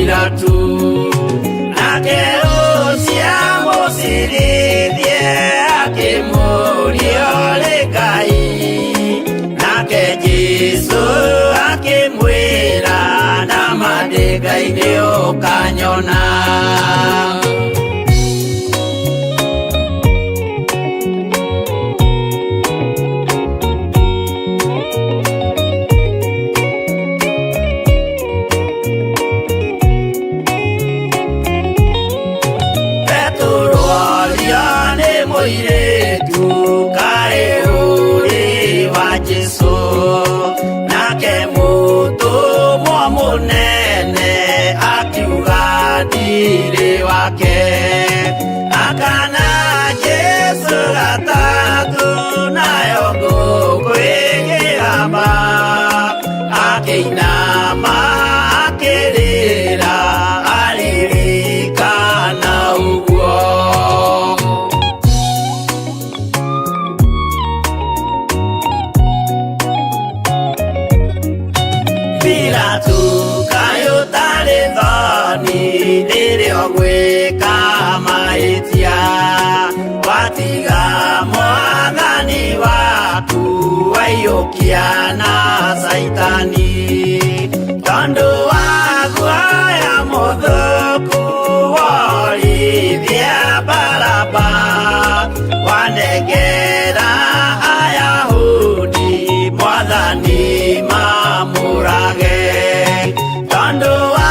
Pilatu nake ũcio mũcirithie akĩmũria ũrĩ Ngai nake Jesũ akĩmwĩra nama ndĩ Ngai nĩ ũkanyona. Petero aria nĩ mũirĩtu kaĩ ũrĩ wa Jesũ nake mũtũmwo mũnene akiuga ndirĩ wake akana Jesũ gatatũ nayo ngũkũ ĩkĩgamba akĩinama akĩrĩra aririkana ũguo. Pilatu kaĩ ũtarĩ thoni rĩrĩa ũgwĩka mahĩtia watiga mwathani waku waiyũkia na caitani tondũ wa guoya mũthũku worithia Baraba wanengera Ayahudi mwathani mamũrage tondũ wa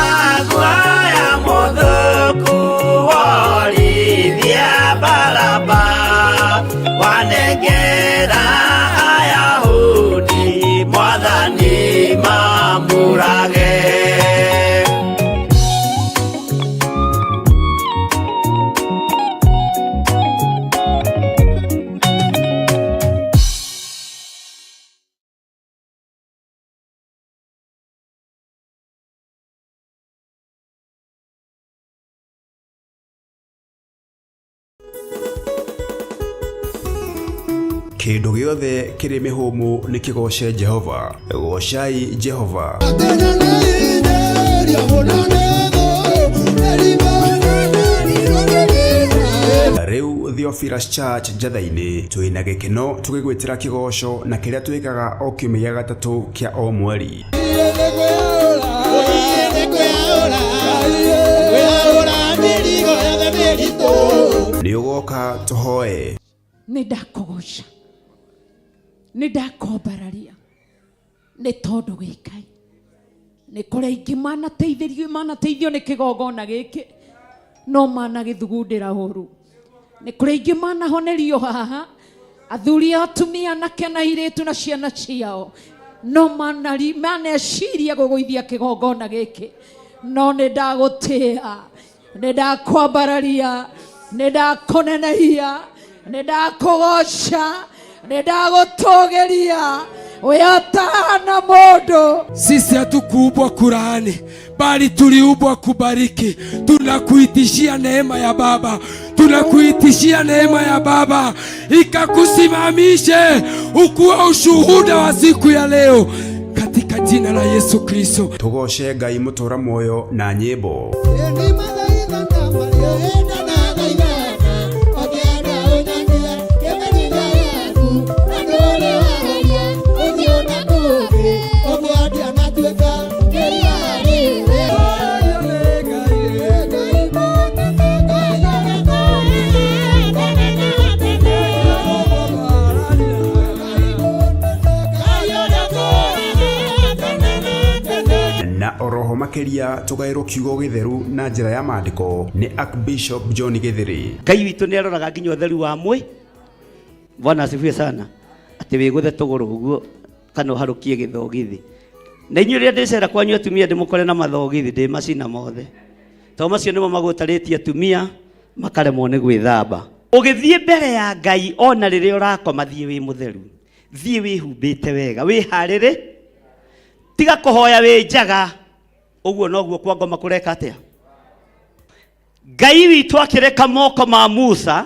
guoya mũthũku worithia Baraba wanengera Ayahudi mwathani mamũrage. Kĩndũ gĩothe kĩrĩ mĩhũmũ nĩ kĩgooce Jehova. Goocai Jehova. Rĩu Theophilus Church Njatha-inĩ twĩna gĩkeno tũgĩgwĩtĩra kĩgoco na kĩrĩa twĩkaga o kiumia gĩa gatatũ kĩa o mweri. Nĩ ũgoka tũhoe. Nĩ ndakũgoca, nĩ ndakwambararia, nĩ tondũ wĩ Ngai. Nĩ kũrĩ aingĩ manateithĩrio manateithio nĩ kĩgongona gĩkĩ no managĩthugundĩra ũru. Nĩ kũrĩ aingĩ manahonerio haha, athuri a atumia anake na airĩtu na ciana ciao no manari maneciria gũgũithia kĩgongona gĩkĩ, no nĩ ndagũtĩa, nĩ ndakwambararia, nĩ ndakũnenehia, nĩ ndakũgoca, nĩ ndagũtũgĩria, we ũtahana mũndũ. Sisi hatukuumbwa kulaani, bali tuliumbwa kubariki. Tunakuitishia neema ya Baba, tunakuitishia neema ya Baba ikakusimamishe ukuwe ushuhuda wa siku ya leo katika jina la Yesu Kristo. Tũgooce Ngai mũtũra muoyo na nyĩmbo. Na oroho makĩria tũgaĩrwo kiugo gĩtheru na njĩra ya maandĩko nĩ Archbishop John Gĩthĩrĩ. Ngai witũ nĩ aroraga nginya ũtheru wa mwĩ. Bwana asifiwe sana. Atĩ wĩgũthe tũgũrũ ũguo kana ũharũkie gĩthogithi. Na inyuĩ rĩrĩa ndĩcera kwanyu atumia ndĩmũkore na mathogithi ndĩmacina mothe. Tondũ macio nĩmo magũtarĩtie atumia makaremwo nĩ gwĩthamba. Ũgĩthiĩ mbere ya Ngai ona rĩrĩa ũrakoma thiĩ wĩ mũtheru. Thiĩ wĩhumbĩte wega, wĩharĩrĩ. Tiga kũhoya wĩ njaga. Ũguo noguo kwa ngoma kũreka atĩa? Ngai witũ akĩreka moko ma Musa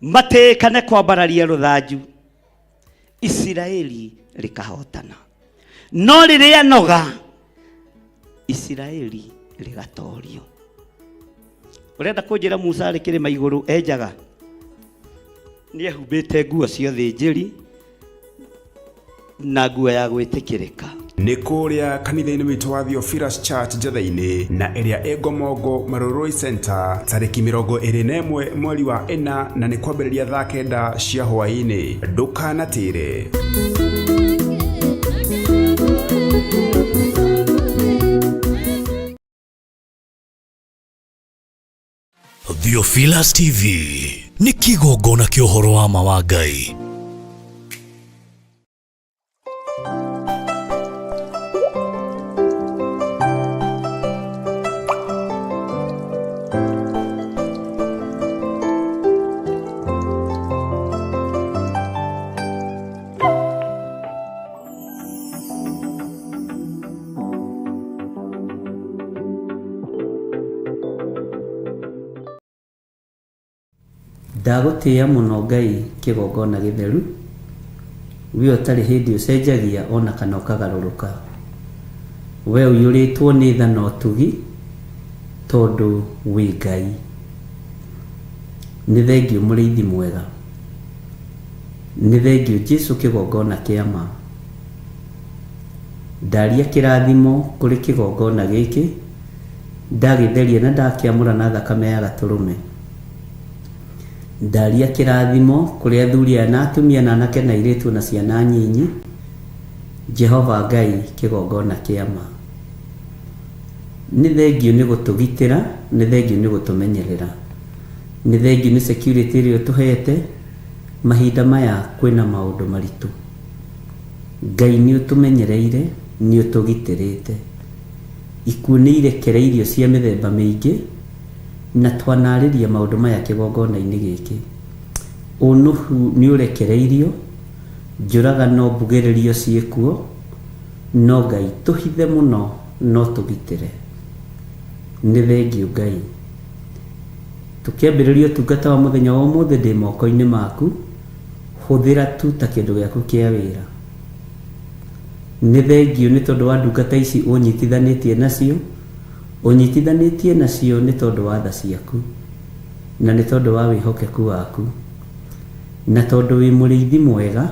matĩĩkane kwambararia rũthanju, Isiraeli rĩkahotana. No rĩrĩa noga, Isiraeli Rĩgatorio. Ũrenda kũnjĩra Musa arĩ kĩrĩma igũrũ enjaga? Nĩ ehumbĩte nguo cia ũthĩnjĩri na nguo ya gwĩtĩkĩrĩka. Nĩ kũrĩa kanitha-inĩ witũ wa Theophilus Church Njatha-inĩ na ĩrĩa ĩ Ngomongo Marurui Center tarĩki 21 mweri wa ĩna na nĩ kwambĩrĩria thaa 9 cia hwaĩ-inĩ. Ndũkanatĩre. Theophilus TV nĩ kĩgongona kĩa ũhoro wa ma wa Ngai. Ndagũtĩĩa mũno Ngai kĩgongona gĩtheru, we ũtarĩ hĩndĩ ũcenjagia ona kana ũkagarũrũka. We ũiyũrĩtwo nĩ tha na ũtugi tondũ wĩ Ngai. Nĩ thengiũ mũrĩithi mwega. Nĩ thengiũ Jesu kĩgongona kĩa ma. Ndaria kĩrathimo kũrĩ kĩgongona gĩkĩ, ndagĩtheria na ndakĩamũra na thakame ya gatũrũme. Ndaria kĩrathimo kũrĩ athuri aya na atumia na anake na airĩtu na ciana nyinyi, Jehova Ngai kĩgongona kĩa ma. Nĩ thengiũ nĩ gũtũgitĩra, nĩ thengiũ nĩ gũtũmenyerera. Nĩ thengiũ nĩ security ĩrĩa ũtũhete, mahinda maya kwĩna maũndũ maritũ. Ngai nĩ ũtũmenyereire, nĩ ũtũgitĩrĩte. Ikuũ nĩ irekereirio cia mĩthemba mĩingĩ, na twanarĩria maũndũ maya kĩgongona-inĩ gĩkĩ. Ũnũhu nĩ ũrekereirio, njũragano mbugĩrĩrio ciĩkuo, no Ngai tũhithe mũno no tũgitĩre. Nĩ thengiũ Ngai. Tũkĩambĩrĩria ũtungata wa mũthenya wa ũmũthĩ ndĩ moko-inĩ maku, hũthĩra tu ta kĩndũ gĩaku kĩa wĩra. Nĩ thengiũ nĩ tondũ wa ndungata ici ũnyitithanĩtie nacio, ũnyitithanĩtie nacio nĩ tondũ wa tha ciaku, na nĩ tondũ wa wĩhokeku waku, na tondũ wĩ mũrĩithi mwega,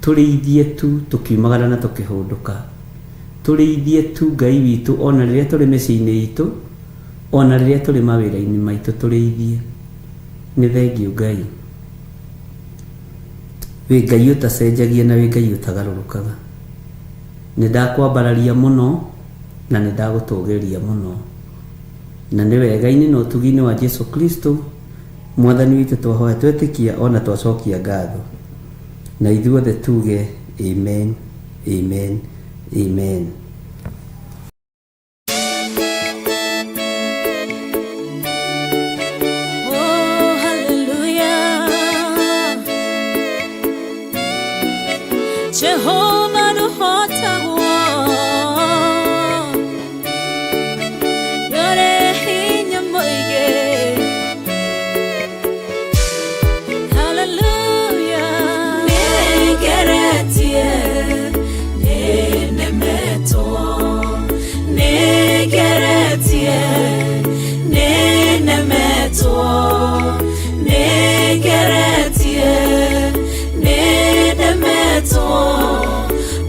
tũrĩithie tu tũkiumagara na tũkĩhũndũka. Tũrĩithie tu Ngai witũ ona rĩrĩa tũrĩ mĩciĩ-inĩ itũ, ona rĩrĩa tũrĩ mawĩra-inĩ maitũ tũrĩithie. Nĩ thengiũ Ngai. Wĩ Ngai ũtacenjagia na wĩ Ngai ũtagarũrũkaga. Nĩ ndakwambararia mũno na nĩ ndagũtũgĩria mũno. Na nĩ wega-inĩ na ũtugi-inĩ wa Jesu Kristo Mwathani witũ twahoya twetĩkia ona twacokia ngatho. Na ithuothe tuge amen, amen, amen. Oh, hallelujah. Jehovah nũhotagwo. Nĩũrĩ hinya mũingĩ. Hallelujah. Nĩngeretie, nĩnemetwo. Nĩngeretie, nĩnemetwo. Nĩngeretie, nĩnemetwo.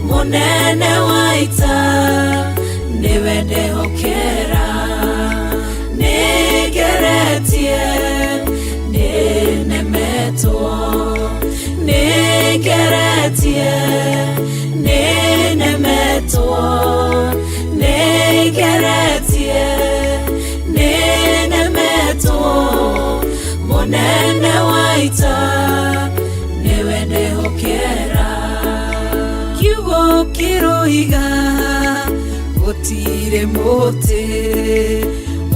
Mũnene wa ita, nĩwe ndehokera. Nĩngeretie, nĩnemetwo. Nĩngeretie, nĩnemetwo. Nĩngeretie, nĩnemetwo. Mũnene wa ita, nĩwe ndehokera. Kiugo kĩroiga gũtirĩ mũtĩ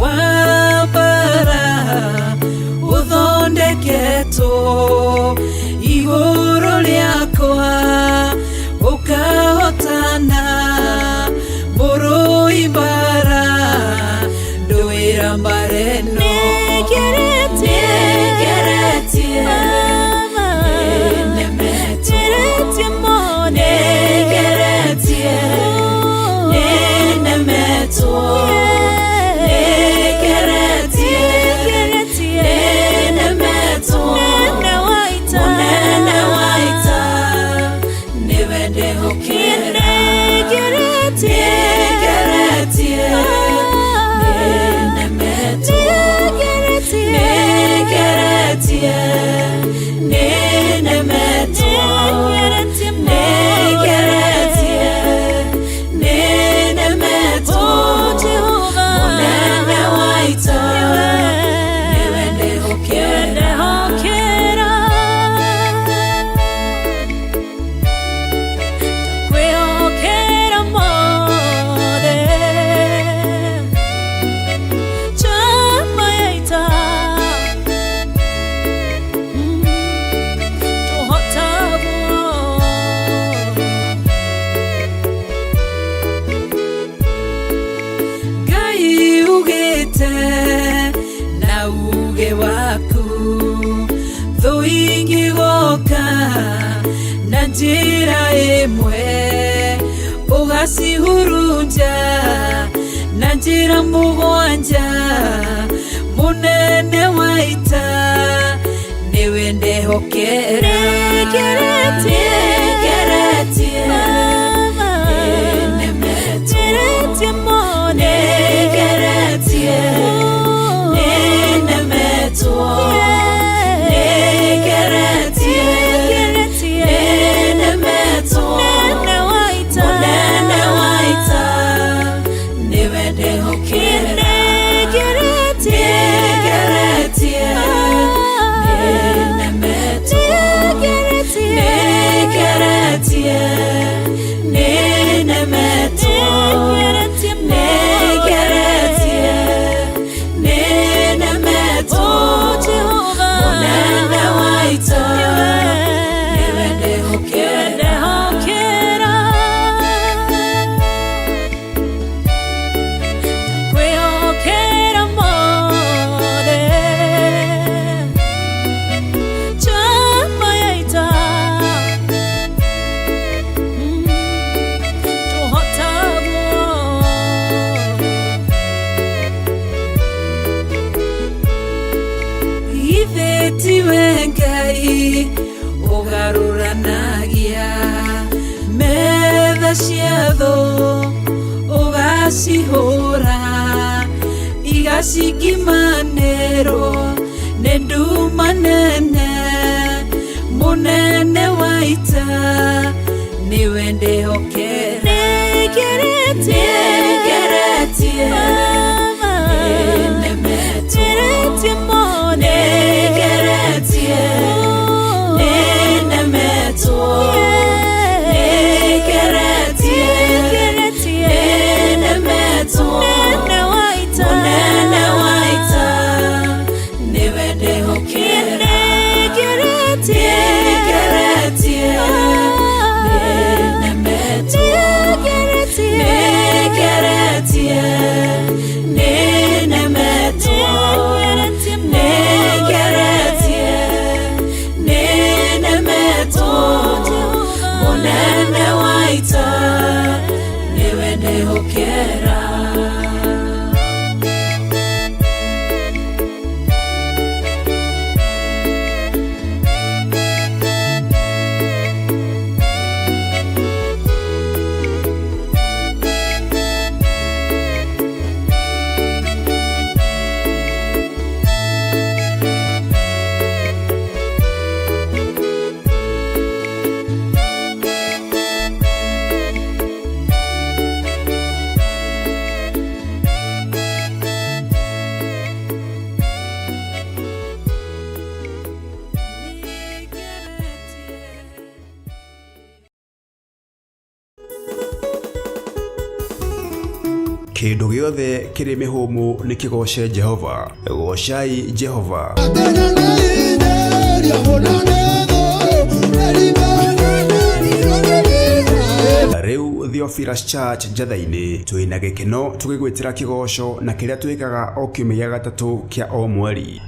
wa mbara ũthondeketwo igũrũ rĩakwa ũkahotana mũrũi mbara ndũĩra mbara ĩno. Nĩngeretie, nĩnemetwo. Nĩngeretie, nĩnemetwo. Njĩra ĩmwe ũgacihurunja na njĩra mũgwanja mũnene wa ita nĩwe ndehokera nĩngeretie nĩnemetwo nĩngeretie nĩnemetwo nĩngeretie nĩnemetwo mũnene wa ita nĩwe ndehokera nĩngeretie nĩnemetwo nĩngeretie nĩnemetwo nĩngeretie nĩnemetwo mũnene wa ita nĩwe ndehokera. Kwĩhokera mothe njamba ya ita tũhotagwo Ithe tiwe Ngai ũgarũranagia metha cia thũ ũgacihũra igacingimanĩrwo nĩ nduma nene mũnene wa ita nĩwe ndehokera nĩngeretie nĩnemetwo nĩngeretie nĩnemetwo nĩngeretie nĩnemetwo mũnene wa ita nĩwe ndehokera nĩngeretie nĩnemetwo nĩngeretie nĩnemetwo nĩngeretie nĩnemetwo mũnene wa ita nĩwe ndehokera. Kĩndũ gĩothe kĩrĩ mĩhũmũ nĩ kĩgooce Jehova. Goocai Jehova. Rĩu Theophilus Church Njatha-inĩ twĩna gĩkeno tũgĩgwĩtĩra kĩgoco na kĩrĩa twĩkaga o kiumia gĩa gatatũ kĩa o mweri.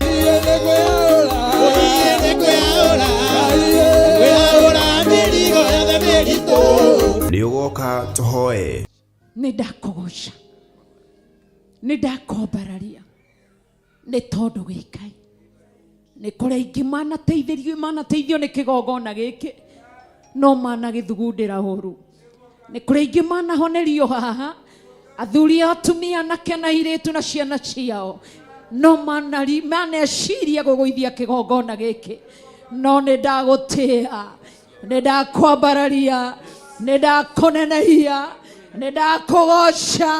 Nĩ ũgoka tũhoe. Nĩ ndakũgoca nĩ ndakwambararia nĩ tondũ wĩ Ngai nĩ kũrĩ aingĩ manateithĩrio manateithio nĩ kĩgongona gĩkĩ no managĩthugundĩra ũru nĩ kũrĩ aingĩ manahonerio haha athuri a atumia anake na airĩtu na ciana ciao no maneciria gũgũithia kĩgongona gĩkĩ no nĩ ndagũtĩa nĩ ndakwambararia nĩ ndakũnenehia nĩ ndakũgoca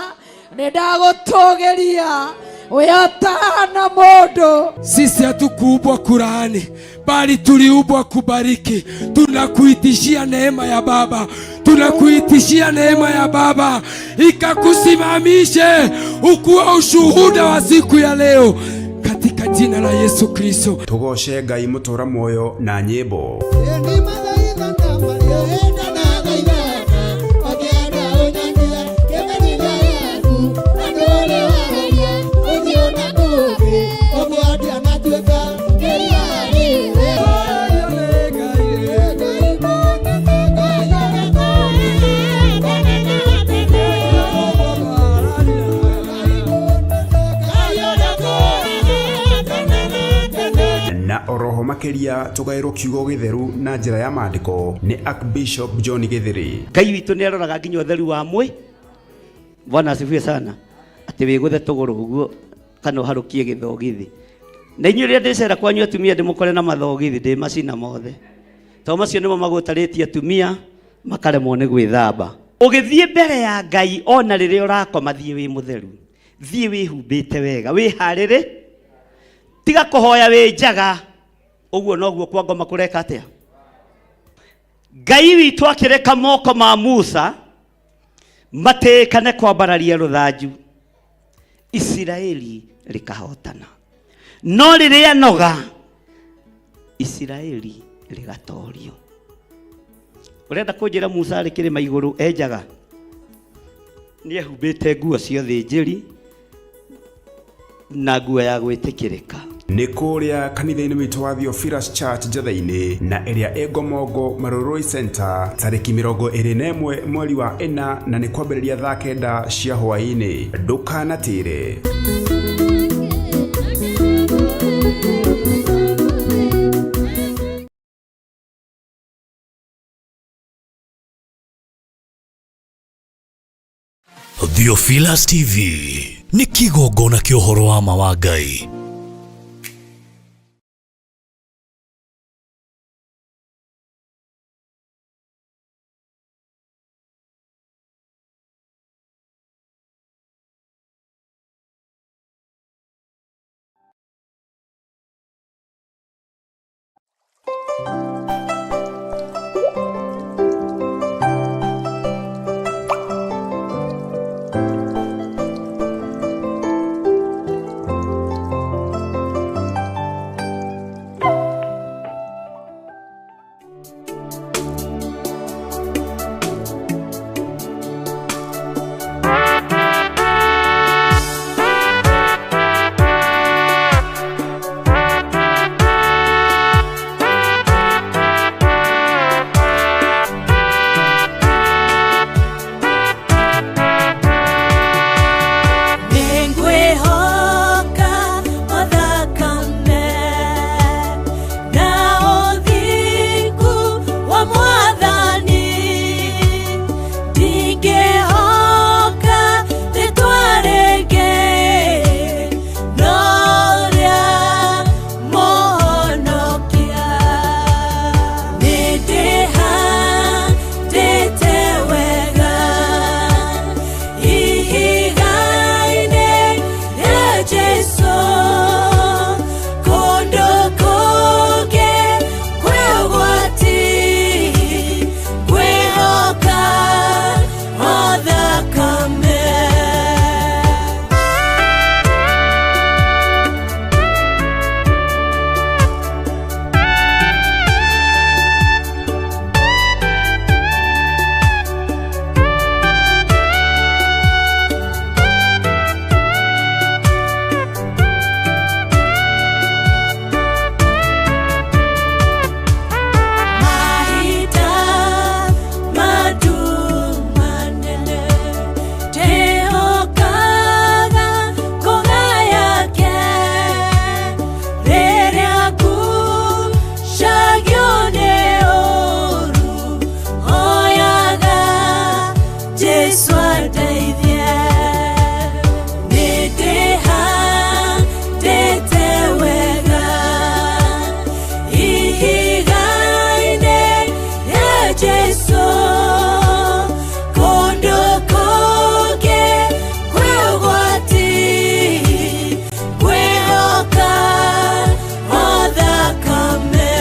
nĩ ndagũtũgĩria wĩotana mũndũ. Sisi hatukuumbwa kulaani, bali tuliumbwa kubariki. Tunakuitishia neema ya Baba, tunakuitishia neema ya Baba ikakusimamishe ukuwe ushuhuda wa siku ya leo, katika jina la Yesu Kristo. Tũgooce Ngai mũtũra muoyo na nyĩmbo. Makĩria tũgaĩrwo kiugo gĩtheru na njĩra ya maandĩko nĩ Archbishop John Gĩthĩrĩ. Ngai witũ nĩ aroraga nginya ũtheru wa mwĩ. Bwana asifiwe sana. Atĩ wĩgũthe tũgũrũ ũguo kana ũharũkie gĩthogithi. Na inyuĩ rĩrĩa ndĩcera kwanyu atumia ndĩmũkore na mathogithi ndĩmacina mothe. Tondũ macio nĩmo magũtarĩtie atumia makaremwo nĩ gwĩthamba. Ũgĩthiĩ mbere ya Ngai ona rĩrĩa ũrakoma thiĩ wĩ mũtheru. Thiĩ wĩhumbĩte wega, wĩharĩrĩ. Tiga kũhoya wĩ njaga. Ũguo noguo kwa ngoma kũreka atĩa? Ngai witũ akĩreka moko ma Musa matĩĩkane kwambararia rũthanju, Isiraeli rĩkahotana. No rĩrĩa noga, Isiraeli rĩgatorio. Ũrenda kũnjĩra Musa arĩ kĩrĩma igũrũ enjaga? Nĩ ehumbĩte nguo cia ũthĩnjĩri na nguo ya gwĩtĩkĩrĩka. Nĩ kũrĩa kanitha-inĩ witũ wa Theophilus Church Njetha-inĩ na ĩrĩa ĩ Ngomongo Marurui Center tarĩki 21 mweri wa 4 na nĩ kwambĩrĩria thaa 9 cia hwaĩ-inĩ. Ndũkanatĩre. Theophilus TV nĩ kĩgongona kĩa ũhoro wa ma wa Ngai. Nĩngwĩhoka mathakame na ũthingu wa Mwathani, ndingĩhoka rĩtwa rĩngĩ no rĩa Mũhonokia. Nĩndĩhandĩte wega ihiga-inĩ rĩa Jesũ, kũndũ kũngĩ kwĩ ũgwati, ngwĩhoka o thakame. Mahinda manene ndĩhokaga ngũga yake, rĩrĩa ngucagio nĩ ũũru hoyaga Jesũ andeithie. Nĩndĩhandĩte wega ihiga-inĩ rĩa Jesũ, kũndũ kũngĩ kwĩ ũgwati, ngwĩhoka o thakame.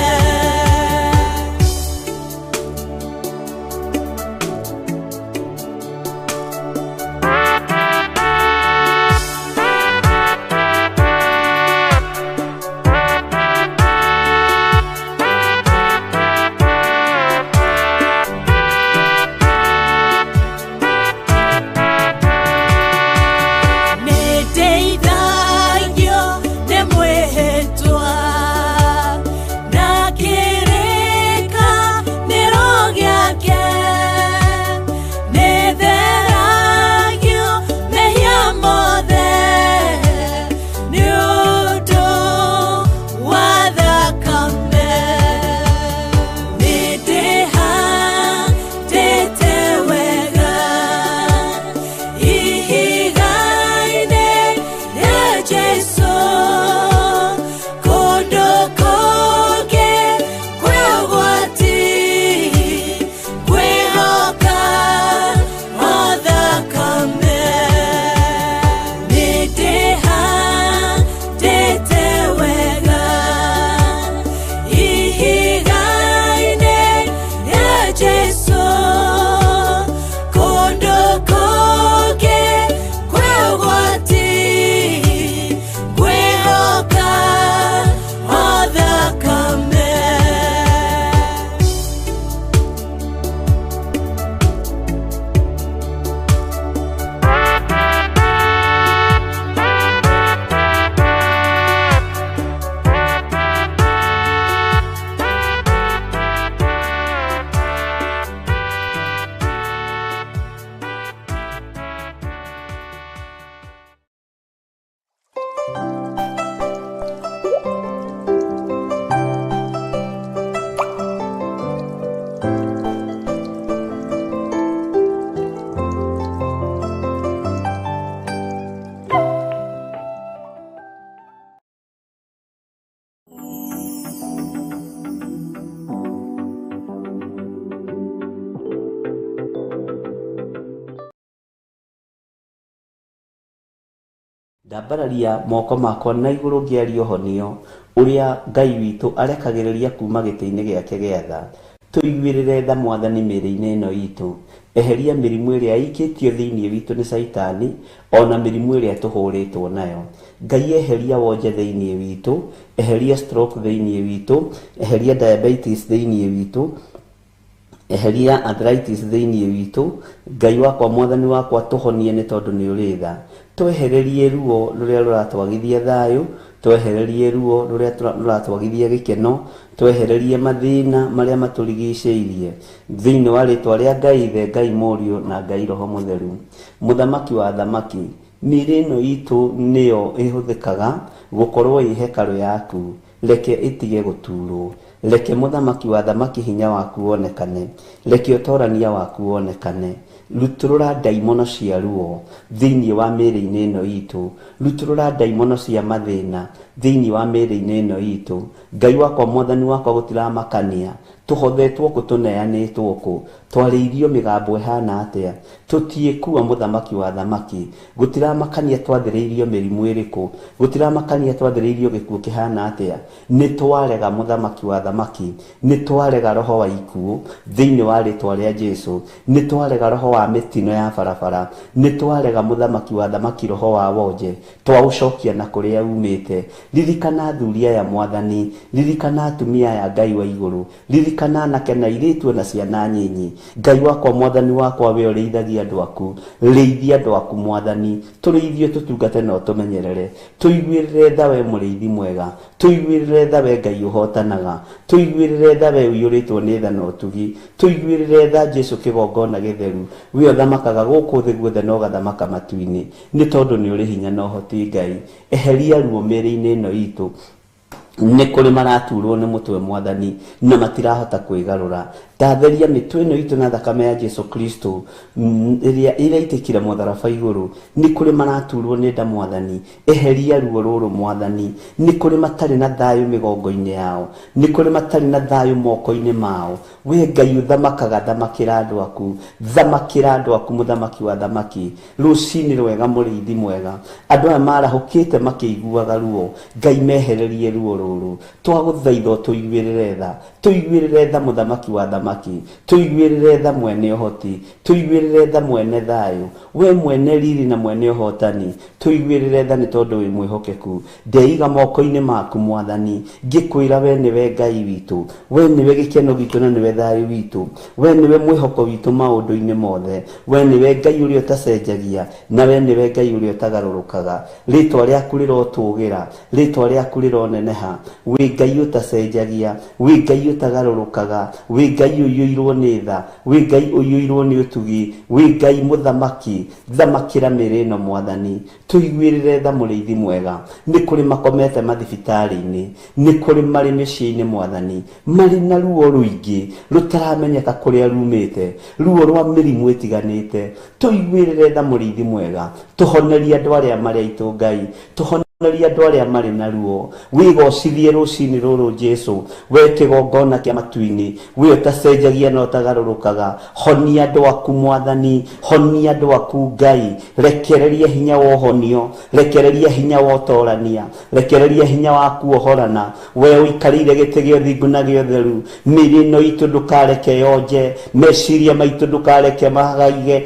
Ndambararia moko makwa na igũrũ ngĩaria ũhonio ũrĩa Ngai witũ arekagĩrĩria kuma gĩtĩ-inĩ gĩake gĩa tha. Tũiguĩrĩre tha Mwathani mĩĩrĩ-inĩ ĩno itũ. Eheria mĩrimũ ĩrĩa ĩikĩtio thĩinĩ witũ nĩ Caitani ona mĩrimũ ĩrĩa tũhũrĩtwo nayo. Ngai eheria wonje thĩinĩ witũ, eheria stroke thĩinĩ witũ, eheria diabetes thĩinĩ witũ, eheria arthritis thĩinĩ witũ. Ngai wakwa Mwathani wakwa tũhonie nĩ tondũ nĩ ũrĩ tha. Twehererie ruo rũrĩa rũratwagithia thayũ, twehererie ruo rũrĩa rũratwagithia gĩkeno, twehererie mathĩna marĩa matũrigicĩirie. Thĩinĩ wa rĩtwa rĩa Ngai Ithe, Ngai Mũriũ na Ngai Roho Mũtheru. Mũthamaki wa athamaki, mĩĩrĩ ĩno itũ nĩyo ĩhũthĩkaga gũkorwo ĩ hekarũ yaku. Reke ĩtige gũturwo. Reke mũthamaki wa athamaki hinya waku wonekane. Reke ũtorania waku wonekane. Rutũrũra ndaimono cia ruo thĩinĩ wa mĩĩrĩ-inĩ ĩno itũ. Rutũrũra ndaimono cia mathĩna thĩinĩ wa mĩĩrĩ-inĩ ĩno itũ. Ngai wakwa Mwathani wakwa gũtiramakania tũhothetwo kũ tũneanĩtwo kũ twarĩirio mĩgambo ĩhana atĩa tũtiĩkua mũthamaki wa athamaki. Gũtiramakania twathĩrĩirio mĩrimũ ĩrĩkũ, gũtiramakania twathĩrĩirio gĩkuũ kĩhana atĩa. Nĩ twarega mũthamaki wa athamaki, nĩ twarega roho wa ikuũ thĩinĩ wa rĩtwa rĩa Jesũ, nĩ twarega roho wa mĩtino ya barabara, nĩ twarega mũthamaki wa athamaki roho wa wonje, twaũcokia na kũrĩa umĩte. Ririkana athuri aya Mwathani, ririkana atumia aya Ngai wa igũrũ, ririkana anake na airĩtu na ciana nyinyi. Ngai wakwa Mwathani wakwa we ũrĩithagia andũ aku, rĩithia andũ aku Mwathani, tũrĩithio tũtungate na ũtũmenyerere. Tũiguĩrĩre tha we mũrĩithi mwega, tũiguĩrĩre tha we Ngai ũhotanaga, tũiguĩrĩre tha we ũiyũrĩtwo nĩ tha na ũtugi, tũiguĩrĩre tha Jesũ kĩgongona gĩtheru, we ũthamakaga gũkũ thĩ guothe na ũgathamaka matu-inĩ, nĩ tondũ nĩ ũrĩ hinya na ũhoti Ngai. Eheria ruo mĩĩrĩ-inĩ ĩno itũ. Nĩ kũrĩ maraturwo nĩ mũtwe Mwathani na matirahota kwĩgarũra. Ndatheria mĩtwe ĩno itũ na thakame ya Jesũ Kristo ĩrĩa ĩraitĩkire mũtharaba igũrũ. Nĩ kũrĩ maraturwo nĩ nda Mwathani, eheria ruo rũrũ Mwathani. Nĩ kũrĩ matarĩ na thayũ mĩgongo-inĩ yao, nĩ kũrĩ matarĩ na thayũ moko-inĩ mao. We Ngai ũthamakaga, thamakĩra andũ aku, thamakĩra andũ aku mũthamaki wa athamaki. Rũcinĩ rwega mũrĩithi mwega, andũ aya marahũkĩte makĩiguaga ruo, Ngai mehererie ruo rũrũ. Twagũthaitha ũtũiguĩrĩre tha, tũiguĩrĩre tha mũthamaki wa athamaki, tũiguĩrĩre tha mwene ũhoti, tũiguĩrĩre tha mwene thayũ, we mwene riri na mwene ũhotani, tũiguĩrĩre tha nĩ tondũ wĩ mwĩhokeku. Ndeiga moko-inĩ maku Mwathani, ngĩkwĩra we nĩwe Ngai witũ, we nĩwe gĩkeno gitũ na nĩwe thayũ witũ, we nĩwe mwĩhoko witũ maũndũ-inĩ mothe, we nĩwe Ngai ũrĩa ũtacenjagia na we nĩwe Ngai ũrĩa ũtagarũrũkaga. Rĩtwa rĩaku rĩrotũgĩra, rĩtwa rĩaku rĩroneneha. Wĩ Ngai ũtacenjagia, wĩ Ngai ũtagarũrũkaga, wĩ Ngai ũiyũirwo nĩ tha, wĩ Ngai ũiyũirwo nĩ ũtugi, wĩ Ngai mũthamaki. Thamakĩra mĩĩrĩ ĩno Mwathani, tũiguĩrĩre tha mũrĩithi mwega. Nĩ kũrĩ makomete mathibitarĩ-inĩ, nĩ kũrĩ marĩ mĩciĩ-inĩ Mwathani, marĩ na ruo rũingĩ rũtaramenyeka kũrĩa rumĩte, ruo rwa mĩrimũ ĩtiganĩte. Tũiguĩrĩre tha mũrĩithi mwega, tũhonerie andũ arĩa marĩ aitũ Ngai, tũhonerie andũ arĩa marĩ na ruo. Wĩgocithie rũcinĩ rũrũ Jesũ, we kĩgongona kĩa matu-inĩ, we ũtacenjagia na ũtagarũrũkaga. Honia andũ aku Mwathani, honia andũ aku Ngai, rekereria hinya wa ũhonio, rekereria hinya wa ũtorania, rekereria hinya wa kuohorana. We ũikarĩire gĩtĩ gĩa ũthingu na gĩa ũtheru, mĩĩrĩ ĩno itũ ndũkareke yonje, meciria maitũ ndũkareke magaige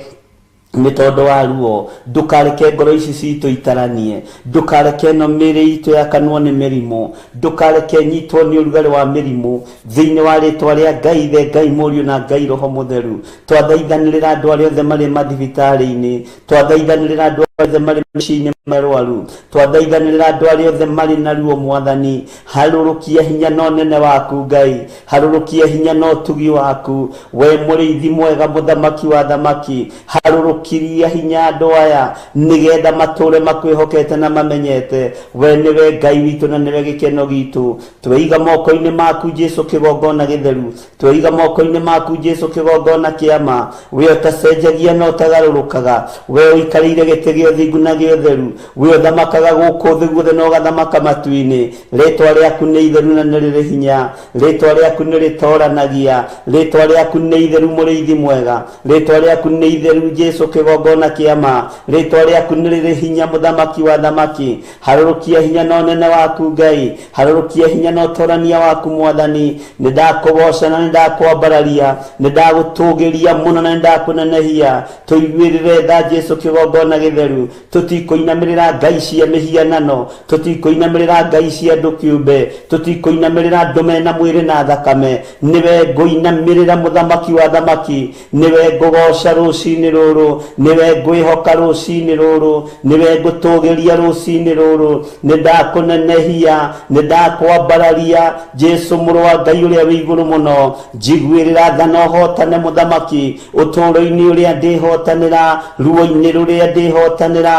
nĩ tondũ wa ruo. Ndũkareke ngoro ici citũ itaranie, ndũkareke ĩno mĩĩrĩ itũ yakanwo nĩ mĩrimũ, ndũkareke nyitwo nĩ ũrugarĩ wa mĩrimũ. Thĩinĩ wa rĩtwa rĩa Ngai Ithe, Ngai Mũriũ na Ngai Roho Mũtheru, twathaithanĩrĩra andũ arĩa othe marĩ mathibitarĩ-inĩ, twathaithanĩrĩra andũ arĩa othe marĩ mĩciĩ-inĩ marwaru, twathaithanĩrĩra andũ arĩa othe marĩ na ruo Mwathani. Harũrũkia hinya na ũnene waku Ngai, harũrũkia hinya na ũtugi waku, we mũrĩithi mwega mũthamaki wa athamaki. Harũrũkiria hinya andũ aya nĩgetha matũre makwĩhokete na mamenyete we nĩwe Ngai witũ na nĩwe gĩkeno gitũ. Tweiga moko-inĩ maku Jesũ kĩgongona gĩtheru, tweiga moko-inĩ maku Jesũ kĩgongona kĩa ma, we ũtacenjagia na ũtagarũrũkaga, we ũikarĩire gĩtĩ gĩa ũthingu na gĩa ũtheru. We ũthamakaga gũkũ thĩ guothe na ũgathamaka matu-inĩ. Rĩtwa rĩaku nĩ itheru na nĩ rĩrĩ hinya, rĩtwa rĩaku nĩ rĩtoranagia, rĩtwa rĩaku nĩ itheru mũrĩithi mwega, rĩtwa rĩaku nĩ itheru Jesu kĩgongona kĩa ma, rĩtwa rĩaku nĩ rĩrĩ hinya mũthamaki wa thamaki. Harũrũkia hinya na ũnene waku Ngai, harũrũkia hinya na ũtorania waku Mwathani. Nĩ ndakũgoca na nĩ ndakwambararia, nĩ ndagũtũgĩria mũno na nĩ ndakũnenehia. Tũiguĩrĩre tha Jesu kĩgongona gĩtheru. Tũtikũinamĩrĩra ngai cia mĩhianano, tũtikũinamĩrĩra ngai cia andũ kĩũmbe, tũtikũinamĩrĩra andũ mena mwĩrĩ na thakame. Nĩwe ngũinamĩrĩra mũthamaki wa thamaki, nĩwe ngũgoca rũcinĩ rũrũ, nĩwe ngwĩhoka rũcinĩ rũrũ, nĩwe ngũtũgĩria rũcinĩ rũrũ. Nĩ ndakũnenehia, nĩ ndakwambararia Jesu mũrũ wa Ngai ũrĩa wĩ igũrũ mũno. Njiguĩrĩra tha na ũhotane mũthamaki, ũtũũro-inĩ ũrĩa ndĩhotanĩra, ruo-inĩ rũrĩa ndĩhotanĩra,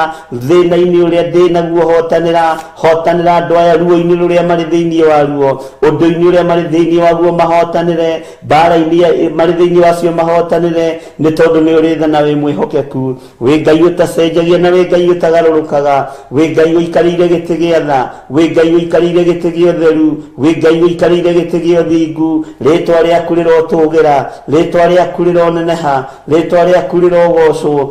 thĩna-inĩ ũrĩa ndĩnaguo hotanĩra. Hotanĩra andũ aya ruo-inĩ rũrĩa marĩ thĩinĩ waruo, ũndũ-inĩ ũrĩa marĩ thĩinĩ waguo mahotanĩre, mbara-inĩ marĩ thĩinĩ wacio mahotanĩre, nĩ tondũ nĩ ũrĩ tha na wĩ mwĩhokeku. Wĩ Ngai ũtacenjagia na wĩ Ngai ũtagarũrũkaga, wĩ Ngai ũikarĩire gĩtĩ gĩa tha, wĩ Ngai ũikarĩire gĩtĩ gĩa ũtheru, wĩ Ngai ũikarĩire gĩtĩ gĩa ũthingu. Rĩtwa rĩaku rĩrotũgĩra, rĩtwa rĩaku rĩroneneha, rĩtwa rĩaku rĩrogocwo,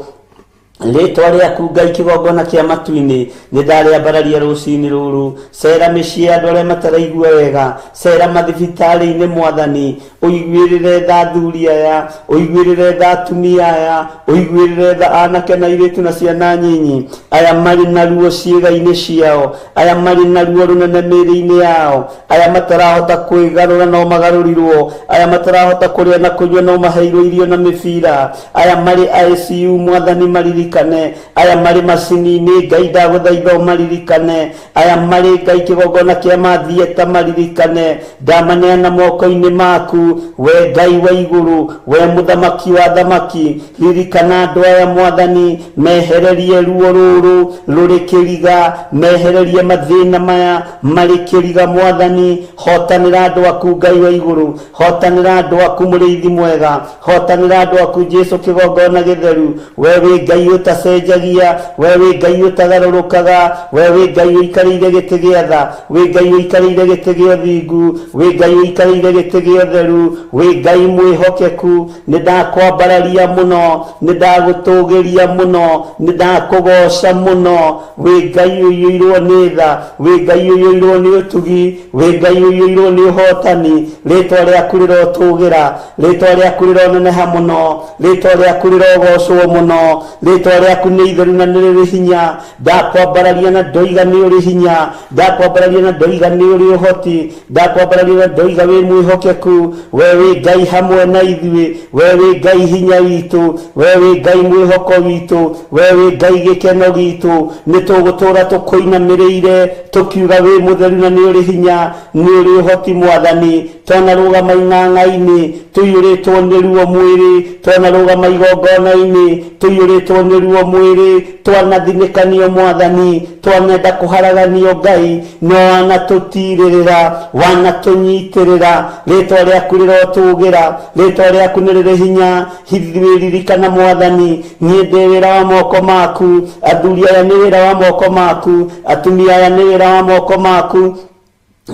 rĩtwa rĩaku Ngai kĩgongona kĩa matu-inĩ. Nĩ ndarĩambararia rũcinĩ rũrũ. Cera mĩciĩ ya andũ arĩa mataraigua wega, cera mathibitarĩ-inĩ Mwathani, ũiguĩrĩre tha athuri aya, ũiguĩrĩre tha atumia aya, ũiguĩrĩre tha anake na airĩtu na ciana nyinyi, aya marĩ na ruo ciĩga-inĩ ciao, aya marĩ na ruo rũnene mĩĩrĩ-inĩ yao, aya matarahota kwĩgarũra no magarũrirwo, aya matarahota kũrĩa na kũnyua no maheirwo irio na mĩbira, aya marĩ ICU Mwathani maririkane, aya marĩ macini-inĩ Ngai ndagũthaitha ũmaririkane, aya marĩ Ngai kĩgongona kĩa mathieta maririkane. Ndamaneana moko-inĩ maku we Ngai wa igũrũ, we mũthamaki wa thamaki. Ririkana andũ aya Mwathani, mehererie ruo rũrũ rũrĩ kĩriga, mehererie mathĩna maya marĩ kĩriga Mwathani. Hotanĩra andũ aku Ngai wa igũrũ, hotanĩra andũ aku mũrĩithi mwega, hotanĩra andũ aku Jesu kĩgongona gĩtheru. We wĩ Ngai ũtacenjagia, we wĩ Ngai ũtagarũrũkaga, we wĩ Ngai ũikarĩire gĩtĩ gĩa tha, wĩ Ngai ũikarĩire gĩtĩ gĩa ũthingu, wĩ Ngai ũikarĩire gĩtĩ gĩa ũtheru, wĩ Ngai mwĩhokeku. Nĩ ndakwambararia mũno, nĩ ndagũtũgĩria mũno, nĩ ndakũgoca mũno. Wĩ Ngai ũiyũirwo nĩ tha, wĩ Ngai ũiyũirwo nĩ ũtugi, wĩ Ngai ũiyũirwo nĩ ũhotani. Rĩtwa rĩaku rĩrotũgĩra, rĩtwa rĩaku rĩroneneha mũno, rĩtwa rĩaku rĩrogocwo mũno, rĩtwa rĩaku nĩ itheru na nĩ rĩrĩ hinya. Ndakwambararia na ndoiga nĩ ũrĩ hinya, ndakwambararia na ndoiga nĩ ũrĩ ũhoti, ndakwambararia na ndoiga wĩ mwĩhokeku. We wĩ Ngai hamwe na ithuĩ, we wĩ Ngai hinya witũ, we wĩ Ngai mwĩhoko witũ, we wĩ Ngai gĩkeno gitũ. Nĩ tũgũtũra tũkũinamĩrĩire tũkiuga wĩ mũtheru na nĩ ũrĩ hinya, nĩ ũrĩ ũhoti Mwathani. Twanarũgama ing'ang'a-inĩ tũiyũrĩtwo nĩ ruo mwĩrĩ, twanarũgama igongona-inĩ tũiyũrĩtwo nĩ ruo mwĩrĩ, twanathinĩkanio Mwathani, twanenda kũharaganio Ngai, no wanatũtirĩrĩra, wanatũnyitĩrĩra. Rĩtwa rĩaku rĩrotũgĩra, rĩtwa rĩaku nĩ rĩrĩ hinya. Ithuĩ ririkana Mwathani, niĩ ndĩ wĩra wa moko maku, athuri aya nĩ wĩra wa moko maku, atumia aya nĩ wĩra wa moko maku,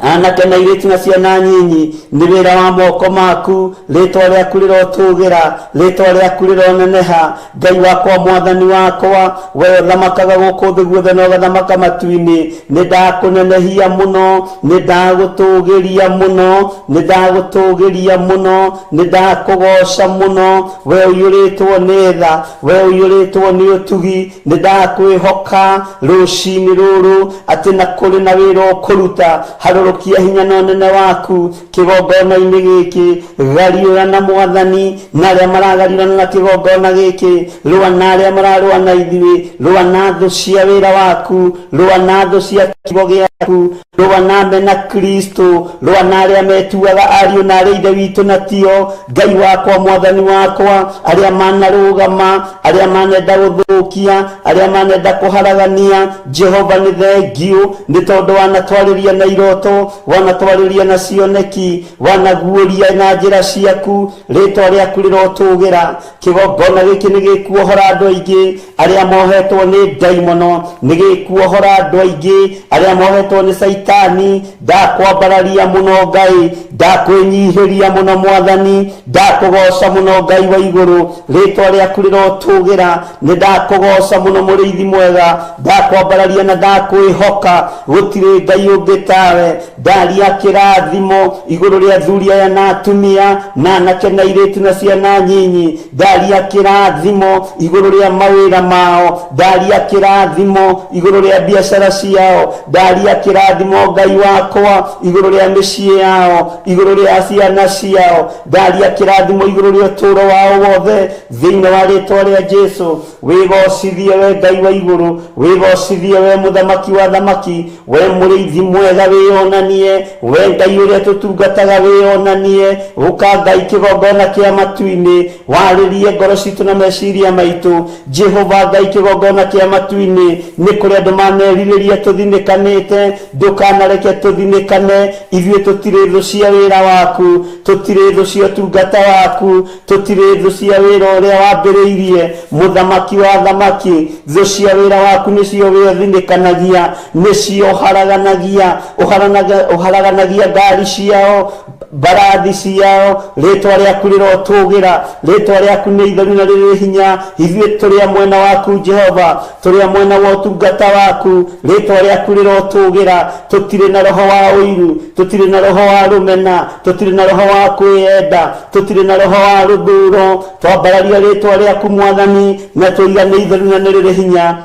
anake na airĩtu na ciana nyinyi nĩ wĩra wa moko maku. Rĩtwa rĩaku rĩrotũgĩra, rĩtwa rĩaku rĩroneneha. Ngai wakwa, Mwathani wakwa, we ũthamakaga gũkũ thĩ guothe na ũgathamaka matu-inĩ, nĩ ndakũnenehia mũno, nĩ ndagũtũgĩria mũno, nĩ ndagũtũgĩria mũno, nĩ ndakũgoca mũno. We ũiyũrĩtwo nĩ tha, we ũiyũrĩtwo nĩ ũtugi, nĩ ndakwĩhoka rũcinĩ rũrũ atĩ na kũrĩ na wĩra ũkũruta. Harũrũkia hinya na ũnene waku kĩgongona-inĩ gĩkĩ, gariũra na Mwathani na arĩa maragariũrana na kĩgongona gĩkĩ, rũa na arĩa mararũa na ithuĩ, rũa na thũ cia wĩra waku, rũa na thũ cia kiugo gĩaku, rũa na mena Kristo, rũa na arĩa metuaga ariũ na arĩa ithe witũ na tio. Ngai wakwa, Mwathani wakwa, arĩa manarũgama, arĩa manenda gũthũkia, arĩa manenda kũharagania, Jehova nĩ thengiũ nĩ tondũ wanatwarĩria na iroto iroto, wanatwarĩria na cioneki, wanaguũria na njĩra ciaku. Rĩtwa rĩaku rĩrotũgĩra. Kĩgongona gĩkĩ nĩ gĩkuohora andũ aingĩ arĩa mohetwo nĩ ndaimono, nĩ gĩkuohora andũ aingĩ arĩa mohetwo nĩ caitani. Ndakwambararia mũno Ngai, ndakwĩnyihĩria mũno Mwathani, ndakũgoca mũno Ngai wa igũrũ. Rĩtwa rĩaku rĩrotũgĩra. Nĩ ndakũgoca mũno mũrĩithi mwega, ndakwambararia na ndakwĩhoka. Gũtirĩ Ngai ũngĩ tawe. Ndaria kĩrathimo igũrũ rĩa athuri aya na atumia na anake na airĩtu na ciana nyinyi. Ndaria kĩrathimo igũrũ rĩa mawĩra mao, ndaria kĩrathimo igũrũ rĩa biacara ciao, ndaria kĩrathimo Ngai wakwa igũrũ rĩa mĩciĩ yao, igũrũ rĩa ciana ciao, ndaria kĩrathimo igũrũ rĩa ũtũũro wao wothe thĩinĩ wa rĩtwa rĩa Jesu. Wĩgocithie we Ngai wa igũrũ, wĩgocithie we mũthamaki wa thamaki, we mũrĩithi mwega wĩyonanie, we Ngai ũrĩa tũtungataga wĩyonanie. Ũka Ngai kĩgongona kĩa matu-inĩ, warĩrie ngoro citũ na meciria maitũ. Jehova Ngai kĩgongona kĩa matu-inĩ, nĩ kũrĩ andũ manerirĩria tũthinĩkanĩte, ndũkanareke tũthinĩkane. Ithuĩ tũtirĩ thũ cia wĩra waku, tũtirĩ thũ cia ũtungata waku, tũtirĩ thũ cia wĩra ũrĩa wambĩrĩirie. Mũthamaki wa thamaki, thũ cia wĩra waku nĩcio wĩthinĩkanagia, nĩcio ũharaganagia, ũharaganagia ngari ciao, mbarathi ciao. Rĩtwa rĩaku rĩrotũgĩra. Rĩtwa rĩaku nĩ itheru na rĩrĩ hinya. Ithuĩ tũrĩ a mwena waku Jehova, tũrĩ a mwena wa ũtungata waku. Rĩtwa rĩaku rĩrotũgĩra. Tũtirĩ na roho wa ũiru, tũtirĩ na roho wa rũmena, tũtirĩ na roho wa kwĩyenda, tũtirĩ na roho wa rũthũro. Twambararia rĩtwa rĩaku Mwathani, na tũiga nĩ itheru na nĩ rĩrĩ hinya.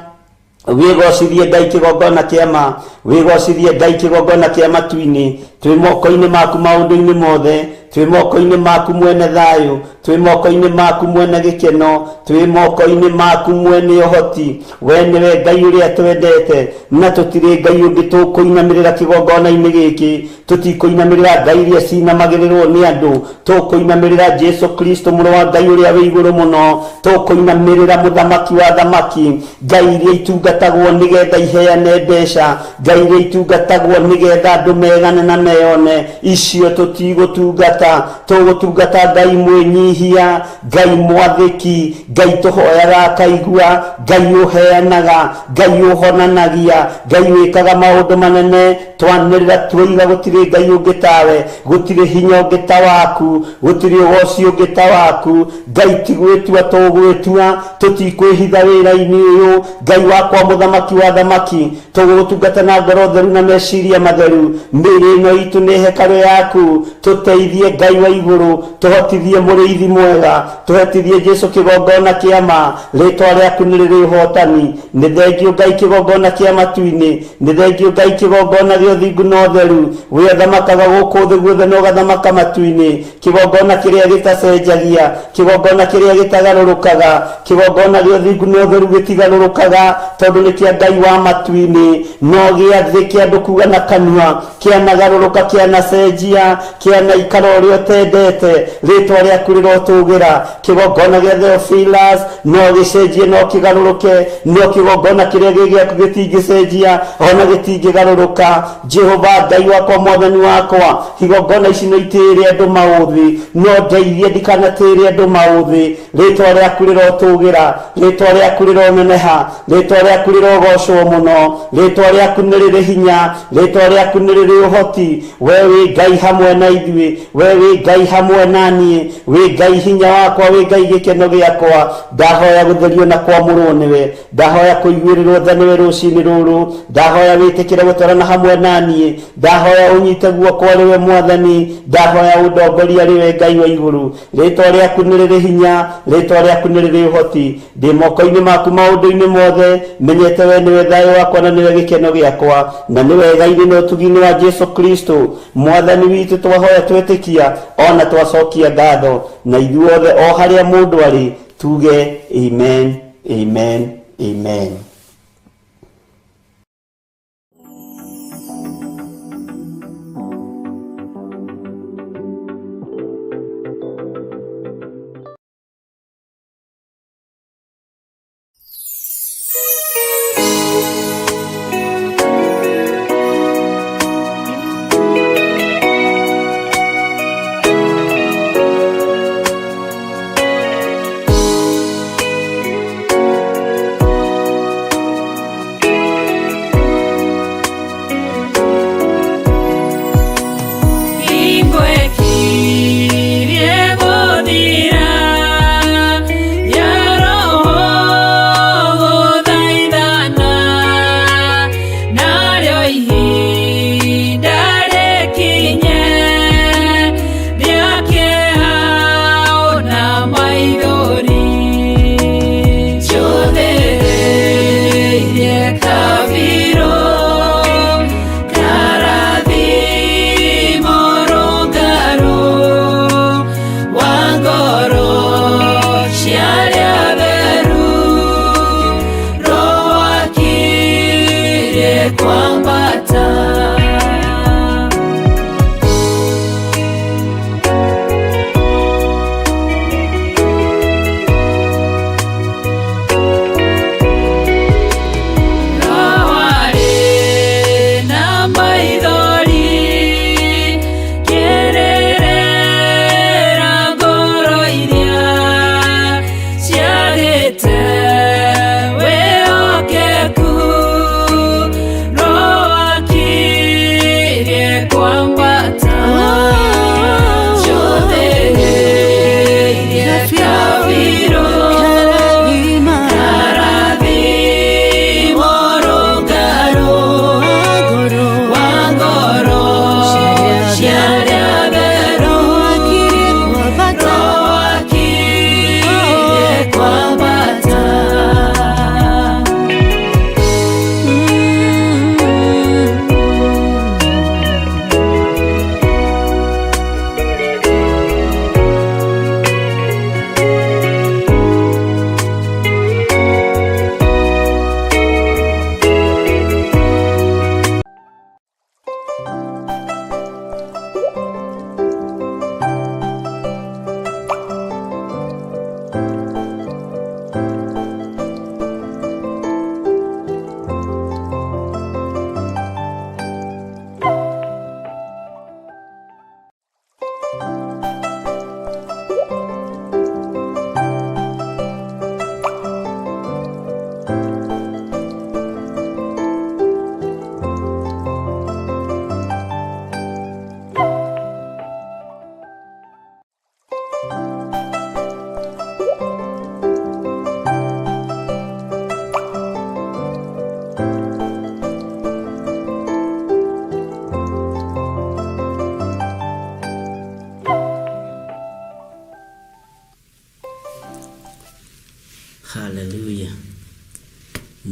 Wĩgocithie Ngai kĩgongona kĩa ma, wĩgocithie Ngai kĩgongona kĩa matu-inĩ. Twĩ moko-inĩ maku maũndũ-inĩ mothe, twĩ moko-inĩ maku mwene thayũ, twĩ moko-inĩ maku mwene gĩkeno, twĩ moko-inĩ maku mwene ũhoti. We nĩwe Ngai ũrĩa twendete, na tũtirĩ Ngai ũngĩ tũkũinamĩrĩra kĩgongona-inĩ gĩkĩ. Tũtikũinamĩrĩra ngai iria cinamagĩrĩrwo nĩ andũ, tũkũinamĩrĩra Jesu Kristo mũrũ wa Ngai ũrĩa wĩ igũrũ mũno, tũkũinamĩrĩra mũthamaki wa thamaki. Ngai iria itungatagwo nĩgetha iheane mbeca, ngai iria itungatagwo nĩgetha andũ megane na meyone, icio tũtigũtungata. Tũgũtungata Ngai mwĩnyihia, Ngai mwathĩki, Ngai tũhoyaga akaigua, Ngai ũheanaga, Ngai ũhonanagia, Ngai wĩkaga maũndũ manene. Twanĩrĩra tuoiga gũtirĩ Ngai ũngĩ tawe, gũtirĩ hinya ũngĩ ta waku, gũtirĩ ũgoci ũngĩ ta waku. Ngai ti gwĩtua tũgwĩtua, tũtikwĩhitha wĩra-inĩ ũyũ. Ngai wakwa mũthamaki wa thamaki, tũgũgũtungata na ngoro theru na meciria matheru. Mĩĩrĩ ĩno itũ nĩ hekarũ yaku, tũteithie Ngai wa igũrũ, tũhotithie mũrĩithi mwega, tũhotithie Jesu kĩgongona kĩa ma. Rĩtwa rĩaku nĩ rĩrĩ ũhotani. Nĩ thengio Ngai kĩgongona kĩa matu-inĩ, nĩ thengio Ngai kĩgongona gĩa ũthingu na ũtheru. We ũthamakaga gũkũ thĩ guothe na ũgathamaka matu-inĩ. Kĩgongona kĩrĩa gĩtacenjagia, kĩgongona kĩrĩa gĩtagarũrũkaga, kĩgongona gĩa ũthingu na ũtheru gĩtigarũrũkaga, tondũ nĩ kĩa Ngai wa matu-inĩ. No gĩa thĩ kĩa andũ kuga na kanua, kĩanagarũrũka, kĩanacenjia, kĩanaikara ũrĩa ũtendete. Rĩtwa rĩaku rĩrotũgĩra. Kĩgongona gĩa Theophilus no gĩcenjie, no kĩgarũrũke, no kĩgongona kĩrĩa gĩ gĩaku gĩtingĩcenjia ona gĩtingĩgarũrũka. Jehova Ngai wakwa, Mwathani wakwa, igongona ici no itĩĩre andũ maũthĩ, no ndeithie ndikanatĩĩre andũ maũthĩ. Rĩtwa rĩaku rĩrotũgĩra, rĩtwa rĩaku rĩroneneha, rĩtwa rĩaku rĩrogocwo mũno, rĩtwa rĩaku nĩ rĩrĩ hinya, rĩtwa rĩaku nĩ rĩrĩ ũhoti. We wĩ Ngai hamwe na ithuĩ, we wĩ Ngai hamwe na niĩ, wĩ Ngai hinya wakwa, wĩ Ngai gĩkeno gĩakwa. Ndahoya gũtherio na kwamũrwo nĩwe, ndahoya kũiguĩrĩrwo tha nĩwe rũcinĩ rũrũ, ndahoya wĩtĩkĩre gũtwarana hamwe na niĩ, ndahoya ũnyite guoko arĩ we Mwathani, ndahoya ũndongorie arĩ we Ngai wa igũrũ. Rĩtwa rĩaku nĩ rĩrĩ hinya, rĩtwa rĩaku nĩ rĩrĩ ũhoti. Ndĩ moko-inĩ maku maũndũ-inĩ mothe, menyete we nĩwe thayũ wakwa na nĩwe gĩkeno gĩakwa, na nĩ wega-inĩ na ũtugi-inĩ wa Jesu Kristo Mwathani witũ twahoya twetĩkia ona twacokia ngatho, na ithuothe o harĩa mũndũ arĩ tuge amen, amen, amen.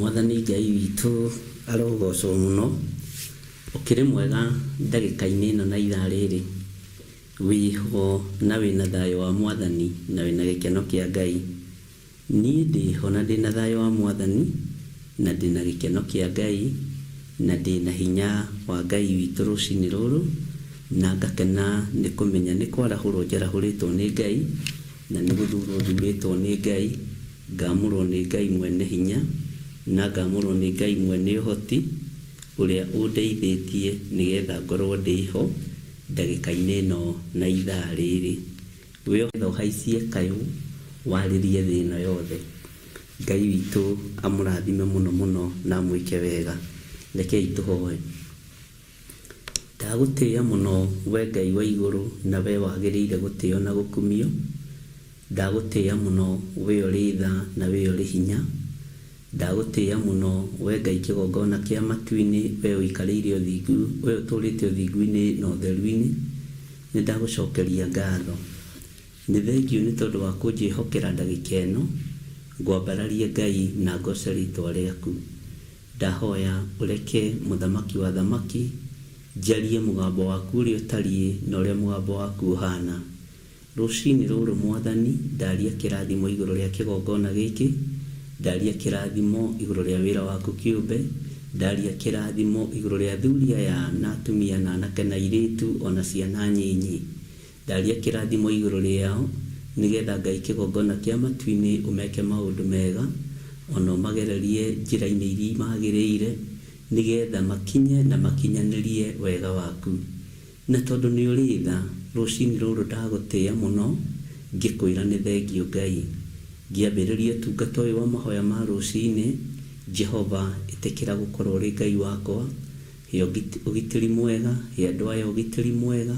Mwathani Ngai witũ arogocwo mũno, ũkĩrĩ mwega ndagĩka-inĩ ĩno na ithaa rĩrĩ, wĩho na wĩna thayũ wa Mwathani na wĩna gĩkeno kĩa Ngai. Niĩ ndĩho na ndĩna thayũ wa Mwathani na ndĩna gĩkeno kĩa Ngai na ndĩna hinya wa Ngai witũ rũcinĩ rũrũ, na ngakena nĩ kũmenya nĩ kwarahũrwo njarahũrĩtwo nĩ Ngai na nĩ gũthurwo thurĩtwo nĩ Ngai, ngamũrwo nĩ Ngai mwene hinya na ngamũrwo nĩ Ngai mwene ũhoti ũrĩa ũndeithĩtie nĩgetha ngorwo ndĩho ndagĩka-inĩ ĩno na ithaa rĩrĩ. Wĩ ũhaicie kayũ warĩrie thĩ ĩno yothe. Ngai witũ amũrathime mũno mũno na amwĩke wega. Rekei tũhoe. Ndagũtĩĩa mũno we Ngai wa igũrũ na we wagĩrĩire gũtĩo na gũkumio. Ndagũtĩĩa mũno we ũrĩ tha na we ũrĩ hinya. Ndagũtĩĩa mũno we Ngai kĩgongona kĩa matu-inĩ, we ũikarĩire ũthingu, we ũtũũrĩte ũthingu-inĩ na ũtheru-inĩ. Nĩ ndagũcokeria ngatho. Nĩ thengiũ nĩ tondũ wa kũnjĩhokera ndagĩka ĩno, ngwambararie Ngai na ngoce rĩtwa rĩaku. Ndahoya ũreke Mũthamaki wa athamaki njarie mũgambo waku ũrĩa ũtariĩ na ũrĩa mũgambo waku ũhana. Rũcinĩ rũrũ Mwathani, ndaria kĩrathimo igũrũ rĩa kĩgongona gĩkĩ, ndaria kĩrathimo igũrũ rĩa wĩra waku kĩũmbe, ndaria kĩrathimo igũrũ rĩa athuri aya na atumia na anake na airĩtu ona ciana nyinyi. Ndaria kĩrathimo igũrũ rĩao, nĩgetha Ngai kĩgongona kĩa matu-inĩ ũmeke maũndũ mega, ona ũmagererie njĩra-inĩ iria imagĩrĩire, nĩgetha makinye na makinyanĩrie wega waku. Na tondũ nĩ ũrĩ tha, rũcinĩ rũrũ ndagũtĩĩa mũno, ngĩkwĩra nĩ thengiũ Ngai. Ngĩambĩrĩria ũtungata ũyũ wa mahoya ma rũcinĩ, Jehova ĩtĩkĩra gũkorwo ũrĩ Ngai wakwa, He ũgitĩri mwega, he andũ aya ũgitĩri mwega,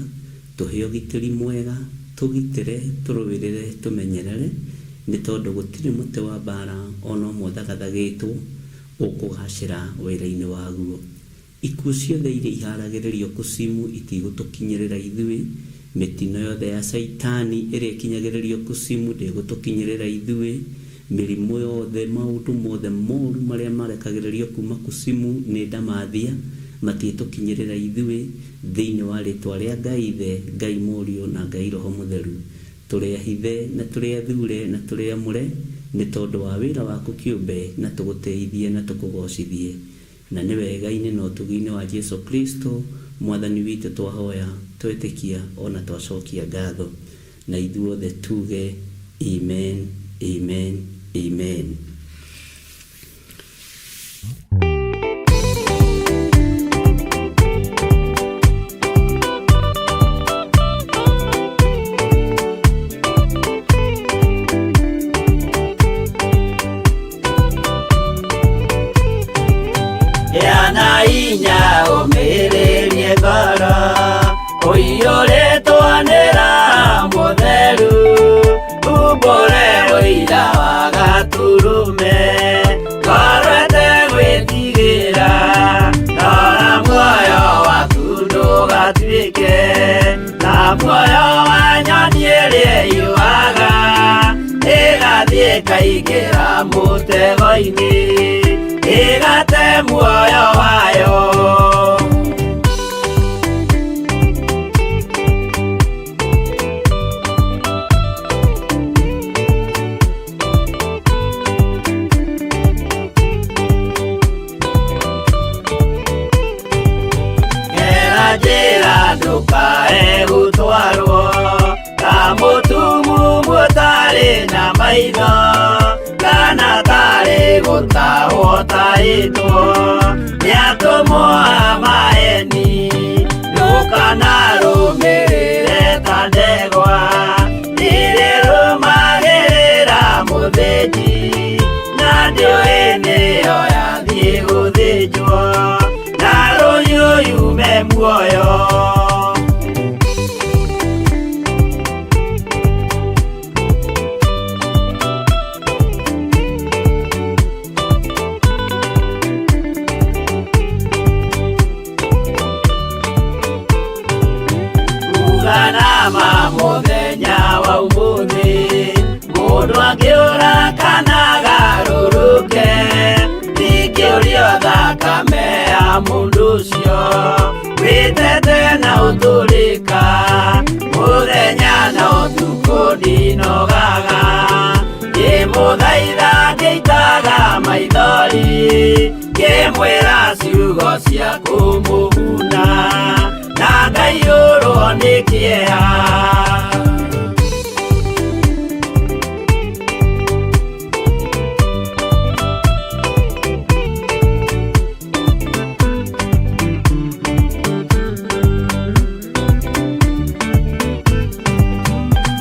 tũhe ũgitĩri mwega, tũgitĩre, tũrũĩrĩre, tũmenyerere, nĩ tondũ gũtirĩ mũtĩ wa mbaara o na ũmwe ũthagathagĩtwo ũkũgacĩra wĩra-inĩ waguo. Ikuũ ciothe iria iharagĩrĩrio Kusimu itigũtũkinyĩrĩra ithuĩ, mĩtino yothe ya Caitani ĩrĩa ĩkinyagĩrĩrio Kusimu ndĩgũtũkinyĩrĩra ithuĩ, Mĩrimũ yothe, maũndũ mothe moru marĩa marekagĩrĩrio kuuma Kusimu nĩ ndamathia, matiĩtũkinyĩrĩra ithuĩ, thĩinĩ wa rĩtwa rĩa Ngai Ithe, Ngai Mũriũ, na Ngai Roho Mũtheru. Tũrĩ ahithe, na tũrĩ athure, na tũrĩ amũre, nĩ tondũ wa wĩra waku kĩũmbe, na tũgũtĩithie na tũkũgocithie. Na nĩ wega-inĩ na ũtugi-inĩ wa Jesu Kristo, Mwathani witũ twahoya, twetĩkia, o na twacokia ngatho. Na ithuothe tuge, Amen, amen, amen. Gĩa na hinya ũmĩrĩrie ngoro ũiyũrĩtwo nĩ Roho Mũtheru, umbũre ũira wa Gatũrũme, ngoro ĩtegwĩtigĩra, rora muoyo waku ndũgatuĩke ta muoyo wa nyoni ĩrĩa ĩyũaga, ĩgathiĩ ĩkaingĩra mũtego-inĩ, ĩgate muoyo wayo. Gera njĩra ndũkae gũtwarwo ta mũtumumu ũtarĩ na maitho, kana tarĩ gũtahwo tahĩtwo nĩ atũmwo a maeni. Ndũkanarũmĩrĩre ta ndegwa ĩrĩa ĩrũmagĩrĩra mũthĩnji, na ndĩũĩ nĩyo yathiĩ gũthĩnjwo, na rũhiũ yume muoyo. Uga na ma mũthenya wa ũmũthĩ, mũndũ angĩũra kana agarũrũke, ti Mũndũ ũcio wĩtete na ũtũrĩka mũthenya na ũtukũ ndinogaga ngĩmũthaitha ngĩitaga maithori ngĩmwĩra ciugo cia kũmũguna na ngaiyũrwo nĩ kĩeha.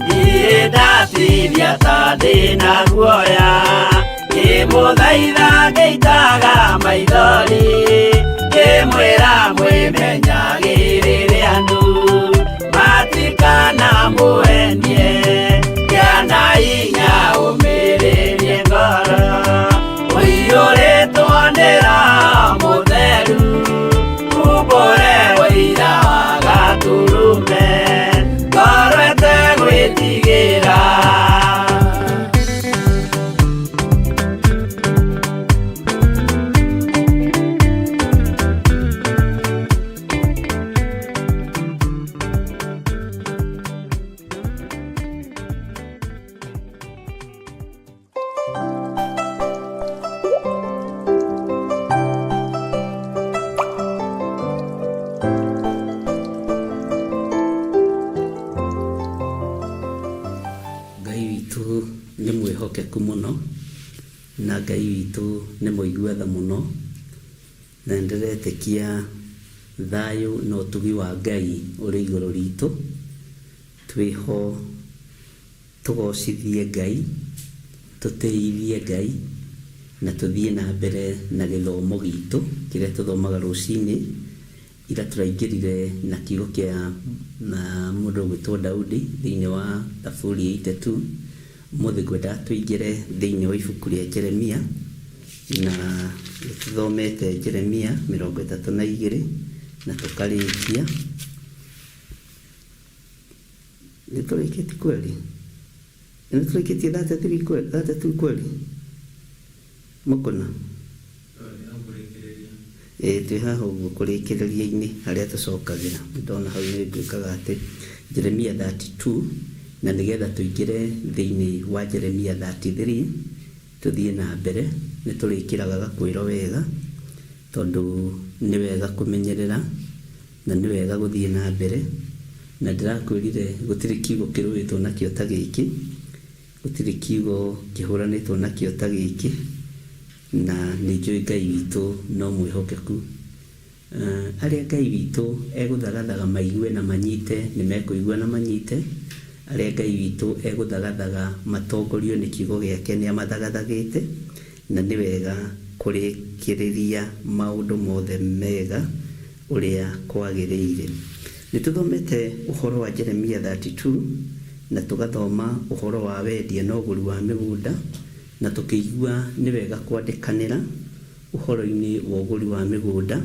Niĩ ndatithia ta ndĩna guoya ngĩmũthaitha ngĩitaga maithori ngĩmwĩra mwĩmenyagĩrĩre andũ matikana mũenie kĩana inya ũmĩrĩrie ngoro ũiyũrĩtwo nĩ Roho Mũtheru umbũre ũira wa Gatũrũme ngoro ĩtegwĩtigĩra. Ngai witũ nĩ mwĩhokeku mũno na Ngai witũ nĩ mũigua tha mũno na nĩndĩretĩkia thayũ na ũtugi wa Ngai ũrĩ igũrũ ritũ. Twĩho tũgocithie Ngai, tũtĩithie Ngai na tũthiĩ na mbere na gĩthomo gitũ kĩrĩa tũthomaga rũcinĩ. Ira tũraingĩrire na kiugo kĩa na mũndũ ũgwĩtwo Daudi thĩinĩ wa Thaburi 82. Ũmũthĩ ngwendaga tũingĩre thĩinĩ wa ibuku rĩa Jeremia na nĩtũthomete Jeremia 32 na tũkarĩkia. Nĩtũrĩkĩtie kweli? Nĩtũrĩkĩtie 33 kweli? 32 kweli? Mũkũna? Ĩĩ twĩ haha ũguo kũrĩkĩrĩria-inĩ harĩa tũcokagĩra. Ndona hau nĩ ngwĩkaga atĩ Jeremia 32 na nĩgetha tũingĩre thĩinĩ wa Jeremia 33 tũthiĩ na mbere. Nĩ tũrĩkĩraga gakwĩro wega tondũ nĩ wega kũmenyerera na nĩ wega gũthiĩ na mbere. Na ndĩrakwĩrire gũtirĩ kiugo kĩrũĩtwo nakĩo ta gĩkĩ, gũtirĩ kiugo kĩhũranĩtwo nakĩo ta gĩkĩ, na nĩ njũĩ Ngai witũ no mwĩhokeku. Arĩa Ngai witũ egũthagathaga maigue na manyite nĩ mekũigua na manyite, arĩa Ngai witũ egũthagathaga matongorio nĩ kiugo gĩake nĩ amathagathagĩte, na nĩ wega kũrĩkĩrĩria maũndũ mothe mega ũrĩa kwagĩrĩire. Nĩ tũthomete ũhoro wa Jeremia 32 na tũgathoma ũhoro wa wendia na ũgũri wa mĩgũnda na tũkĩigua nĩ wega kwandĩkanĩra ũhoro-inĩ wa ũgũri wa mĩgũnda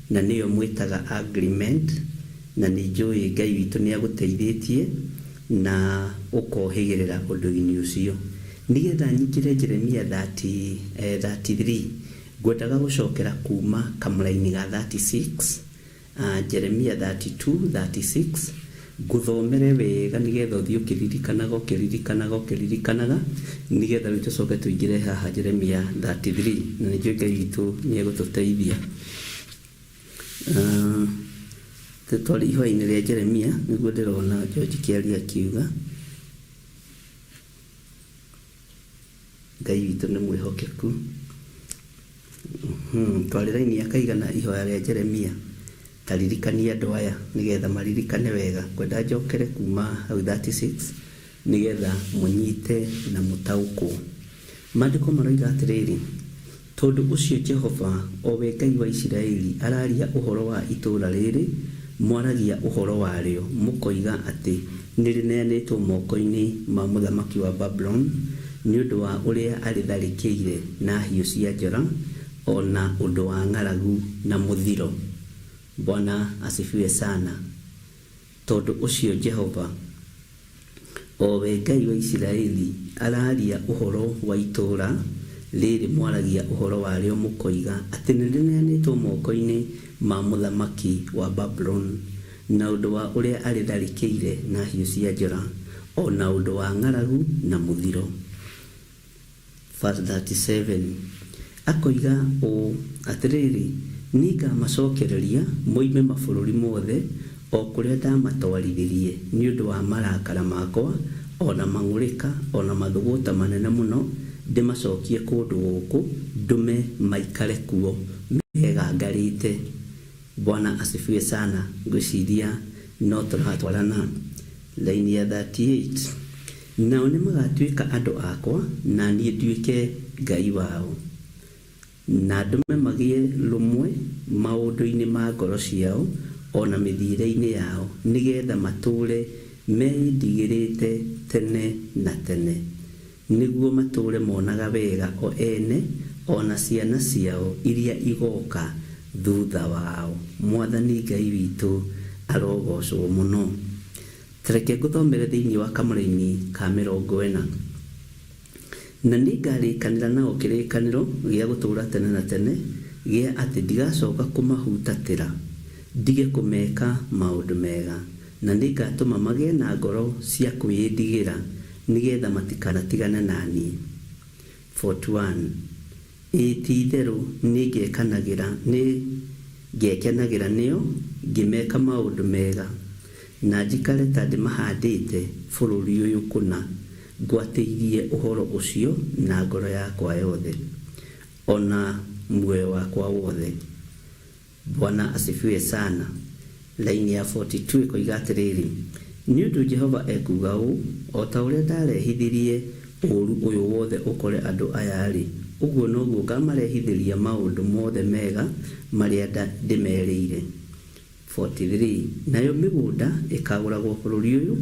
na nĩyo mwĩtaga agreement, na nĩ njũĩ Ngai witũ nĩ agũteithĩtie na ũkohĩgĩrĩra ũndũ-inĩ ũcio. Nĩgetha nyingĩre Jeremia 33 ngwendaga gũcokera kuma kamũraini ga 36, Jeremia 32, 36, ngũthomere wega nĩgetha ũthiĩ ũkĩririkanaga ũkĩririkanaga ũkĩririkanaga nĩgetha rĩu tũcoke tũingĩre haha Jeremia 33 na nĩ njũĩ Ngai witũ nĩ egũtũteithia. Twarĩ ihoya-inĩ rĩa Jeremia nĩguo ndĩrona George Kĩaria akiuga Ngai witũ nĩ mwĩhokeku. Twarĩ raini ya kaigana ihoya rĩa Jeremia. Ta ririkania andũ aya nĩgetha maririkane wega. Ngwenda njokere kuma hau 36 nĩgetha mũnyite na mũtaũkwo. Maandĩko maroiga atĩrĩrĩ, Tondũ ũcio Jehova, o we Ngai wa Isiraeli, araaria ũhoro wa itũũra rĩrĩ mwaragia ũhoro warĩo, mũkoiga atĩ nĩrĩneanĩtwo moko-inĩ ma mũthamaki wa Babuloni, nĩ ũndũ wa ũrĩa arĩtharĩkĩire na hiũ cia njora, o na ũndũ wa ng'aragu na mũthiro. Bwana asifiwe sana. Tondũ ũcio Jehova, o we Ngai wa Isiraeli, araaria ũhoro wa itũũra rĩrĩ mwaragia ũhoro warĩo mũkoiga atĩ nĩrĩneanĩtwo moko-inĩ ma mũthamaki wa Babuloni, na ũndũ wa ũrĩa arĩtharĩkĩire na hiũ cia njora, o na ũndũ wa ng'aragu na mũthiro. Verse 37, Akoiga ũũ, Atĩrĩrĩ, nĩngamacokereria moime mabũrũri mothe o kũrĩa ndamatwarithirie nĩ ũndũ wa marakara makwa, o na mang'ũrĩka, o na mathũgũta manene mũno, ndĩmacokie kũndũ gũkũ, ndũme maikare kuo megangarĩte. Bwana asifiwe sana. Ngwĩciria no tũratwarana. Laini ya 38, Nao nĩmagatuĩka andũ akwa, na niĩ nduĩke Ngai wao, na ndũme magĩe rũmwe maũndũ-inĩ ma ngoro ciao o na mĩthiĩre-inĩ yao, nĩ getha matũũre meĩndigĩrĩte tene na tene, nĩguo matũũre monaga wega o ene, o na ciana ciao iria igoka thutha wao. Mwathani Ngai witũ arogoocwo mũno. Ta reke ngũthomere thĩinĩ wa kamũraini ka 40. Na nĩngarĩkanĩra nao kĩrĩkanĩro gĩa gũtũũra tene na tene, gĩa atĩ ndigacoka kũmahutatĩra, ndige kũmeka maũndũ mega, na nĩngatũma magĩe na ngoro cia kwĩĩndigĩra, nĩ getha matikanatigane na niĩ. 41 Ĩĩ, ti-itherũ nĩngekenagĩra nĩo ngĩmeka maũndũ mega, na njikare ta ndĩmahandĩte bũrũri ũyũ kũna, ngwatĩirie ũhoro ũcio na ngoro yakwa yothe, o na muoyo wakwa wothe. Bwana asifiwe sana. Laini ya 42 ĩkoiga atĩrĩrĩ, Nĩ ũndũ Jehova ekuuga ũũ, O ta ũrĩa ndarehithirie ũũru ũyũ wothe ũkore andũ aya-rĩ, ũguo noguo ngamarehithĩria maũndũ mothe mega marĩa ndĩmerĩire. 43 nayo mĩgũnda ĩkaagũragwo bũrũri ũyũ,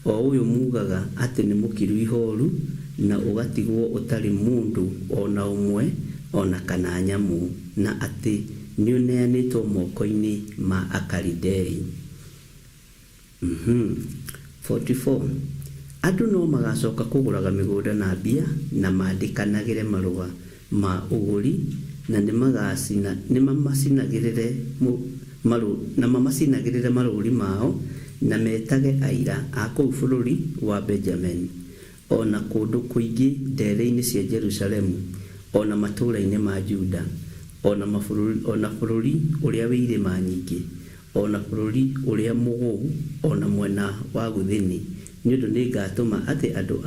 o ũyũ muugaga atĩ nĩ mũkiru ihooru, na ũgatigwo ũtarĩ mũndũ o na ũmwe o na kana nyamũ, na atĩ nĩũneanĩtwo moko-inĩ ma Akalidei. 44 Andũ no magacooka kũgũraga mĩgũnda na mbia, na mandĩkanagĩre marũa ma ũgũri, na nĩmamacinagĩrĩre na mamacinagĩrĩre marũũri mao, na metage aira a kũu bũrũri wa Benjamini, o na kũndũ kũingĩ ndeere-inĩ cia Jerusalemu, o na matũũra-inĩ ma Juda, o na o na bũrũri ũrĩa wĩ irĩma nyingĩ, o na bũrũri ũrĩa mũgũu, o na mwena wa gũthini, nĩ ũndũ nĩngatũma atĩ andũ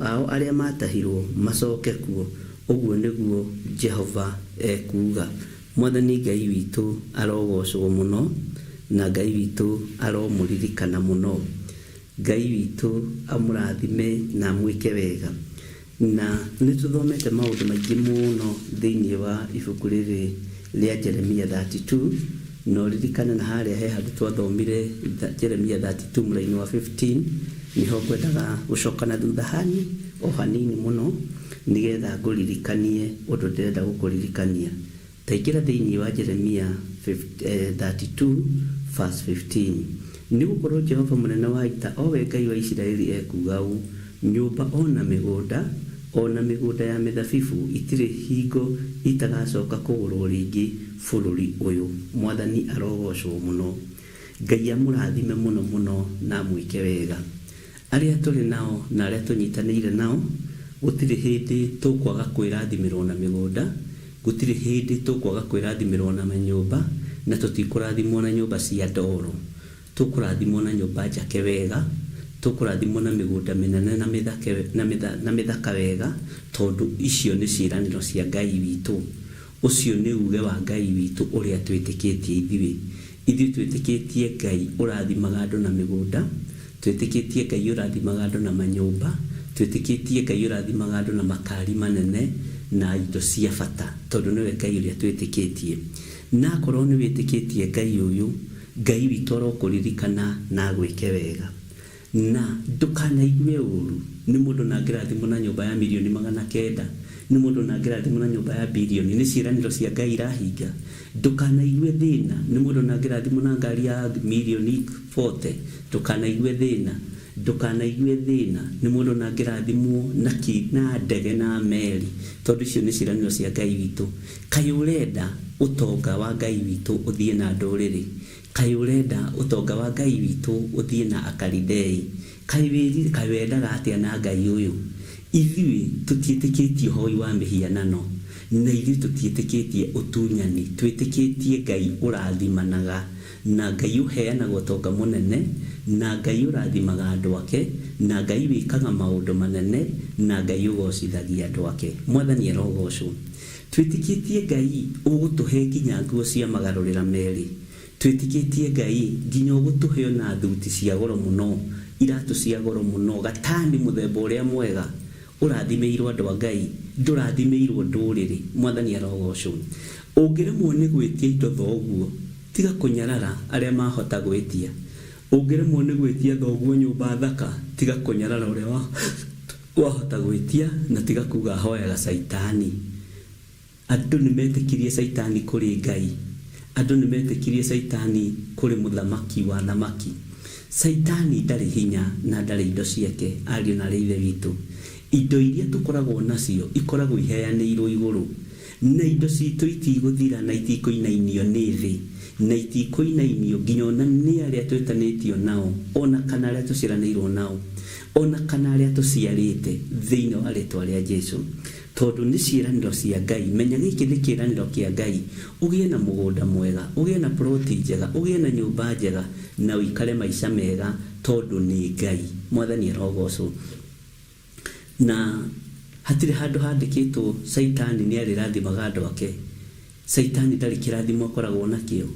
ao arĩa maatahirũo macoke kuo, ũguo nĩguo Jehova ekuuga. Mwathani Ngai witũ arogoocwo mũno, na Ngai witũ aromũririkana mũno. Ngai witũ amũrathime na amwĩke wega. Na nĩ tũthomete maũndũ maingĩ mũno thĩinĩ wa ibuku rĩrĩ rĩa Jeremia 32, na ũririkane na harĩa he handũ twathomire Jeremia 32 mũraini wa 15, nĩho ngwendaga gũcoka na thutha hani o hanini mũno, nĩgetha ngũririkanie ũndũ ndĩrenda gũkũririkania. Ta ingĩra thĩinĩ wa Jeremia 32 verse 15. Nĩ gũkorwo Jehova mũnene wa ita, o we Ngai wa Isiraeli, ekuuga ũũ, Nyũmba o na mĩgũnda, o na mĩgũnda ya mĩthabibũ itirĩ hingo itagacoka kũgũrwo rĩngĩ bũrũri ũyũ. Mwathani arogoocwo mũno. Ngai amũrathime mũno mũno na amwĩke wega. Arĩa tũrĩ nao na arĩa tũnyitanĩire nao, gũtirĩ hĩndĩ tũkwaga kwĩrathimĩrwo na mĩgũnda, gũtirĩ hĩndĩ tũkwaga kwĩrathimĩrwo na manyũmba, na tũtikũrathimwo na nyũmba cia ndoro. Tũkũrathimwo na nyũmba njake wega, tũkũrathimwo na mĩgũnda mĩnene na mĩthake na mĩtha na mĩthaka wega, tondũ icio nĩ ciĩranĩro cia Ngai witũ. Ũcio nĩ uge wa Ngai witũ ũrĩa twĩtĩkĩtie ithuĩ. Ithuĩ twĩtĩkĩtie Ngai ũrathimaga andũ na mĩgũnda, twĩtĩkĩtie Ngai ũrathimaga andũ na manyũmba, twĩtĩkĩtie Ngai ũrathimaga andũ na makari manene na indo cia bata, tondũ nĩwe Ngai ũrĩa twĩtĩkĩtie. Na akorwo nĩ wĩtĩkĩtie Ngai ũyũ, Ngai witũ arokũririkana na agwĩke wega. Na ndũkanaigue ũũru nĩ mũndũ na angĩrathimwo na nyũmba ya mirioni 900, nĩ mũndũ na angĩrathimwo na nyũmba ya birioni, nĩ ciĩranĩro cia Ngai irahinga. Ndũkanaigue thĩna nĩ mũndũ na angĩrathimwo na ngari ya mirioni 40, ndũkanaigue thĩna. Ndũkanaigue thĩna nĩ mũndũ ona angĩrathimwo na ki, na ndege na meri, tondũ icio nĩ ciĩranĩro cia Ngai witũ. Kaĩ ũrenda ũtonga wa Ngai witũ ũthiĩ na ndũrĩrĩ? Kaĩ ũrenda ũtonga wa Ngai witũ ũthiĩ na Akalidei? Kaĩ wĩri, kaĩ wendaga atĩa na Ngai ũyũ? Ithuĩ tũtiĩtĩkĩtie ũhoi wa mĩhianano, na ithuĩ tũtiĩtĩkĩtie ũtunyani. Twĩtĩkĩtie Ngai ũrathimanaga, na Ngai ũheanaga ũtonga mũnene, na Ngai ũrathimaga andũ ake, na Ngai wĩkaga maũndũ manene, na Ngai ũgocithagia andũ ake. Mwathani arogocwo. Twĩtĩkĩtie Ngai ũgũtũhe nginya nguo cia magarũrĩra merĩ. Twĩtĩkĩtie Ngai nginya ũgũtũhe ona thuti cia goro mũno, iratũ cia goro mũno, gatani mũthemba ũrĩa mwega. Ũrathimĩirwo andũ a Ngai, ndũrathimĩirwo ndũrĩrĩ. Mwathani arogocwo. Ũngĩremwo nĩ gwĩtia indo thoguo, tiga kũnyarara arĩa mahota gwĩtia. Ũngĩremwo nĩ gwĩtia thoguo nyũmba thaka, tiga kũnyarara ũrĩa wahota gwĩtia, na tiga kuga ahoyaga Caitani. Andũ nĩ metĩkirie Caitani kũrĩ Ngai. Andũ nĩ metĩkirie Caitani kũrĩ mũthamaki wa thamaki. Caitani ndarĩ hinya na ndarĩ indo ciake, ariũ na aarĩ a Ithe witũ. Indo iria tũkoragwo nacio ikoragwo iheanĩirwo igũrũ. Na indo citũ itigũthira na itikũinainio nĩ thĩ, na itikũinainio nginya ona nĩ arĩa twĩtanĩtio nao, ona kana arĩa tũciaranĩirwo nao, ona kana arĩa tũciarĩte, thĩinĩ wa rĩtwa rĩa Jesu. Tondũ nĩ ciĩranĩro cia Ngai. Menya gĩkĩ nĩ kĩĩranĩro kĩa Ngai, ũgĩe na mũgũnda mwega, ũgĩe na ploti njega, ũgĩe na nyũmba njega, na ũikare maica mega, tondũ nĩ Ngai. Mwathani arogocwo. Na hatirĩ handũ handĩkĩtwo Caitani nĩ arĩrathimaga andũ ake. Caitani ndarĩ kĩrathimo akoragwo nakĩo.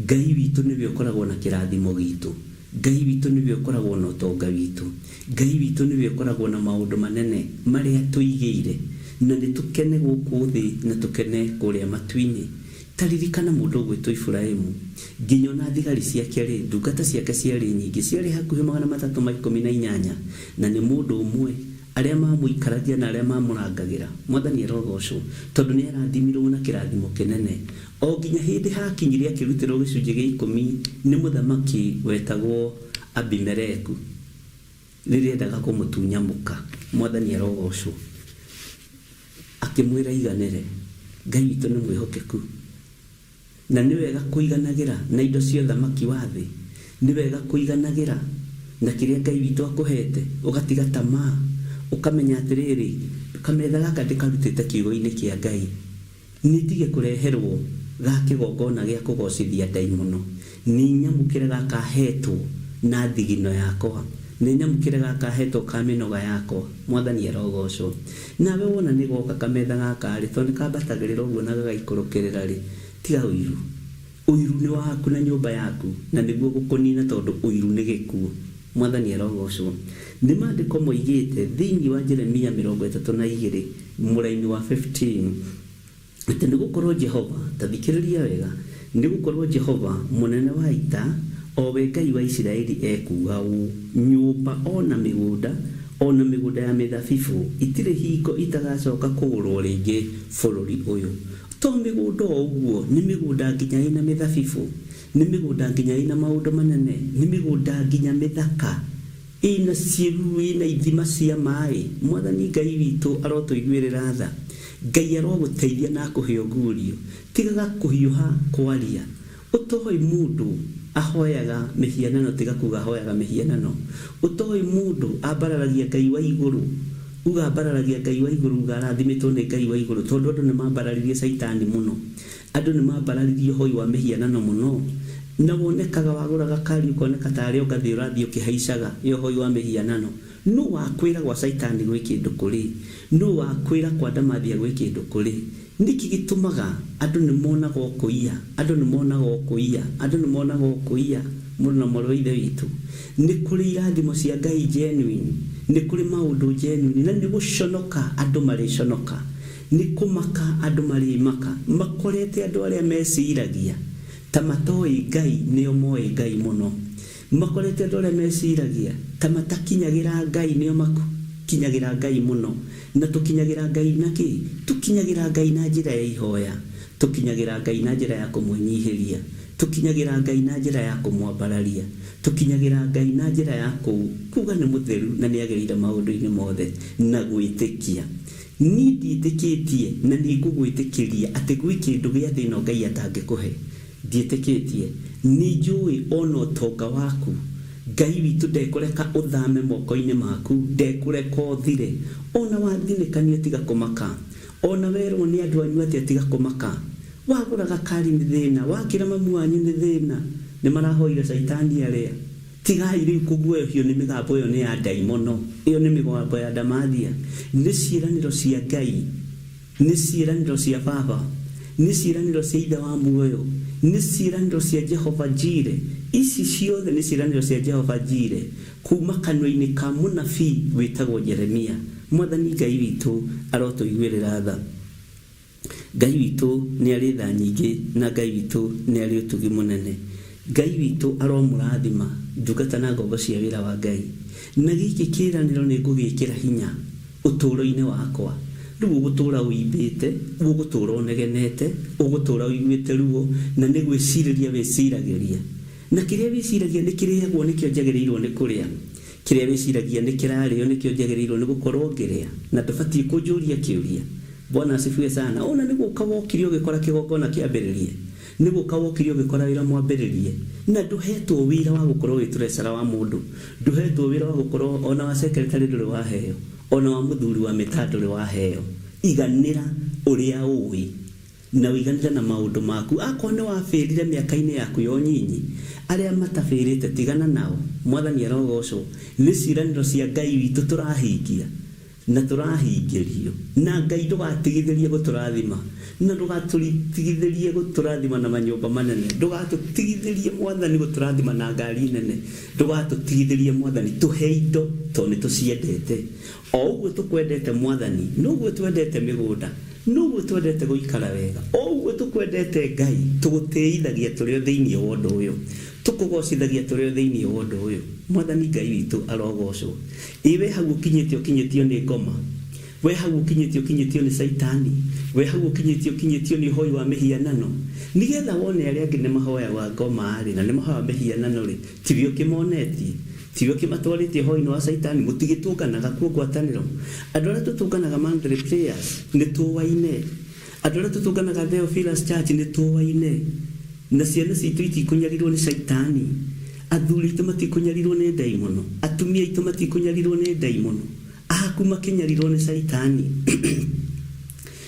Ngai witũ nĩwe ũkoragwo na kĩrathimo gitũ. Ngai witũ nĩwe ũkoragwo na ũtonga witũ. Ngai witũ nĩwe ũkoragwo na maũndũ manene marĩa atũigĩire, na nĩ tũkene gũkũ thĩ na tũkene kũrĩa matu-inĩ. Ta ririkana mũndũ ũgwĩtwo Iburahimu. Nginya o na thigari ciake-rĩ, ndungata ciake ciarĩ nyingĩ, ciarĩ hakuhĩ 318, na nĩ mũndũ ũmwe. Arĩa maamũikaragia na arĩa maamũrangagĩra. Mwathani arogocwo, tondũ nĩarathimirwo na kĩrathimo kĩnene. O nginya hĩndĩ haakinyire akĩrutĩrwo gĩcunjĩ gĩa ikũmi nĩ mũthamaki wetagwo Abimeleku, rĩrĩa endaga kũmũtunya mũka. Mwathani arogocwo. Akĩmwĩra aiganĩre. Ngai witũ nĩ mwĩhokeku. Na nĩ wega kũiganagĩra na indo cia ũthamaki wa thĩ? Nĩ wega kũiganagĩra na kĩrĩa Ngai witũ akũheete, ũgatiga tamaa, ũkamenya atĩrĩrĩ, kametha gaka ndĩkarutĩte kiugo-inĩ kĩa Ngai, nĩ ndige kũreherwo ga kĩgongona gĩa kũgocithia ndaimono, nĩ nyamũkĩre gaka heetwo na thigino yakwa, nĩ nyamũkĩre gaka heetwo ka mĩnoga yakwa. Mwathani arogocwo. Nawe wona nĩ goka kametha gaka-rĩ, tondũ nĩ kambatagĩrĩra ũguo na gagaikũrũkĩrĩra-rĩ, tiga ũiru. Ũiru nĩ waku na nyũmba yaku, na nĩguo ũgũkũnina tondũ ũiru nĩ gĩkuũ. Mwathani arogocwo. Nĩ maandĩko moigĩte thĩinĩ wa Jeremia 32 mũraini wa 15, Atĩ nĩ gũkorũo Jehova, ta thikĩrĩria wega, nĩ gũkorũo Jehova, Mũnene wa Ita, o we Ngai wa Isiraeli ekuuga ũũ, Nyũmba o na mĩgũnda, o na mĩgũnda ya mĩthabibu, itirĩ hingo itagacoka kũgũrũo rĩngĩ bũrũri ũyũ. To mĩgũnda o ũguo, nĩ mĩgũnda nginya ĩĩ na mĩthabibu, nĩ mĩgũnda nginya ĩĩ na maũndũ manene, nĩ mĩgũnda nginya mĩthaka. Ĩna ciĩruru, ĩna ithima cia maaĩ. Mwathani Ngai witũ arotũiguĩrĩra tha. Ngai arogũteithia na akũhe ũguũrio. Tigaga kũhiũha kwaria. Ũtoĩ mũndũ ahoyaga mĩhianano tiga kuga ahoyaga mĩhianano. Ũtoĩ mũndũ ambararagia Ngai wa igũrũ uga ambararagia Ngai wa igũrũ uga arathimĩtwo nĩ Ngai wa igũrũ tondũ andũ nĩmambararirie caitani mũno. Andũ nĩmambararirie ũhoi wa mĩhianano mũno, na wonekaga wagũra gakari ũkoneka tarĩ o ngathĩ ũrathiĩ ũkĩhaicaga ya ũhoi wa mĩhianano. Nũ wakwĩra gwa Caitani gwĩ kĩndũ kũrĩ? Nũ wakwĩra kwa Ndamathia gwĩ kĩndũ kũrĩ? Nĩkĩ gĩtũmaga andũ nĩmonaga o kũiya, andũ nĩmonaga o kũiya, andũ nĩmonaga o kũiya, mũrũ na mwarĩ wa Ithe witũ? Nĩ kũrĩ irathimo cia Ngai genuine, nĩ kũrĩ maũndũ genuine, na nĩ gũconoka andũ marĩconoka. Nĩ kũmaka andũ marĩmaka, makorete andũ arĩa meciragia ta matoĩ Ngai nĩo moĩ Ngai mũno. Makorete andũ arĩa meciragia ta matakinyagĩra Ngai nĩo makinyagĩra Ngai mũno. Na tũkinyagĩra Ngai na kĩ? Tũkinyagĩra Ngai na njĩra ya ihoya. Tũkinyagĩra Ngai na njĩra ya kũmwĩnyihĩria. Tũkinyagĩra Ngai na njĩra ya kũmwambararia. Tũkinyagĩra Ngai na njĩra ya kuuga nĩ mũtheru na nĩ agĩrĩire maũndũ-inĩ mothe na gwĩtĩkia. Niĩ ndiĩtĩkĩtie na nĩ ngũgwĩtĩkĩria atĩ gwĩ kĩndũ gĩa thĩ ĩno Ngai atangĩkũhe. Ndiĩtĩkĩtie. Nĩ njũĩ o na ũtonga waku, Ngai witũ ndekũreka ũthame moko-inĩ maku, ndekũreka ũthire. O na wathinĩkanio tiga kũmaka. O na werwo nĩ andũ anyu atĩa tiga kũmaka. Wagũra gakari nĩ thĩna, wakĩra mamu wanyu nĩ thĩna. Nĩ marahoire caitani arĩa. Tigai rĩu kũguoyohio nĩ mĩgambo ĩyo nĩ ya ndaimono. Ĩyo nĩ mĩgambo ya ndamathia. Nĩ ciĩranĩro cia Ngai. Nĩ ciĩranĩro cia Baba. Nĩ ciĩranĩro cia Ithe wa muoyo. Nĩ ciĩranĩro cia Jehova Jire. Ici ciothe nĩ ciĩranĩro cia Jehova Jire kuuma kanua-inĩ ka mũnabii wĩtagwo Jeremia. Mwathani Ngai witũ arotũiguĩrĩra tha. Ngai witũ nĩ arĩ tha nyingĩ na Ngai witũ nĩ arĩ ũtugi mũnene. Ngai witũ aromũrathima, ndungata na ngombo cia wĩra wa Ngai. Na gĩkĩ kĩĩranĩro nĩ ngũgĩkĩra hinya ũtũũro-inĩ wakwa. Rĩu ũgũtũũra ũimbĩte, ũgũtũũra ũnegenete, ũgũtũũra ũiguĩte ruo, na nĩ gwĩcirĩria wĩciragĩria. Na kĩrĩa wĩciragia nĩ kĩrĩagwo nĩkĩo njagĩrĩirwo nĩ kũrĩa. Kĩrĩa wĩciragia nĩ kĩrarĩo nĩkĩo njagĩrĩirwo nĩ gũkorwo ngĩrĩa. Na ndũbatiĩ kũnjũria kĩũria. Bwana asifiwe sana. Ona nĩ gũka wokire ũgĩkora kĩgongona kĩambĩrĩrie. Nĩ gũka wokire ũgĩkora wĩra mwambĩrĩrie. Na ndũhetwo wĩra wa gũkorwo wĩ treasurer wa mũndũ. Ndũhetwo wĩra wa gũkorwo ona wa secretary ndũrĩ waheo. Ona wa mũthuri wa mĩtaa ndũrĩ waheo. Iganĩra ũrĩa ũĩ. Na ũiganĩre na maũndũ maku. Akorwo nĩ wabĩrire mĩaka-inĩ yaku ya ũnyinyi, arĩa matabĩrĩte tigana nao. Mwathani arogocwo. Nĩ ciĩranĩro cia Ngai witũ tũrahingia. Na tũrahingĩrio. Na Ngai ndũgatigithĩrie gũtũrathima. Na ndũgatũtigithĩrie gũtũrathima na manyũmba manene. Ndũgatũtigithĩrie Mwathani gũtũrathima na ngari nene. Ndũgatũtigithĩrie Mwathani tũhe indo tondũ nĩ tũciendete. O ũguo tũkwendete Mwathani, noguo twendete mĩgũnda, noguo twendete gũikara wega. O ũguo tũkwendete Ngai, tũgũtĩithagia tũrĩ o thĩinĩ wa ũndũ ũyũ. Tũkũgocithagia tũrĩ o thĩinĩ wa ũndũ ũyũ. Mwathani Ngai witũ arogocwo. Ĩ we hau ũkinyĩte ũkinyĩtio nĩ ngoma? We hau ũkinyĩte ũkinyĩtio nĩ caitani? We hau ũkinyĩte ũkinyĩtio nĩ ũhoi wa mĩhianano? Nĩgetha wone arĩa angĩ nĩ mahoyaga ngoma-rĩ, na nĩ mahoyaga mĩhianano-rĩ, tiwe ũkĩmonetie? Tiwe ũkĩmatwarĩte ũhoi-inĩ wa caitani? Mũtigĩtũnganaga kuo ngwatanĩro? Andũ arĩa tũtũnganaga monthly prayers nĩ tũwaine? Andũ arĩa tũtũnganaga Theophilus Church nĩ tũwaine? Na ciana citũ itikũnyarirwo nĩ caitani? Athuri aitũ matikũnyarirwo nĩ ndaimono? Atumia aitũ matikũnyarirwo nĩ ndaimono? Aku makĩnyarirwo nĩ caitani?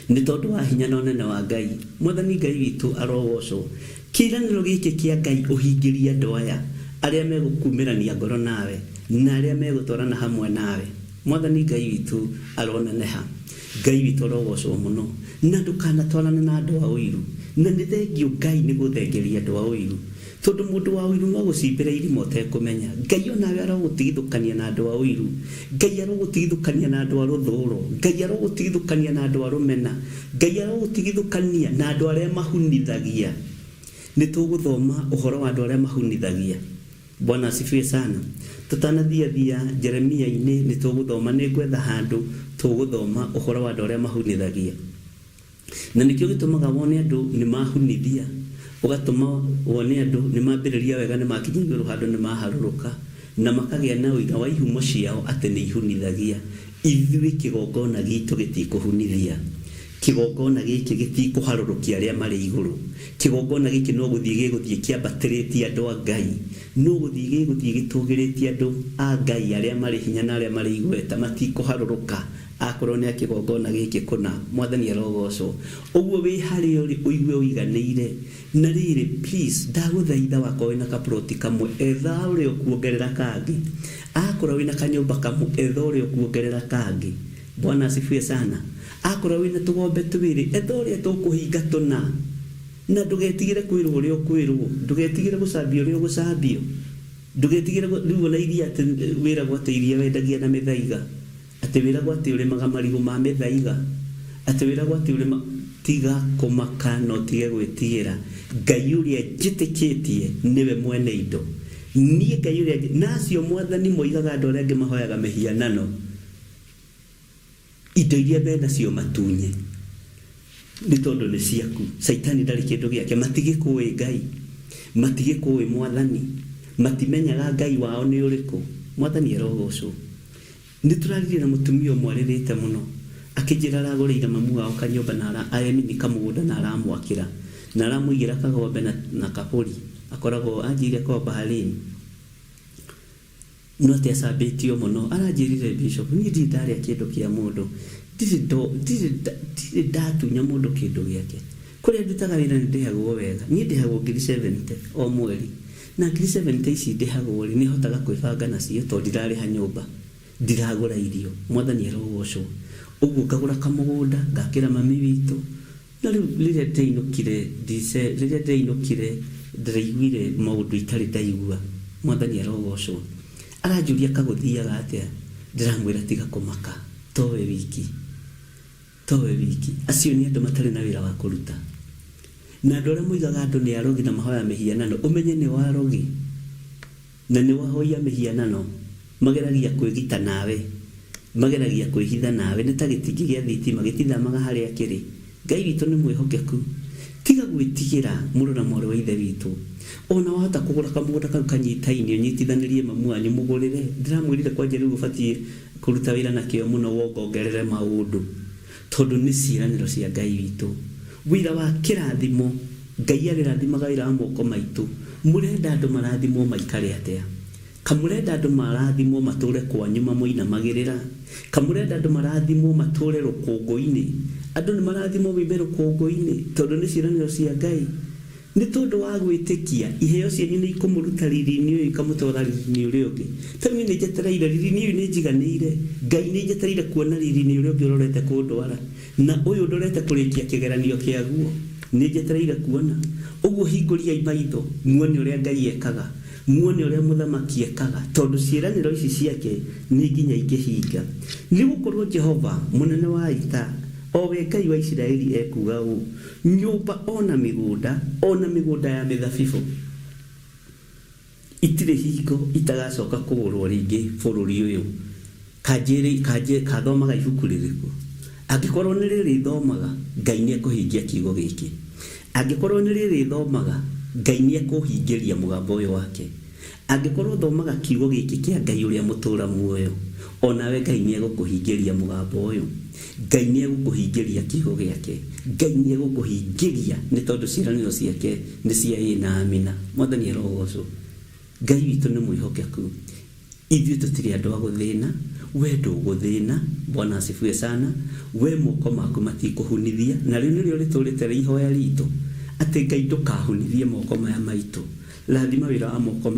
Nĩ tondũ wa hinya na ũnene wa Ngai. Mwathani Ngai witũ arogocwo. Kĩĩranĩro gĩkĩ kĩa Ngai ũhingĩrie andũ aya, arĩa megũkumĩrania ngoro nawe, na arĩa megũtwarana hamwe nawe. Mwathani Ngai witũ aroneneha. Ngai witũ arogocwo mũno. Na ndũkanatwarane na andũ a ũiru. Na nĩ thengiũ Ngai nĩ gũthengeria andũ a ũiru. Tondũ mũndũ wa ũiru no agũcimbĩre irima ũtekũmenya. Ngai o nawe arogũtigithũkania na andũ a ũiru. Ngai arogũtigithũkania na andũ a rũthũũro. Ngai arogũtigithũkania na andũ a rũmena. Ngai arogũtigithũkania na andũ arĩa mahunithagia. Nĩ tũgũthoma ũhoro wa andũ arĩa mahunithagia. Bwana asifiwe sana. Tũtanathiathia Jeremia-inĩ nĩ tũgũthoma, nĩ ngwetha handũ tũgũthoma ũhoro wa andũ arĩa mahunithagia. Na nĩkĩo gĩtũmaga wone andũ nĩ mahunithia, ũgatũma wone andũ nĩ mambĩrĩria wega nĩ makinya igũrũ handũ nĩ maharũrũka, na makagĩa na ũira wa ihumo ciao atĩ nĩ ihunithagia. Ithuĩ kĩgongona gitũ gĩtikũhunithia. Kĩgongona gĩkĩ gĩtikũharũrũkia arĩa marĩ igũrũ. Kĩgongona gĩkĩ no gũthiĩ gĩgũthiĩ kĩambatĩrĩtie andũ a Ngai. No gũthiĩ gĩgũthiĩ gĩtũgĩrĩtie andũ a Ngai arĩa marĩ hinya na arĩa marĩ igweta, matikũharũrũka akorwo nĩ a kĩgongona gĩkĩ kũna. Mwathani arogocwo. Ũguo wĩ harĩa ũrĩ ũigue ũiganĩire. Na rĩrĩ, please, ndagũthaitha wakorwo wĩna kaploti kamwe, etha ũrĩa ũkuongerera kangĩ. Akorwo wĩna kanyũmba kamwe, etha ũrĩa ũkuongerera kangĩ. Bwana asifiwe sana. Akorwo wĩna tũgombe twĩrĩ, etha ũrĩa tũkũhinga tũna. Na ndũgetigĩre kwĩrwo ũrĩa ũkwĩrwo, ndũgetigĩre gũcambio ũrĩa ũgũcambio, ndũgetigĩre rĩu ona iria atĩ wĩragwo atĩ iria wendagia na mĩthaiga, atĩ wĩragwo atĩ ũrĩmaga marigũ ma mĩthaiga, atĩ wĩragwo atĩ ũrĩma, tiga kũmaka na ũtige gwĩtigĩra. Ngai ũrĩa njĩtĩkĩtie nĩwe mwene indo. Niĩ Ngai ũrĩa, na acio Mwathani moigaga andũ arĩa angĩ mahoyaga mĩhianano. Indo iria menacio matunye, nĩ tondũ nĩ ciaku. Caitani ndarĩ kĩndũ gĩake, matigĩkũĩ Ngai. Matigĩkũĩ mwathani, matimenyaga Ngai wao nĩ ũrĩkũ. Mwathani arogocwo. Nĩ tũraririe na mũtumia ũmwe arĩrĩte mũno, akĩnjĩra aragũrĩire mamu wao kanyũmba na ara, arĩmi kamũgũnda na aramwakĩra na aramũigĩra kagombe na kabũri, akoragwo anjĩire akoragwo Bahrain. No atĩ acambĩtio mũno. Aranjĩrire, Bishop, niĩ ndirĩ ndarĩa kĩndũ kĩa mũndũ, ndirĩ ndirĩ ndirĩ ndatunya mũndũ kĩndũ gĩake. Kũrĩa ndutaga wĩra nĩ ndĩhagwo wega. Niĩ ndĩhagwo ngiri 70 o mweri. Na ngiri 70 ici ndĩhagwo rĩ, nĩ hotaga kwĩbanga nacio tondũ ndirarĩha nyũmba, ndiragũra irio. Mwathani arogocwo. Ũguo ngagũra kamũgũnda, ngakĩra mami witũ. Na rĩu rĩrĩa ndĩrainũkire, rĩrĩa ndĩrainũkire, ndĩraiguire maũndũ itarĩ ndaigua. Mwathani arogocwo. Aranjũria kagũthiaga atĩa, ndĩramwĩra tiga kũmaka, towe wiki. Towe wiki. Acio nĩ andũ matarĩ na wĩra wa kũruta. Na andũ arĩa moigaga andũ nĩ arogi na mahoya mĩhianano, ũmenye nĩ warogi na nĩ wahoia mĩhianano, mageragia kwĩgita nawe, mageragia kwĩhitha nawe, nĩ ta gĩtingĩ gĩa thitima, gĩtithamaga harĩa kĩrĩ. Ngai witũ nĩ mwĩhokeku. Tiga gwĩtigĩra, mũrũ na mwarĩ wa Ithe witũ. O na wahota kũgũra kamũgũnda kau kanyitaine, ũnyitithanĩrie mamu wanyu mũgũrĩre. Ndĩramwĩrire kwanja rĩu ũbatiĩ kũruta wĩra na kĩo mũno wongongerere maũndũ, tondũ nĩ ciĩranĩro cia Ngai witũ. Wĩra wa kĩrathimo, Ngai arĩrathimaga wĩra wa moko maitũ. Mũrenda andũ marathimwo maikare atĩa? Kamũrenda andũ marathimwo matũre kwanyu mamũinamagĩrĩra? Kamũrenda andũ marathimwo matũre rũkũngũ-inĩ? Andũ nĩ marathimwo moime rũkũngũ-inĩ tondũ nĩ ciĩranĩro cia Ngai. Nĩ tondũ wa gwĩtĩkia, iheo cianyu nĩ ikũmũruta riri-inĩ ũyũ ikamũtwara riri-inĩ ũrĩa ũngĩ. Ta rĩu niĩ nĩ njetereire, riri-inĩ ũyũ nĩ njiganĩire. Ngai nĩ njetereire kuona riri-inĩ ũrĩa ũngĩ ũrorete kũndwara. Na ũyũ ndorete kũrĩkia kĩgeranio kĩaguo. Nĩ njetereire kuona. Ũguo hingũriai maitho muone ũrĩa Ngai ekaga. Muone ũrĩa mũthamaki ekaga, tondũ ciĩranĩro ici ciake nĩ nginya ingĩhinga. Nĩ gũkorũo Jehova mũnene wa ita, o we Ngai wa Isiraeli ekuuga ũũ, Nyũmba o na mĩgũnda, o na mĩgũnda ya mĩthabibũ, itirĩ hingo itagacoka kũgũrũo rĩngĩ bũrũri ũyũ. Kanjĩre, kanjĩre, kathomaga ibuku rĩrĩkũ? Angĩkorũo nĩ rĩrĩ thomaga, Ngai nĩ ekũhingia kiugo gĩkĩ. Angĩkorũo nĩ rĩrĩ thomaga, Ngai nĩ ekũhingĩria mũgambo ũyũ wake. Angĩkorũo thomaga kiugo gĩkĩ kĩa Ngai ũrĩa mũtũũra muoyo, o nawe Ngai nĩ egũkũhingĩria mũgambo ũyũ. Ngai nĩ egũkũhingĩria kiugo gĩake. Ngai nĩ egũkũhingĩria nĩ tondũ ciĩranĩro ciake nĩ cia ĩĩ na amina. Mwathani arogocwo. Ngai witũ nĩ mwĩhokeku. Ithuĩ tũtirĩ andũ a gũthĩna, wee ndũgũthĩna, Bwana asifiwe sana, wee moko maku matikũhunithia, na rĩu nĩrĩo rĩtũrĩte rĩ ihoya ritũ, atĩ Ngai ndũkahunithie moko maya maitũ, rathima wĩra wa moko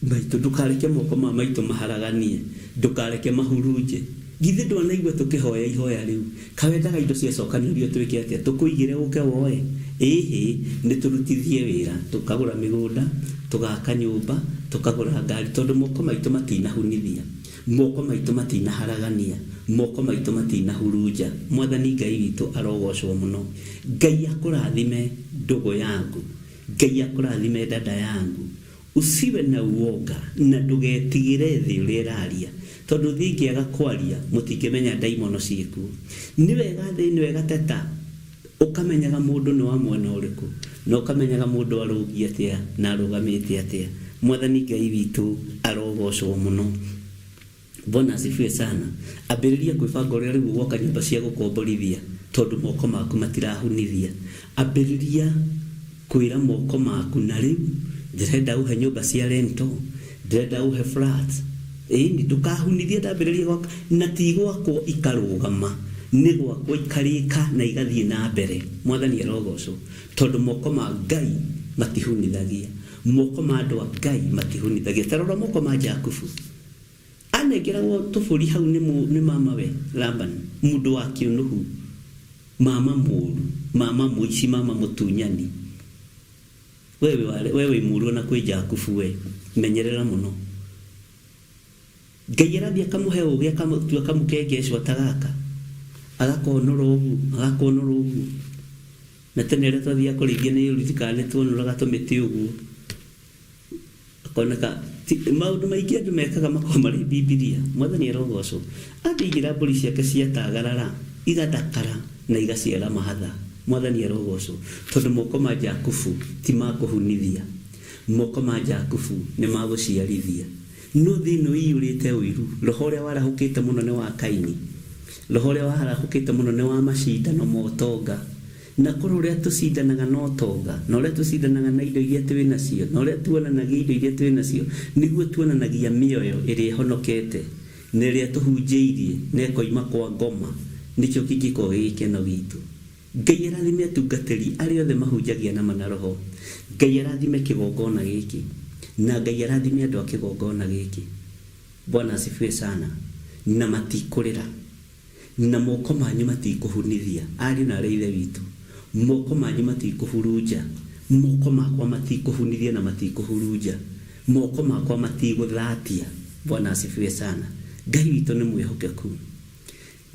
maitũ, ndũkareke moko maya maitũ maharaganie, ndũkareke mahurunje. Githĩ ndwanaigua tũkĩhoya ihoya rĩu? Ka wendaga indo ciacokanĩrĩrio twĩke atĩa? Tũkũigĩre ũke woe? Ĩĩhĩ, nĩ tũrutithie wĩra, tũkagũra mĩgũnda, tũgaaka nyũmba, tũkagũra ngari, tondũ moko maitũ matinahunithia, moko maitũ matinaharagania, moko maitũ matinahurunja. Mwathani Ngai witũ arogocwo mũno. Ngai akũrathime ndũgũ yangu. Ngai akũrathime dada yangu. Usiwe na uoga, na ndũgetigĩre thĩ ũrĩa ĩraria, tondũ thĩ ĩngĩaga kwaria, mũtingĩmenya ndaimono ciĩkuo. Nĩ wega thĩ ĩno ĩgateta, ũkamenyaga mũndũ nĩ wa mwena ũrĩkũ, na ũkamenyaga mũndũ arũngiĩ atĩa na arũgamĩte atĩa. Mwathani Ngai witũ arogocwo mũno. Bwana asifiwe sana. Ambĩrĩria kwĩbanga ũrĩa rĩu ũgwaka nyũmba cia gũkomborithia tondũ moko maku matirahunithia. Ambĩrĩria kwĩra moko maku na rĩu ndĩrenda ũhe nyũmba cia rental, ndĩrenda ũhe flat. Ĩni, ndũkahunithie ndambĩrĩria gwaka na ti gwakwo ikarũgama, nĩ gwakwo ikarĩka na igathiĩ na mbere. Mwathani arogocwo tondũ moko ma Ngai matihunithagia. Moko ma andũ a Ngai matihunithagia. Ta rora moko ma Jakubu. Anengeragwo tũbũri hau nĩ nĩ mamawe Labani, mũndũ wa kĩũnũhu, mama mũũru, mama mũici, mama mũtunyani. We wĩ wa we wĩ mũũru ona kwĩ Jakubu we, menyerera mũno. Ngai arathiĩ akamũhe ũgĩ akamũtua kamũkengecwa ta gaka, agakonora ũguo, agakonora ũguo. Na tene rĩrĩa twathiaga kũrĩithia nĩ ũririkanaga nĩ tuonoraga tũmĩtĩ ũguo. Akoneka ti maũndũ maingĩ andũ mekaga makoragwo marĩ Bibilia. Mwathani arogocwo. Angĩigĩra mbũri ciake ciatagarara, igathakara na igaciara mahatha. Mwathani arogocwo. Tondũ moko ma Jakubu ti ma kũhunithia. Moko ma Jakubu nĩ magũciarithia. No thĩ ĩno ĩiyũrĩte ũiru. Roho ũrĩa warahũkĩte mũno nĩ wa Kaini. Roho ũrĩa warahũkĩte mũno nĩ wa macindano ma ũtonga. Na korwo ũrĩa tũcindanaga na ũtonga, na ũrĩa tũcindanaga na indo iria twĩ nacio, na ũrĩa tuonanagia indo iria twĩ nacio, nĩguo tuonanagia mĩoyo ĩrĩa ĩhonokete, na ĩrĩa tũhunjĩirie, na ĩkoima kwa ngoma, nĩkĩo kĩngĩkorwo gĩ gĩkeno gitũ. Ngai arathime atungatĩri arĩa othe mahunjagia na ma na Roho. Ngai arathime kĩgongona gĩkĩ. Na Ngai arathime andũ a kĩgongona gĩkĩ. Bwana asifiwe sana. Na matikũrĩra. Na moko manyu matikũhunithia, ariũ na aarĩ a Ithe witũ. Moko manyu matikũhurunja. Moko makwa matikũhunithia na matikũhurunja. Moko makwa matigũthatia. Bwana asifiwe sana. Ngai witũ nĩ mwĩhokeku.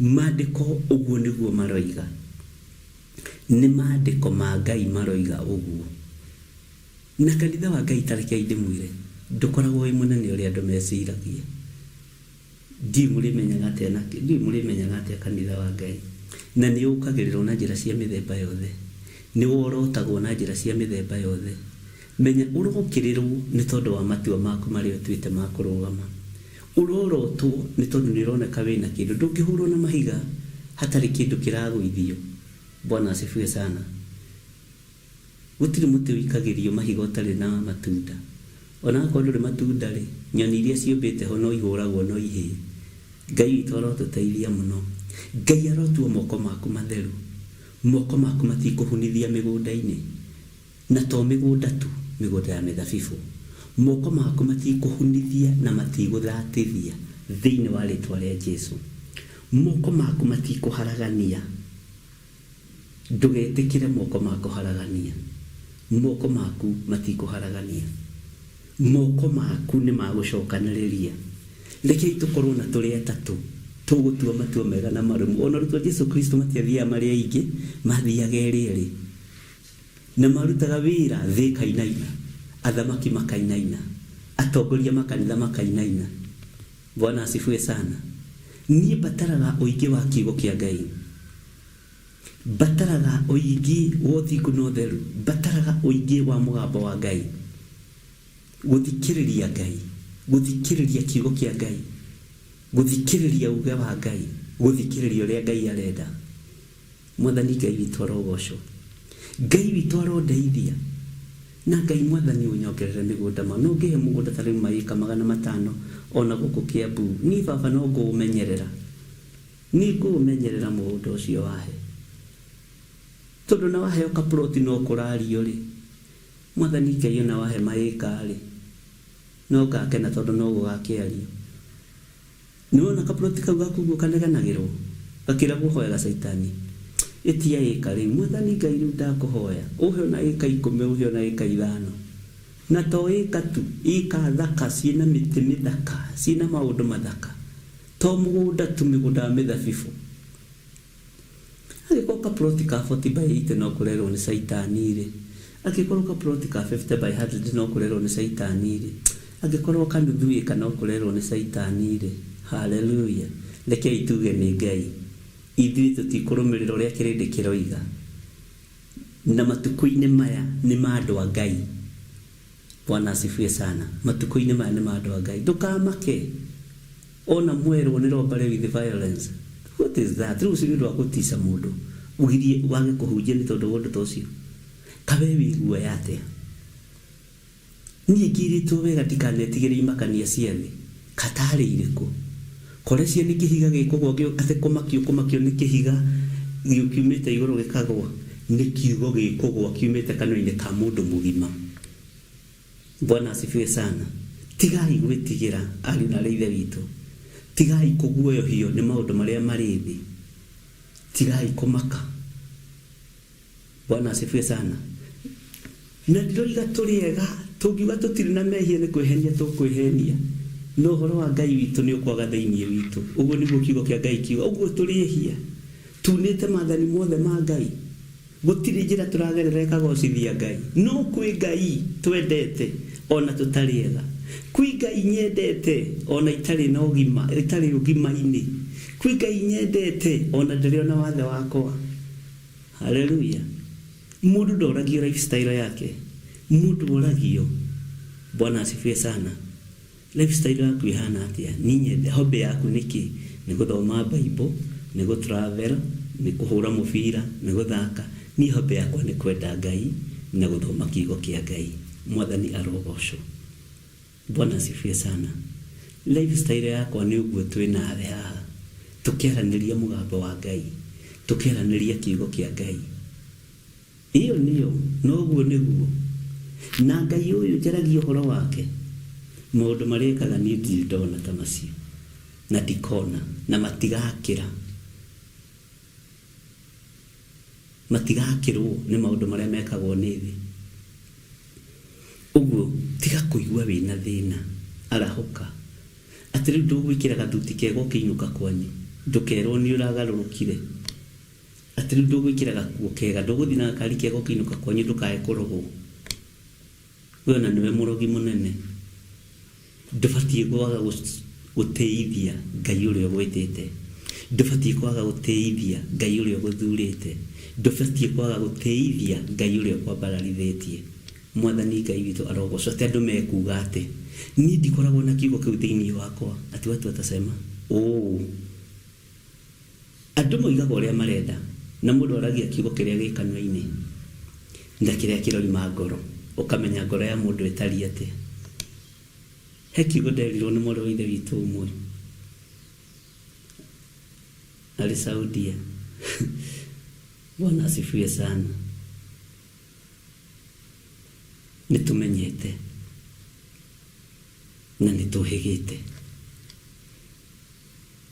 Maandĩko ũguo nĩguo maroiga. Nĩ maandĩko ma Ngai maroiga ũguo. Na kanitha wa Ngai ta rekei ndĩmwĩre, ndũkoragwo wĩ mũnene ũrĩa andũ meciragia. Ndiũĩ mũrĩmenyaga atĩa na ndiũĩ mũrĩmenyaga atĩa kanitha wa Ngai. Na nĩ ũkagĩrĩrwo na njĩra cia mĩthemba yothe. Nĩ worotagwo na njĩra cia mĩthemba yothe. Menya ũrokĩrĩrwo nĩ tondũ wa matua maku marĩa ũtuĩte ma kũrũgama. Ũrorotwo nĩ tondũ nĩ ũroneka wĩna kĩndũ. Ndũngĩhũrwo na mahiga hatarĩ kĩndũ kĩragũithio. Bwana asifiwe sana. Gũtirĩ mũtĩ ũikagĩrio mahiga ũtarĩ na matunda. Ona akorwo ndũrĩ matunda rĩ, nyoni iria ciũmbĩte ho no ihũragwo no ihĩĩ. Ngai witũ arotũteithia mũno. Ngai arotua moko maku matheru. Moko maku matikũhunithia mĩgũnda-inĩ. Na to mĩgũnda tu, mĩgũnda ya mĩthabibũ. Moko maku matikũhunithia na matigũthatithia thĩinĩ wa rĩtwa rĩa Jesu. Moko maku matikũharagania. Ndũgetĩkĩre moko makũharagania. Moko maku matikũharagania. Moko maku nĩ magũcokanĩrĩria. Rekei tũkorwo na tũrĩ atatũ tũgũtua matua mega na marũmu. Ona arutwo a Jesu Kristo matiathiaga marĩ aingĩ, mathiaga erĩ erĩ. Na marutaga wĩra thĩ ĩkainaina, athamaki makainaina, atongoria makanitha makainaina. Bwana asifiwe sana. Niĩ mbataraga ũingĩ wa kiugo kĩa Ngai. Mbataraga ũingĩ wa ũthingu na ũtheru. Mbataraga ũingĩ wa mũgambo wa Ngai. Gũthikĩrĩria Ngai. Gũthikĩrĩria kiugo kĩa Ngai. Gũthikĩrĩria uge wa Ngai. Gũthikĩrĩria ũrĩa Ngai arenda. Mwathani Ngai witũ arogocwo. Ngai witũ arondeithia. Na Ngai Mwathani ũnyongerere mĩgũnda ma. No ũngĩhe mũgũnda ta rĩu maĩka 500 ona gũkũ Kiambu, niĩ baba no ngũũmenyerera. Nĩ ngũũmenyerera mũgũnda ũcio wahe. Tondũ ona waheo ka plot no kũrario rĩ, Mwathani Ngai ona wahe maĩka rĩ, no ngakena tondũ no gũgakĩario. Nĩ wona ka plot kau gaku ũguo kanegenagĩrwo, gakĩragwo hoyaga caitani. Ĩtia ĩka rĩu. Mwathani Ngai rĩu ndakũhoya, ũhe ona ĩka ikũmi, ũhe ona ĩka ithano. Na to ĩka tu, ĩka thaka ciĩna mĩtĩ mĩthaka, ciĩna maũndũ mathaka. To mũgũnda tu, mĩgũnda ya mĩthabibũ. Angĩkorwo ka plot ka 40 by 80 no kũrerwo nĩ caitani-rĩ, angĩkorwo ka plot ka 50 by 100 no kũrerwo nĩ caitani-rĩ, angĩkorwo ka nuthu ĩka no kũrerwo nĩ caitani-rĩ, hallelujah, rekei tuge nĩ Ngai. Ithuĩ tũtikũrũmĩrĩra ũrĩa kĩrĩndĩ kĩroiga. Na matukũ-inĩ maya nĩ ma andũ a Ngai. Bwana asifiwe sana. Matukũ-inĩ maya nĩ ma andũ a Ngai. Ndũkamake ona mwerwo nĩ robbery with violence. What is that? Rĩu ũcio nĩ ũndũ wa gũtica mũndũ ũgirie wage kũhunjia nĩ tondũ wa ũndũ ta ũcio. Ka we wĩ guoya atĩa? Niĩ ngirĩtwo wega ndikanetigĩre imakania cia thĩ. Katarĩ irĩkũ? Kore cio nĩ kĩhiga gĩkũgwa atĩ kũmakio kũmakio nĩ kĩhiga kiumĩte igũrũ gĩkagwa. Nĩ kiugo gĩkũgwa kiumĩte kanua-inĩ ka mũndũ mũgima. Bwana asifiwe sana. Tigai gwĩtigĩra ariũ na aarĩ a Ithe witũ. Tigai kũguoyohio nĩ maũndũ marĩa marĩ thĩ. Tigai kũmaka. Bwana asifiwe sana. Na ndiroiga tũrĩ ega, tũngiuga tũtirĩ na mehia nĩ kwĩhenia tũkwĩhenia, na ũhoro wa Ngai witũ nĩ ũkwaga thĩinĩ witũ. Ũguo nĩguo kiugo kĩa Ngai kiuga. Ũguo tũrĩ ehia, tunĩte maathani mothe ma Ngai. Gũtirĩ njĩra tũragerera ĩkagocithia Ngai. No kwĩ Ngai twendete ona tũtarĩ ega. Kwĩ Ngai nyendete ona itarĩ na ũgima, itarĩ ũgima-inĩ. Kwĩ Ngai nyendete ona ndĩrĩ ona wathe wakwa. Haleluya. Mũndũ ndoragio lifestyle yake. Mũndũ oragio Bwana asifiwe sana. Lifestyle yaku ĩhana atĩa? Niĩ nyende hobby yaku nĩkĩ? Nĩ gũthoma Bible, nĩ gũ travel, nĩ kũhũra mũbira, nĩ gũthaka. Niĩ hobby yakwa nĩ kwenda Ngai na gũthoma kiugo kĩa Ngai. Mwathani arogocwo. Bwana asifiwe sana. Lifestyle yakwa nĩ ũguo twĩ nawe haha, tũkĩaranĩria mũgambo wa Ngai, tũkĩaranĩria kiugo kĩa Ngai. Ĩyo nĩyo, na ũguo nĩguo. Na Ngai ũyũ njaragia ũhoro wake, maũndũ marĩa ekaga niĩ ndirĩ ndona ta macio, na ndikona, na matigakĩra. Matigakĩrwo nĩ maũndũ marĩa mekagwo nĩ thĩ. Ũguo tiga kũigua wĩna thĩna, arahũka. Atĩ rĩu ndũgwĩkĩra gathuti kega ũkĩinũka kwanyu, ndũkerwo nĩ ũragarũrũkire. Atĩ rĩu ndũgwĩkĩra gakuo kega, ndũgũthiĩ na gakari kega ũkĩinũka kwanyu ndũkae kũrogwo. We ona nĩwe mũrogi mũnene. Ndũbatiĩ kwaga gũtĩithia Ngai ũrĩa ũgwĩtĩte. Ndũbatiĩ kwaga gũtĩithia Ngai ũrĩa ũgũthurĩte. Ndũbatiĩ kwaga gũtĩithia Ngai ũrĩa ũkwambararithĩtie. Mwathani Ngai witũ arogocwo. Atĩ andũ mekuga atĩ niĩ ndikoragwo na kiugo kĩu thĩinĩ wakwa. Ati watu watasema oo. Andũ moigaga ũrĩa marenda, na mũndũ aragia kiugo kĩrĩa gĩ kanua-inĩ na kĩrĩa kĩroima ngoro, ũkamenya ngoro ya mũndũ ĩtariĩ atĩa. He kiugo nderirwo nĩ mwarĩ wa Ithe witũ ũmwe arĩ Saudia. Bwana asifiwe sana. Nĩ tũmenyete na nĩ tũhĩgĩte.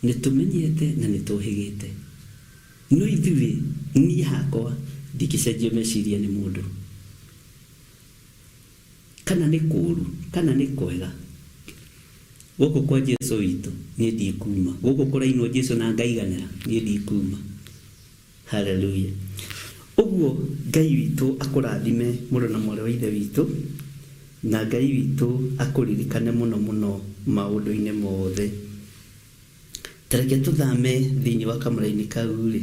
Nĩ tũmenyete na nĩ tũhĩgĩte. No ithuĩ, niĩ hakwa, ndingĩcenjio meciria nĩ mũndũ. Kana nĩ kũũru, kana nĩ kwega, gũkũ kwa Jesu witũ, niĩ ndikuuma. Gũkũ kũrainwo Jesu na ngaiganĩra, niĩ ndikuuma. Haleluya. Ũguo Ngai witũ akũrathime mũrũ na mwarĩ wa Ithe witũ, na Ngai witũ akũririkane mũno mũno maũndũ-inĩ mothe. Ta reke tũthame thĩinĩ wa kamũraini kau-rĩ,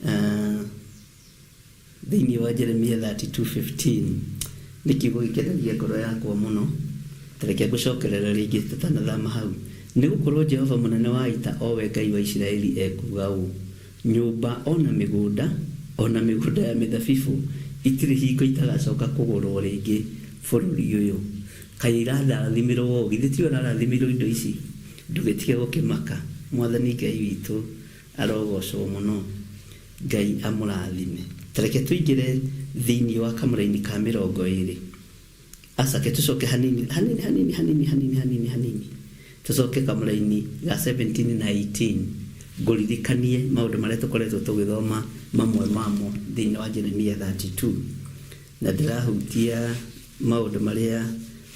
ah, Thĩinĩ wa Jeremia 32:15, nĩ kiugo gĩkenagia ngoro yakwa mũno. Ta reke ngũcokerere rĩngĩ tũtanathama hau. Nĩ gũkorũo Jehova mũnene wa ita, o we Ngai wa Isiraeli ekuuga ũũ, Nyũmba o na mĩgũnda, o na mĩgũnda ya mĩthabibũ, itirĩ hingo itagacoka kũgũrũo rĩngĩ bũrũri ũyũ. Kaĩ irarathimirũo ũũ? Githĩ tiwe ũrarathimirũo indo ici? Ndũgĩtige gũkĩmaka. Mwathani Ngai witũ arogocwo mũno. Ngai amũrathime. Ta reke tũingĩre thĩinĩ wa kamũraini ka mĩrongo ĩrĩ. Aca, reke tũcoke hanini, hanini, hanini, hanini, hanini, hanini, hanini. Tũcoke kamũraini ga 17 na 18. Ngũririkanie maũndũ marĩa tũkoretwo tũgĩthoma mamwe mamo thĩinĩ wa Jeremia 32. Na ndĩrahutia maũndũ marĩa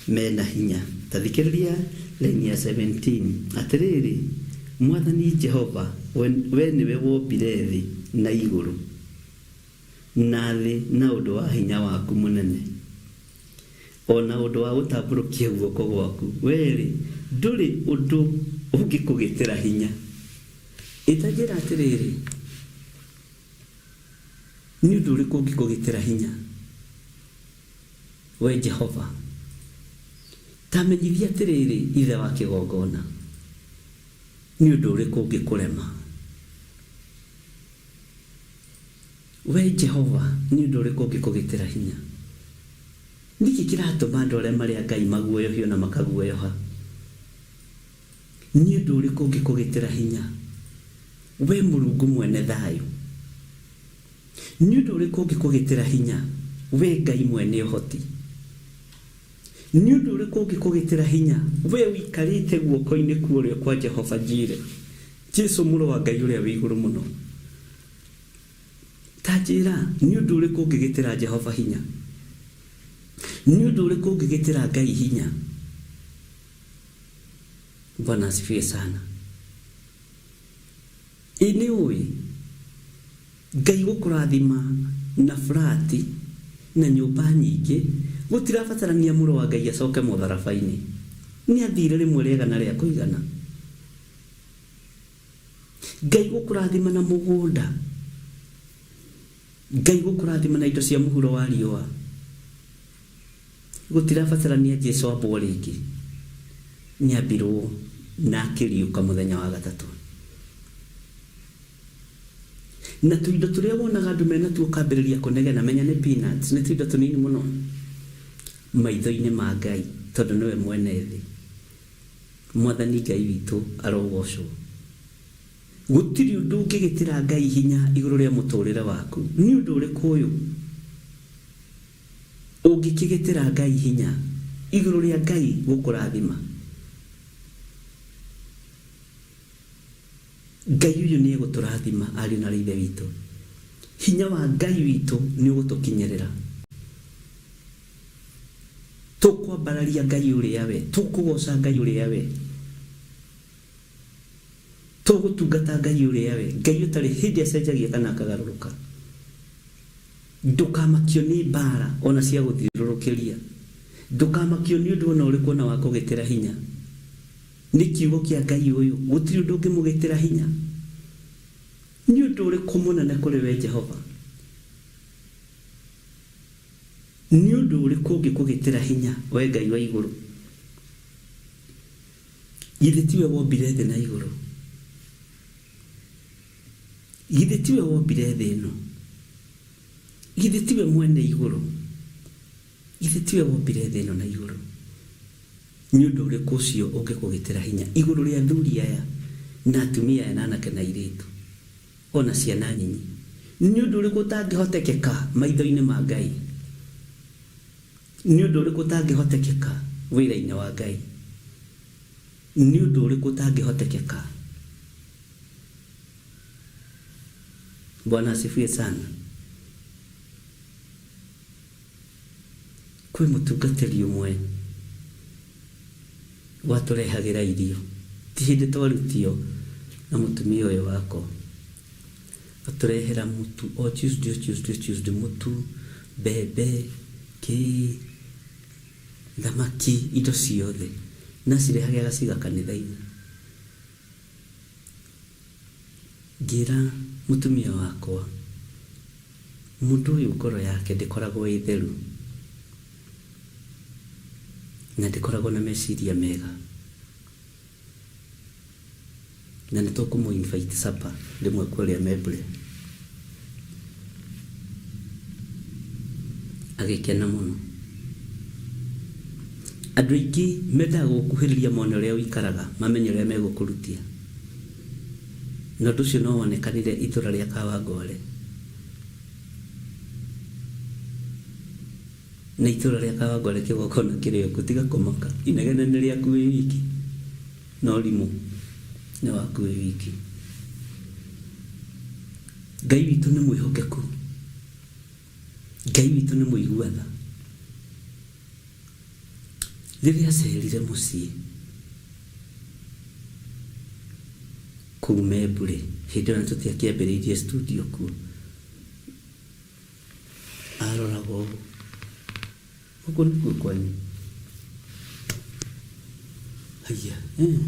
mena hinya. Ta thikĩrĩria raini ya 17, Atĩrĩrĩ, Mwathani Jehova, wee nĩwe wombire thĩ na igũrũ, na thĩ na ũndũ wa hinya waku mũnene, o na ũndũ wa gũtambũrũkia guoko gwaku, wee-rĩ, ndũrĩ ũndũ ũngĩkũgĩtĩra hinya. Ĩ ta njĩra atĩrĩrĩ, Nĩ ũndũ ũrĩkũ ũngĩkũgitĩra hinya, Wee Jehova? Ta menyithia atĩrĩrĩ, Ithe wa kĩgongona, nĩ ũndũ ũrĩkũ ũngĩkũrema? Wee Jehova, nĩ ũndũ ũrĩkũ ũngĩkũgitĩra hinya? Nĩkĩ kĩratũma andũ arĩa marĩ a Ngai maguoyohio na makaguoyoha? Nĩ ũndũ ũrĩkũ ũngĩkũgitĩra hinya, Wee Mũrungu mwene thayũ? Nĩ ũndũ ũrĩkũ ũngĩkũgitĩra hinya, Wee Ngai mwene ũhoti? Nĩ ũndũ ũrĩkũ ũngĩkũgitĩra hinya, Wee ũikarĩte guoko-inĩ kwa ũrĩo kwa Jehova-Jire, Jesu Mũrũ wa Ngai Ũrĩa wĩ Igũrũ Mũno? Ta njĩra, nĩ ũndũ ũrĩkũ ũngĩgitĩra Jehova hinya? Nĩ ũndũ ũrĩkũ ũngĩgitĩra Ngai hinya? Bwana asifiwe sana. Ĩ nĩ ũĩ Ngai gũkũrathima na flat na nyũmba nyingĩ gũtirabatarania mũrũ wa Ngai acoke mũtharaba-inĩ. Nĩ athire rĩmwe rĩega na rĩa kũigana. Ngai gũkũrathima na mũgũnda, Ngai gũkũrathima na indo cia mũhuro wa riũa. Gũtirabatarania Jesu ambwo rĩngĩ. Nĩambirwo na akĩriũka mũthenya wa gatatũ. Na tũindo tũrĩa wonaga andũ menatuo ũkambĩrĩria kũnegena, menya nĩ peanuts, nĩ tũindo tũnini mũno maitho-inĩ ma Ngai, tondũ nĩwe mwene thĩ. Mwathani Ngai witũ arogocwo. Gũtirĩ ũndũ ũngĩgĩtĩra Ngai hinya igũrũ rĩa mũtũrĩre waku. Nĩ ũndũ ũrĩkũ ũyũ ũngĩkĩgĩtĩra Ngai hinya igũrũ rĩa Ngai gũkũrathima? Ngai ũyũ nĩ egũtũrathima ariũ na aarĩ a Ithe witũ. Hinya wa Ngai witũ nĩ ũgũtũkinyĩrĩra. Tũkwambararia Ngai ũrĩa we, tũkũgoca Ngai ũrĩa we, tũgũtungata Ngai ũrĩa we, Ngai ũtarĩ hĩndĩ acenjagia kana akagarũrũka. Ndũkamakio nĩ mbara ona cia gũthiũrũrũkĩria. Ndũkamakio nĩ ũndũ ona ũrĩkũ ona wa kũgĩtĩra hinya. Nĩ kiugo kĩa Ngai ũyũ, gũtirĩ ũndũ ũngĩmũgĩtĩra hinya. Nĩ ũndũ ũrĩkũ mũnene kũrĩ we Jehova? Nĩ ũndũ ũrĩkũ ũngĩkũgĩtĩra hinya, we Ngai wa igũrũ? Githĩ tiwe wombire thĩ na igũrũ? Githĩ tiwe wombire thĩ ĩno? Githĩ tiwe mwene igũrũ? Githĩ tiwe wombire thĩ ĩno na igũrũ? Nĩ ũndũ ũrĩkũ ũcio ũngĩkũgĩtĩra hinya igũrũ rĩa athuri aya na atumia aya na anake na airĩtu, o na ciana nyinyi? Nĩ ũndũ ũrĩkũ ũtangĩhotekeka maitho-inĩ ma Ngai? Nĩ ũndũ ũrĩkũ ũtangĩhotekeka wĩra-inĩ wa Ngai? Nĩ ũndũ ũrĩkũ ũtangĩhotekeka? Bwana asifiwe sana. Kwĩ mũtungatĩri ũmwe watũrehagĩra irio, ti hĩndĩ twarutio na mũtumia ũyũ wakwa, atũrehera mũtu o Tuesday o Tuesday o Tuesday, mũtu, mbembe, kĩĩ, thamaki, indo ciothe, na acirehage agaciga kanitha-inĩ. Ngĩra mũtumia wakwa, mũndũ ũyũ ngoro yake ndĩkoragwo ĩ theru na ndĩkoragwo na meciria mega, na nĩ tũkũmũ invite supper rĩmwe kũrĩa Membley. Agĩkena mũno. Andũ aingĩ mendaga gũgũkuhĩrĩria mone ũrĩa ũikaraga, mamenye ũrĩa megũkũrutia. Na ũndũ ũcio no wonekanire itũra rĩa Kawangware. Na itũra rĩa Kawangware kĩgongona kĩrĩ o kuo, tiga kũmaka. Inegene nĩ rĩaku wĩ wiki, na ũrimũ nĩ waku wĩ wiki. Ngai witũ nĩ mwĩhokeku. Ngai witũ nĩ mũigua tha. Rĩrĩa acerire mũciĩ kũu Membu-rĩ, hĩndĩ ĩyo ona tũtiakĩambĩrĩirie studio kuo, aroraga ũũ, gũkũ nĩkuo kwanyu? Haiya, eh.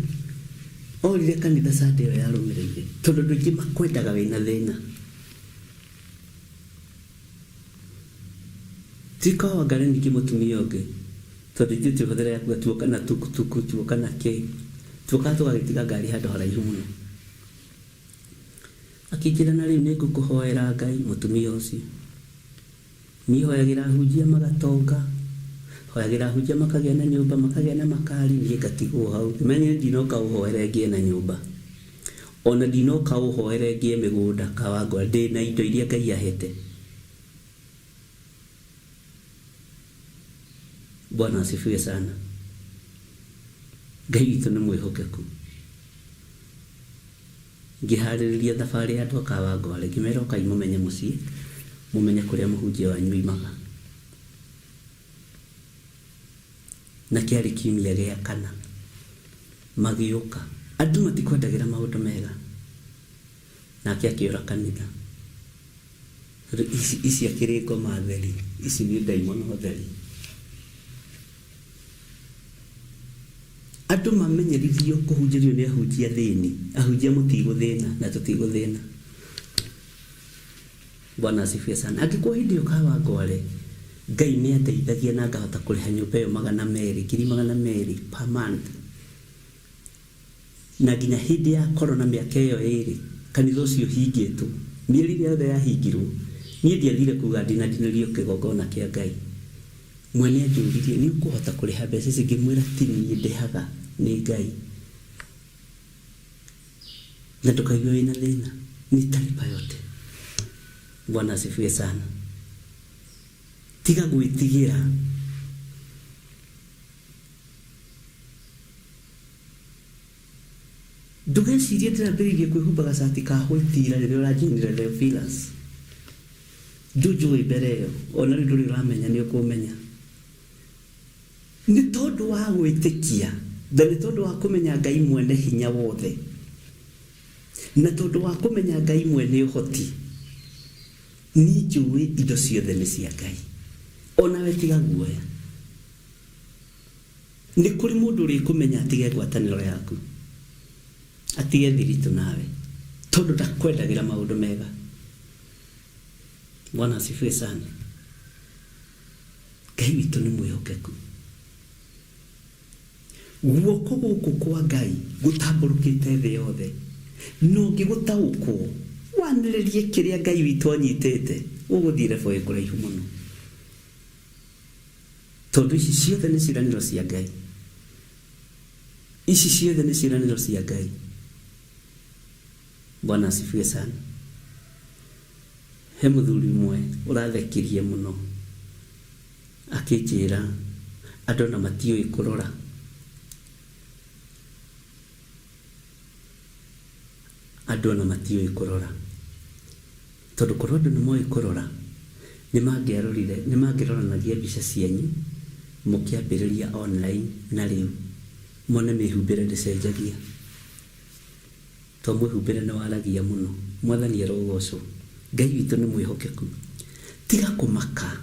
Orire kanitha Sunday ĩyo yarũmĩrĩire, tondũ andũ aingĩ makwendaga wĩna thĩna. Ti Kawangari ningĩ mũtumia ũngĩ tondũ ithuĩ twĩhũthĩra ya kuga tuoka na tukutuku tuoka na kĩ tuokaga tũgagĩtiga ngari handũ haraihu mũno. Akĩnjĩra na rĩu nĩngũkũhoera Ngai mũtumia ũcio. Niĩ hoyagĩra ahunjia magatonga, hoyagĩra ahunjia makagĩa na nyũmba, makagĩa na makari, niĩ ngatigwo hau. Ngĩmenya niĩ ndinoka ũhoere ngĩe na nyũmba. Ona ndinoka ũhoere ngĩe mĩgũnda Kawangware, ndĩna indo iria Ngai ahete. Bwana asifiwe sana. Ngai witũ nĩ mwĩhokeku. Ngĩharĩrĩria thabarĩ ya andũ a Kawangware, ngĩmera ũkai mũmenye mũciĩ, mũmenye kũrĩa mũhunjia wanyu oimaga. Na kĩarĩ kiumia gĩa kana. Magĩũka. Andũ matikwendagĩra maũndũ mega. Nake akĩũra kanitha. Tondũ ici, ici akĩrĩ ngoma theri, ici nĩ ndaimono theri. Andũ mamenyerithio kũhunjĩrio nĩ ahunjia athĩni. Ahunjia mũtigũthĩna na tũtigũthĩna. Bwana asifiwe sana. Angĩkorwo hĩndĩ ĩyo Kawangware Ngai nĩ andeithagia na ngahota kũrĩha nyũmba ĩyo 200, 200,000 per month. Na nginya hĩndĩ ya corona mĩaka ĩyo ĩrĩ, kanitha ũcio ũhingĩtwo, mĩeri ĩrĩa yothe yahingirwo, niĩ ndiathire kuga ndinandinĩrio kĩgongona kĩa Ngai. Mwene anjũririe, nĩ ũkũhota kũrĩha mbeca ici? Ngĩmwĩra ti niĩ ndĩhaga, nĩ Ngai. Na ndũkaigue wĩna thĩna, nitalipa yote. Bwana asifiwe sana. Tiga gwĩtigĩra. Ndũgecirie ndĩrambĩrĩirie kwĩhumba gacati ka white ira rĩrĩa ũranjoinire Theophilus. Ndũnjũĩ mbere ĩyo, ona rĩu ndũrĩ ũramenya nĩ ũkũmenya. Nĩ tondũ wa gwĩtĩkia na nĩ tondũ wa kũmenya Ngai mwene hinya wothe na tondũ wa kũmenya Ngai mwene ũhoti, niĩ njũĩ indo ciothe nĩ cia Ngai. Onawe tiga guoya. Nĩ kũrĩ mũndũ ũrĩkũmenya atige ngwatanĩro yaku, atige thiritũ nawe, tondũ ndakwendagĩra maũndũ mega. Bwana asifiwe sana. Ngai witũ nĩ mwĩhokeku. Guoko gũkũ kwa Ngai gũtambũrũkĩte thĩ yothe, na ũngĩgũtaũkwo wanĩrĩrie kĩrĩa Ngai witũ anyitĩte, ũgũthiĩ level ĩ kũraihu mũno. Tondũ ici ciothe nĩ ciĩranĩro cia Ngai. Ici ciothe nĩ ciĩranĩro cia Ngai. Bwana asifiwe sana. He mũthuri ũmwe ũrathekirie mũno akĩnjĩra andũ ona matiũĩ kũrora. Andũ ona matiũĩ kũrora. Tondũ korwo andũ nĩ moĩ kũrora, nĩ mangĩarorire, nĩ mangĩroranagia mbica cianyu mũkĩambĩrĩria online na rĩu, mone mĩhumbĩre ndĩcenjagia. To mwĩhumbĩre nĩ waragia mũno. Mwathani arogocwo. Ngai witũ nĩ mwĩhokeku. Tiga kũmaka.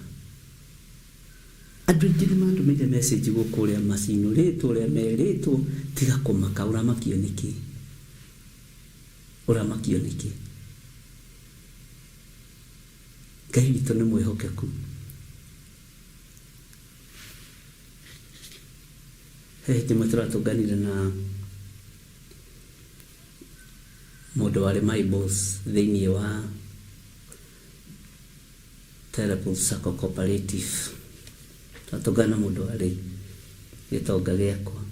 Andũ aingĩ nĩ mandũmĩire message gũkũ ũrĩa macinũrĩtwo, ũrĩa merĩtwo, tiga kũmaka, ũramakio nĩkĩ? Ũramakio nĩkĩ? Ngai witũ nĩ mwĩhokeku. He hĩndĩ ĩmwe tũratũnganire na mũndũ warĩ my boss thĩinĩ wa Telepul Sacco Cooperative. Twatũngana na mũndũ warĩ gĩtonga gĩakwa.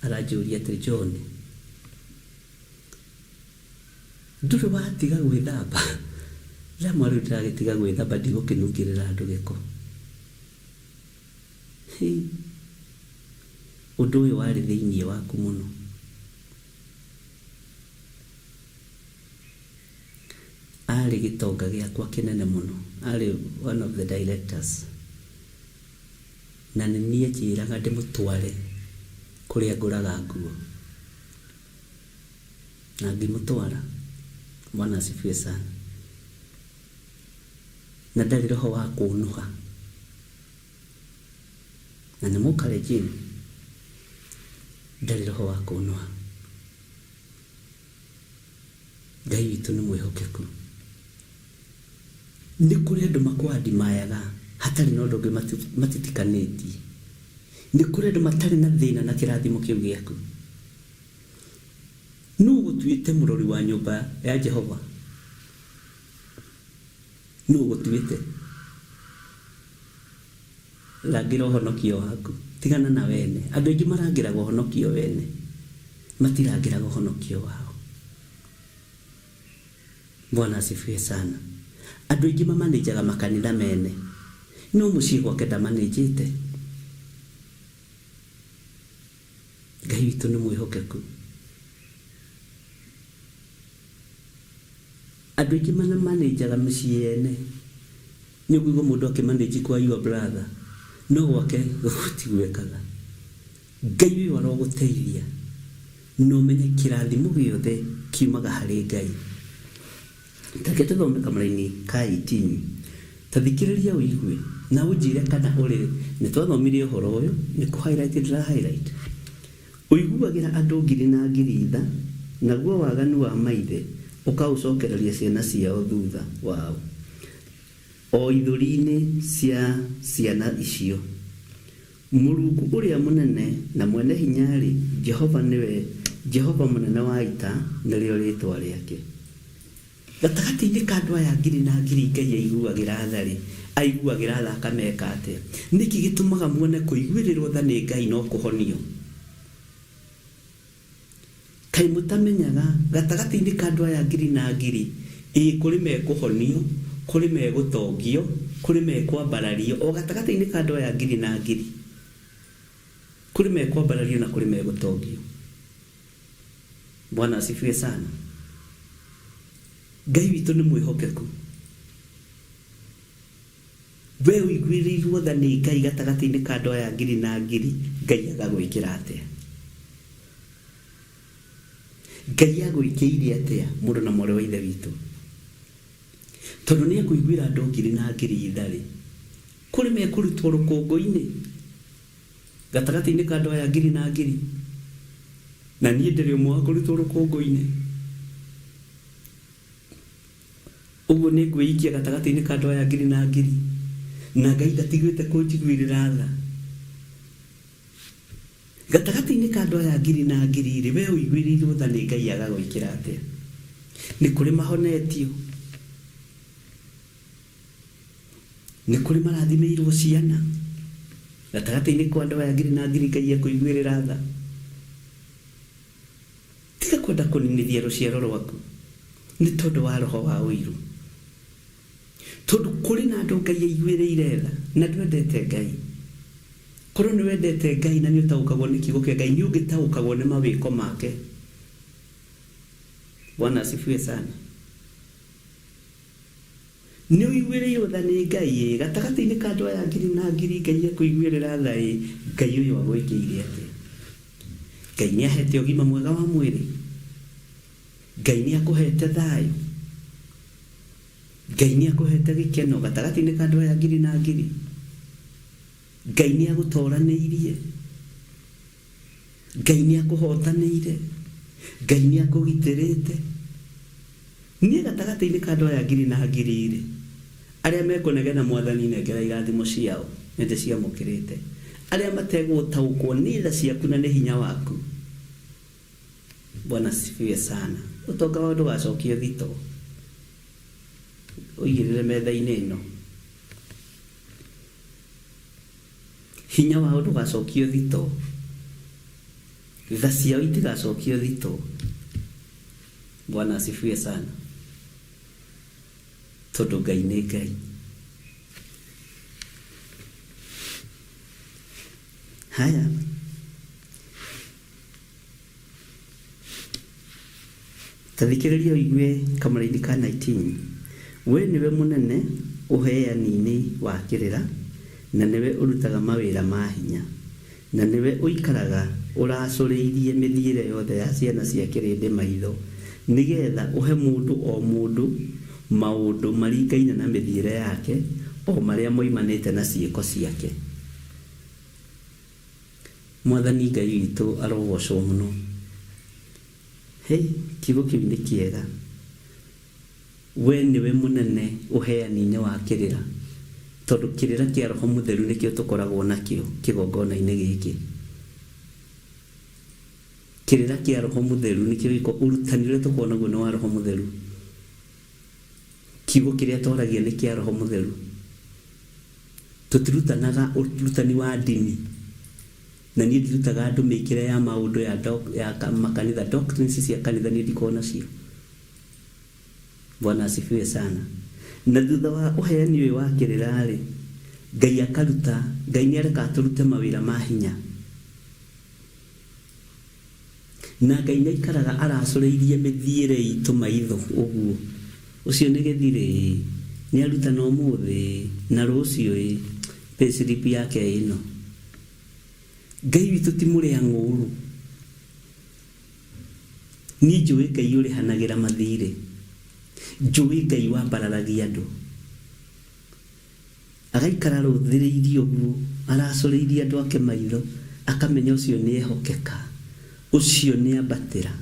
Aranjũria atĩrĩ, John, ndũrĩ watiga gwĩthamba? Ndĩramwĩra rĩu ndĩragĩtiga gwĩthamba ndigũkĩnungĩrĩra andũ gĩko. Hĩ, ũndũ ũyũ warĩ thĩinĩ waku mũno. Arĩ gĩtonga gĩakwa kĩnene mũno, arĩ one of the directors. Na nĩ niĩ anjĩraga ndĩmũtware kũrĩa ngũraga nguo. Na ngĩmũtwara. Bwana asifiwe sana. Na ndarĩ roho wa kũnũha. Na nĩ mũkalenjin, ndarĩ roho wa kũnũha. Ngai witũ nĩ mwĩhokeku. Nĩ kũrĩ andũ makũandimayaga hatarĩ na ũndũ ũngĩ matitikanĩtie. Nĩ kũrĩ andũ matarĩ na thĩna na kĩrathimo kĩu gĩaku. Nũ ũgũtuĩte mũrori wa nyũmba ya Jehova? Nũ ũgũtuĩte? Rangĩra ũhonokio waku. Tigana na wene. Andũ aingĩ marangĩraga ũhonokio wene. Matirangĩraga ũhonokio wao. Bwana asifiwe sana. Andũ aingĩ mamanĩjaga makanitha mene. No mũciĩ gwake ndamanĩjĩte. Ngai witũ nĩ mwĩhokeku. Andũ aingĩ manĩjaga mĩciĩ yene. Nĩ ũkũigua mũndũ akĩmanĩji kwa your brother, no gwake tiguo ekaga. Ngai ũyũ arogũteithia na ũmenye kĩrathimo gĩothe kiumaga harĩ Ngai. Ta reke tũthome kamũraini ka 18. Ta thikĩrĩria ũigue na ũnjĩre kana ũrĩ nĩ twathomire ũhoro ũyũ, nĩ kũ highlight ndĩra highlight. Ũiguagĩra andũ ngiri na ngiri tha, naguo waganu wa maithe ũkaũcokereria ciana ciao thutha wao. O ithũri-inĩ cia ciana icio. Mũrungu ũrĩa mũnene na mwene-hinya-rĩ, Jehova nĩwe, Jehova Mũnene wa Ita nĩrĩo rĩĩtwa rĩake. Gatagatĩ-inĩ ka andũ aya ngiri na ngiri Ngai aiguagĩra tha-rĩ, aiguagĩra tha akameka atĩa? Nĩkĩ gĩtũmaga muone kũiguĩrĩrwo tha nĩ Ngai no kũhonio? Kaĩ mũtamenyaga, gatagatĩ-inĩ ka andũ aya ngiri na ngiri, ĩĩ, kũrĩ mekũhonio, kũrĩ megũtongio, kũrĩ mekwambarario, o gatagatĩ-inĩ ka andũ aya ngiri na ngiri, kũrĩ mekwambarario na kũrĩ megũtongio. Bwana asifiwe sana. Ngai witũ nĩ mwĩhokeku. We ũiguĩrĩirwo tha nĩ Ngai gatagatĩ-inĩ ka andũ aya ngiri na ngiri, Ngai agagwĩkĩra atĩa? Ngai agwĩkĩire atĩa mũrũ na mwarĩ wa Ithe witũ? Tondũ nĩ ekũiguĩra andũ ngiri na ngiri tha-rĩ, kũrĩ mekũrutwo rũkũngũ-inĩ gatagatĩ-inĩ ka andũ aya ngiri na ngiri, na niĩ ndĩrĩ ũmwe wa kũrutwo rũkũngũ-inĩ. Ũguo nĩngwĩikia gatagatĩ-inĩ ka andũ aya ngiri na ngiri, na Ngai ndatigĩte kũnjiguĩrĩra tha. Gatagatĩ-inĩ ka andũ aya ngiri na ngiri-rĩ, wee ũiguĩrĩirwo tha nĩ Ngai agagwĩkĩra atĩa? Nĩ kũrĩ mahonetio? Nĩ kũrĩ marathimĩirwo ciana? Gatagatĩ-inĩ kwa andũ aya ngiri na ngiri Ngai ekũiguĩrĩra tha. Tiga kwenda kũninithia rũciaro rwaku nĩ tondũ wa roho wa ũiru. Tondũ kũrĩ na andũ Ngai aiguĩrĩire tha na ndwendete Ngai. Korwo nĩ wendete Ngai na nĩ ũtaũkagwo nĩ kiugo kĩa Ngai, nĩ ũngĩtaũkagwo nĩ mawĩko make. Bwana asifiwe sana. Nĩ ũiguĩrĩirwo tha nĩ Ngai ĩ, gatagatĩ-inĩ ka andũ aya ngiri na ngiri Ngai akũiguĩrĩra tha ĩ, Ngai ũyũ agwĩkĩire atĩa? Ngai nĩ ahete ũgima mwega wa mwĩrĩ? Ngai nĩ akũhete thayũ? Ngai nĩ akũhete gĩkeno gatagatĩ-inĩ ka andũ aya ngiri na ngiri? Ngai nĩ agũtoranĩirie? Ngai nĩ akũhotanĩire? Ngai nĩ akũgitĩrĩte? Niĩ gatagatĩ-inĩ ka andũ aya ngiri na ngiri-rĩ, arĩa mekũnegena Mwathani nengera irathimo ciao, nĩndĩciamũkĩrĩte. Arĩa mategũtaũkwo nĩ tha ciaku na nĩ hinya waku. Bwana asifiwe sana. Ũtonga wao ndũgacokio thitoo, ũigĩrĩre metha-inĩ ĩno. Hinya wao ndũgacokio thitoo, tha ciao itigacokio thitoo. Bwana asifiwe sana. Tondũ Ngai nĩ Ngai. Haya. Ta thikĩrĩria ũigue kamũraini ka 19. We nĩwe mũnene ũheani-inĩ wa kĩrĩra, na nĩwe ũrutaga mawĩra ma hinya, na nĩwe ũikaraga ũracũrĩirie mĩthiĩre yothe ya ciana cia kĩrĩndĩ maitho, nĩ getha ũhe mũndũ o mũndũ maũndũ maringaine na mĩthiĩre yake, o marĩa moimanĩte na ciĩko ciake. Mwathani Ngai witũ arogocwo mũno. Hĩ, kiugo kĩu nĩ kĩega. We nĩwe mũnene ũheani-inĩ wa kĩrĩra, tondũ kĩrĩra kĩa Roho Mũtheru nĩkĩo tũkoragwo nakĩo kĩgongona-inĩ gĩkĩ. Kĩrĩra kĩa Roho Mũtheru nĩkĩo gĩko, ũrutani ũrĩa tũkoragwo naguo nĩ wa Roho Mũtheru. Kiugo kĩrĩa twaragia nĩ kĩa Roho Mũtheru. Tũtirutanaga ũrutani wa ndini, na niĩ ndirutaga andũ mĩkĩre ya maũndũ ya, ya makanitha, doctrines cia kanitha niĩ ndikoragwo nacio. Bwana asifiwe sana. Na thutha wa ũheani ũyũ wa kĩrĩra-rĩ, Ngai akaruta, Ngai nĩ arekaga tũrute mawĩra ma hinya. Na Ngai nĩ aikaraga aracũrĩirie mĩthiĩre itũ maitho ũguo. Ũcio nĩ gĩthirĩ ĩĩ, nĩ arutana ũmũthĩ ĩĩ, na rũciũ ĩĩ, pay slip yake ĩno. Ngai witũ ti mũrĩa ng'ũũrũ. Niĩ njũĩ Ngai ũrĩhanagĩra mathirĩ. Njũĩ Ngai wambararagia andũ. Agaikara arũthĩrĩirie ũguo, aracũrĩirie andũ ake maitho, akamenya ũcio nĩehokeka, ũcio nĩambatĩra.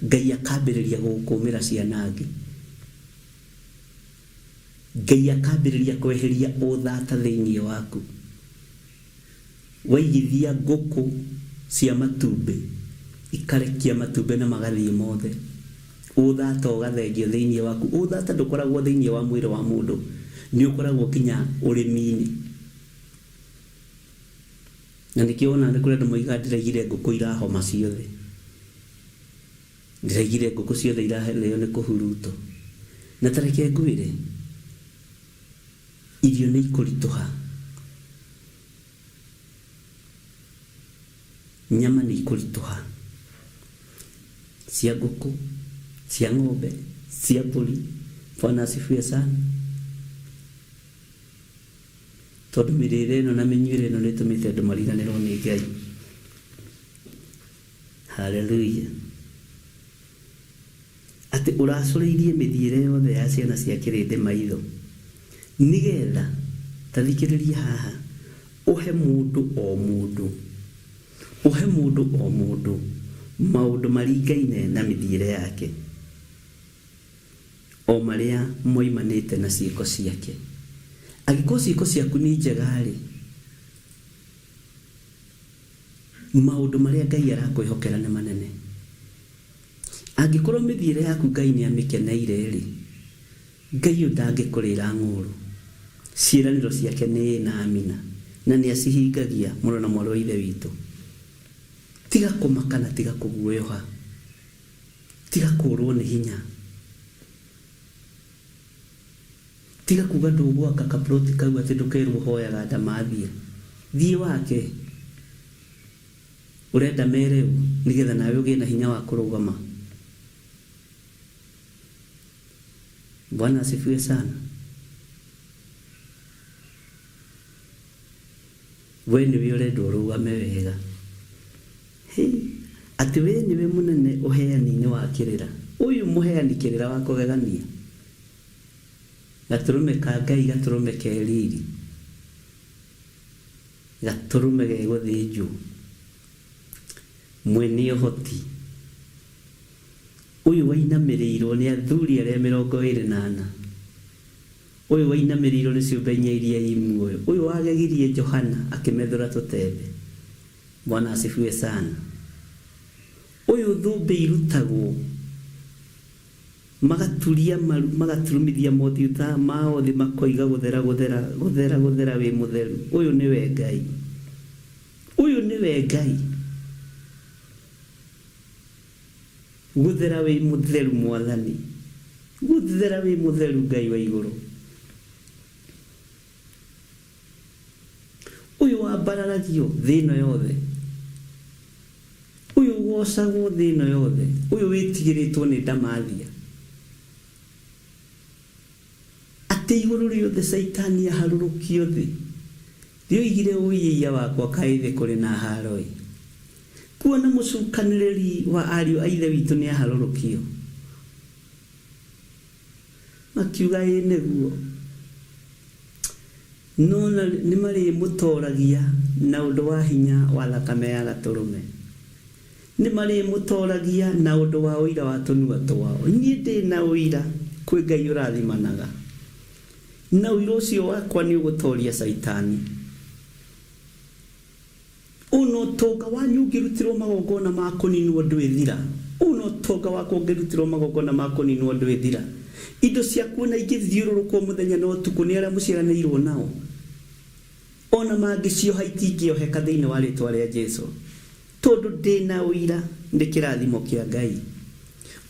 Ngai akambĩrĩria gũgũkũmĩra ciana angĩ. Ngai akambĩrĩria kweheria ũthata thĩinĩ waku. Waigithia ngũkũ cia matumbĩ, ikarekia matumbĩ na magathiĩ mothe. Ũthata ũgathengio thĩinĩ waku. Ũthata ndũkoragwo thĩinĩ wa mwĩrĩ wa mũndũ, nĩ ũkoragwo kinya ũrĩmi-inĩ. Na nĩkĩo wonaga nĩ kũrĩ andũ moigaga ndĩraigire ngũkũ irahoma ciothe. Ndĩraigire ngũkũ ciothe irarĩo nĩ kũhuruto. Na ta reke ngwĩre, irio nĩ ikũritũha. Nyama nĩ ikũritũha. Cia ngũkũ, cia ng'ombe, cia mbũri. Bwana asifiwe sana. Tondũ mĩrĩre ĩno na mĩnyuĩre ĩno nĩ ĩtũmĩte andũ mariganĩrwo nĩ Ngai. Haleluya. Atĩ ũracũrĩirie mĩthiĩre yothe ya ciana cia kĩrĩndĩ maitho, nĩgetha, ta thikĩrĩria haha, ũhe mũndũ o mũndũ, ũhe mũndũ o mũndũ maũndũ maringaine na mĩthiĩre yake, o marĩa moimanĩte na ciĩko ciake. Angĩkorwo ciĩko ciaku nĩ njega-rĩ, Maũndũ marĩa Ngai arakwĩhokera nĩ manene. Angĩkorwo mĩthiĩre yaku Ngai nĩ amĩkeneire-rĩ, Ngai ũyũ ndangĩkũrĩra ng'ũũrũ. Ciĩranĩro ciake nĩ ĩĩ na amina, na nĩ acihingagia, mũrũ na mwarĩ wa Ithe witũ. Tiga kũmaka na tiga kũguoyoha. Tiga kũũrwo nĩ hinya. Tiga kuga ndũgwaka ka plot kau atĩ ndũkerwo hoyaga ndamathia. Thiĩ wake. Ũrenda mere ũ nĩgetha nawe ũgĩe na hinya wa kũrũgama. Bwana asifiwe sana. We nĩwe ũrendwo ũrũgame wega. Hĩ! Atĩ wee nĩwe mũnene ũheani-inĩ wa kĩrĩra, ũyũ mũheani kĩrĩra wa kũgegania? Gatũrũme ka Ngai, gatũrũme ke riri, gatũrũme gegũthĩnjwo, mwene ũhoti, ũyũ wainamĩrĩirwo nĩ athuri arĩa 24, ũyũ wainamĩrĩirwo nĩ ciũmbe inya iria i muoyo, ũyũ wagegirie Johana akĩmethũra tũtembe. Bwana asifiwe sana. Ũyũ thũmbĩ irutagwo Magaturia maru, magaturumithia mothiũ ta mao thĩ makoiga, Gũthera, gũthera, gũthera, gũthera, wĩ mũtheru, ũyũ nĩwe Ngai. Ũyũ nĩwe Ngai. Gũthera wĩ mũtheru Mwathani. Gũthera wĩ mũtheru Ngai wa igũrũ. Ũyũ wambararagio thĩ ĩno yothe. Ũyũ ũgoocagwo thĩ ĩno yothe, ũyũ wĩtigĩrĩtwo nĩ ndamathia. Atĩ igũrũ rĩothe Caitani aharũrũkio thĩ, rĩoigire ũi ĩiya wakwa kaĩ thĩ kũrĩ na haaro-ĩ. Kuona mũcukanĩrĩri wa ariũ a ithe witũ nĩaharũrũkio. Makiuga ĩĩ nĩguo. No nĩmarĩmũtooragia na ũndũ wa hinya wa thakame ya Gatũrũme. Nĩmarĩmũtooragia na ũndũ wa ũira wa tũnua twao. Niĩ ndĩ na ũira kwĩ Ngai ũrathimanaga, na ũira ũcio wakwa nĩũgũtooria Caitani. Ona ũtonga wanyu ũngĩrutĩrwo magongona ma kũninwo ndwĩthira, ona ũtonga wakwa ũngĩrutĩrwo magongona ma kũninwo ndwĩthira. Indo ciaku o na ingĩthiũrũrũkwo mũthenya na ũtukũ nĩ arĩa mũciaranĩirwo nao, o na mangĩcioha itingĩoheka thĩinĩ wa rĩĩtwa rĩa Jesu, tondũ ndĩ na ũira nĩ kĩrathimo kĩa Ngai.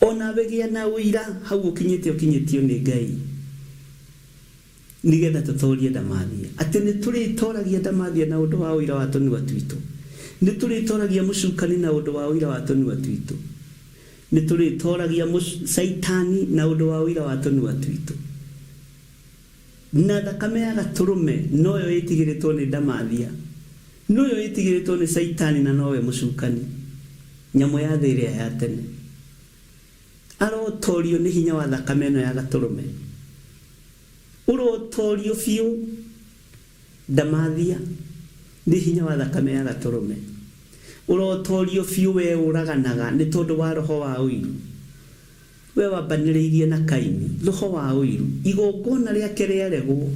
O nawe gĩa na ũira hau ũkinyĩte ũkinyĩtio nĩ Ngai. Nĩ getha tũtorie ndamathia. Atĩ nĩ tũrĩtoragia ndamathia na ũndũ wa ũira wa tũnua twitũ. Nĩ tũrĩtoragia mũcukani na ũndũ wa ũira wa tũnua twitũ. Nĩ tũrĩtoragia Caitani na ũndũ wa ũira wa tũnua twitũ. Na thakame ya Gatũrũme noyo ĩtigĩrĩtwo nĩ ndamathia. Noyo ĩtigĩrĩtwo nĩ Caitani na nowe mũcukani. Nyamũ ya thĩ ĩrĩa ya tene. Arotorio nĩ hinya wa thakame ĩno ya Gatũrũme. Ũrotorio biũ ndamathia nĩ hinya wa thakame ya Gatũrũme. Ũrotorio biũ wee ũraganaga nĩ tondũ wa roho wa ũiru. We wambanĩrĩirie na Kaini, roho wa ũiru, igongona rĩake rĩaregwo,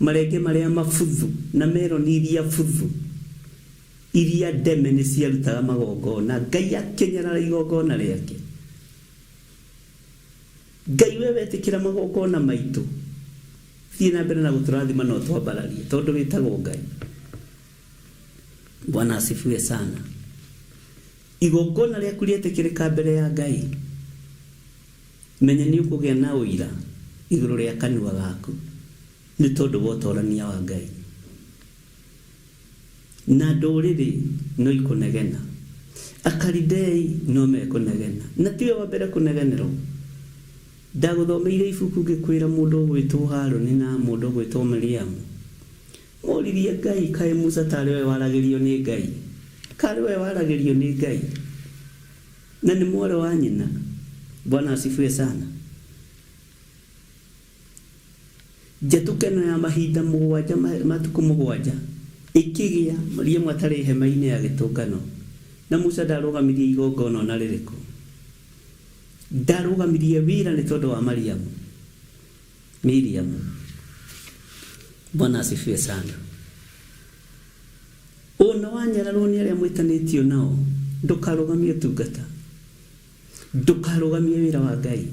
marenge marĩa mabuthu na meroni iria buthu, iria ndeme nĩ ciarutaga magongona, Ngai akĩnyarara igongona rĩake. Ngai we wetĩkĩra magongona maitũ, thiĩ na mbere na gũtũrathima na ũtwambararie, tondũ wĩtagwo Ngai. Bwana asifiwe sana. Igongona rĩaku rĩetĩkĩrĩka mbere ya Ngai, menya nĩ ũkũgĩa na ũira igũrũ rĩa kanua gaku nĩ tondũ wa ũtorania wa Ngai. Na ndũrĩrĩ no ikũnegena, Akalidei no mekũnegena, na tiwe wa mbere kũnegenerwo. Ndagũthomeire ibuku ngĩkwĩra mũndũ ũgwĩtwo Harũni na mũndũ ũgwĩtwo Miriamu Moririe Ngai, Kaĩ Musa taarĩ we waragĩrio nĩ Ngai? Kaarĩ we waragĩrio nĩ Ngai? Na nĩ mwarĩ wa nyina. Bwana asifiwe sana. Njatũka ĩno ya mahinda mũgwanja, matukũ mũgwanja, ĩkĩgĩa Mariamu atarĩ hema-inĩ ya gĩtũngano, na Musa ndarũgamirie igongona o na rĩrĩkũ. Ndarũgamirie wĩra nĩ tondũ wa Mariamu. Miriam. Bwana asifiwe sana. Ona wanyararwo nĩ arĩa mwĩtanĩtio nao, ndũkarũgamie ũtungata, ndũkarũgamie wĩra wa Ngai.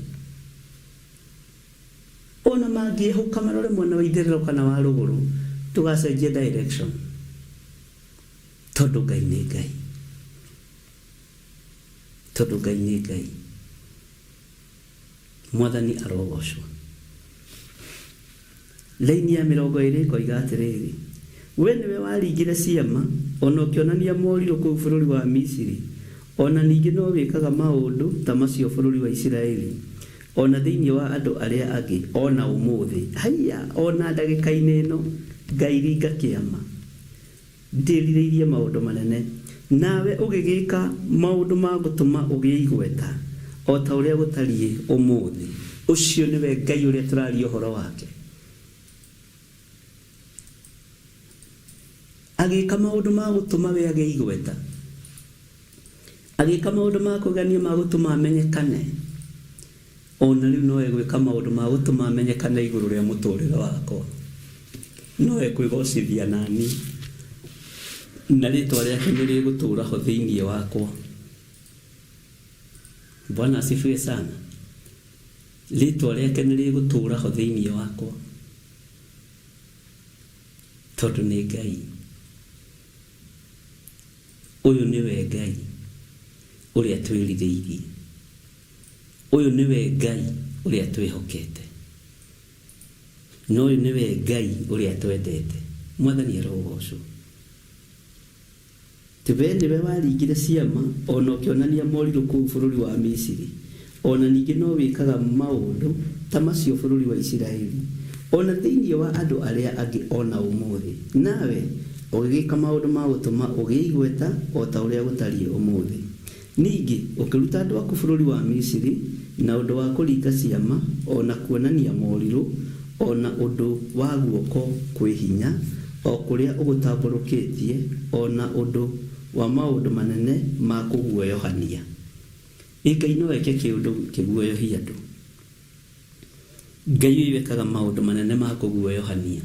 Ona mangĩehũka marore mwena wa itherero kana wa rũgũrũ, ndũgacenjie direction, tondũ Ngai nĩ Ngai, tondũ Ngai nĩ Ngai. Mwathani arogocwo. Raini ya 20 ĩkoiga atĩrĩrĩ, Wee nĩwe waringire ciama, o na ũkĩonania morirũ kũu bũrũri wa Misiri, o na ningĩ no wĩkaga maũndũ ta macio bũrũri wa Isiraeli, o na thĩinĩ wa andũ arĩa angĩ, o na ũmũthĩ. Haiya! O na ndagĩka-inĩ ĩno, Ngai ringa kĩama. Ndĩrirĩirie maũndũ manene, nawe ũgĩgĩĩka maũndũ ma gũtũma ũgĩe igweta, o ta ũrĩa gũtariĩ ũmũthĩ. Ũcio nĩwe Ngai ũrĩa tũraria ũhoro wake. Agĩĩka maũndũ ma gũtũma we agĩe igweta, agĩĩka maũndũ ma kũgegania ma gũtũma amenyekane. O na rĩu no egwĩka maũndũ ma gũtũma menyekane igũrũ rĩa mũtũũrĩre wakwa. No ekwĩgoocithia na niĩ, na rĩĩtwa rĩake nĩ rĩgũtũũra ho thĩinĩ wakwa. Bwana asifiwe sana. Rĩĩtwa rĩake nĩ rĩgũtũũra ho thĩinĩ wakwa, tondũ nĩ Ngai. Ũyũ nĩwe Ngai ũrĩa twĩrirĩirie. Ũyũ nĩwe Ngai ũrĩa twĩhokete, na ũyũ nĩwe Ngai ũrĩa twendete. Mwathani arogocwo. Atĩ wee nĩwe waringire ciama o na ũkĩonania morirũ kũu bũrũri wa Misiri, o na ningĩ no wĩkaga maũndũ ta macio bũrũri wa Isiraeli, o na thĩinĩ wa andũ arĩa angĩ o na ũmũthĩ, nawe ũgĩgĩka maũndũ ma gũtũma ũgĩe igweta o ta ũrĩa gũtariĩ ũmũthĩ. Ningĩ ũkĩruta andũ aku bũrũri wa Misiri na ũndũ wa kũringa ciama, o na kuonania morirũ, o na ũndũ wa guoko kwĩ hinya, o kũrĩa ũgũtambũrũkĩtie, o na ũndũ wa maũndũ manene ma kũguoyohania. Ĩ Ngai no eke kĩũndũ kĩguoyohie andũ? Ngai ũyũ ekaga maũndũ manene ma kũguoyohania.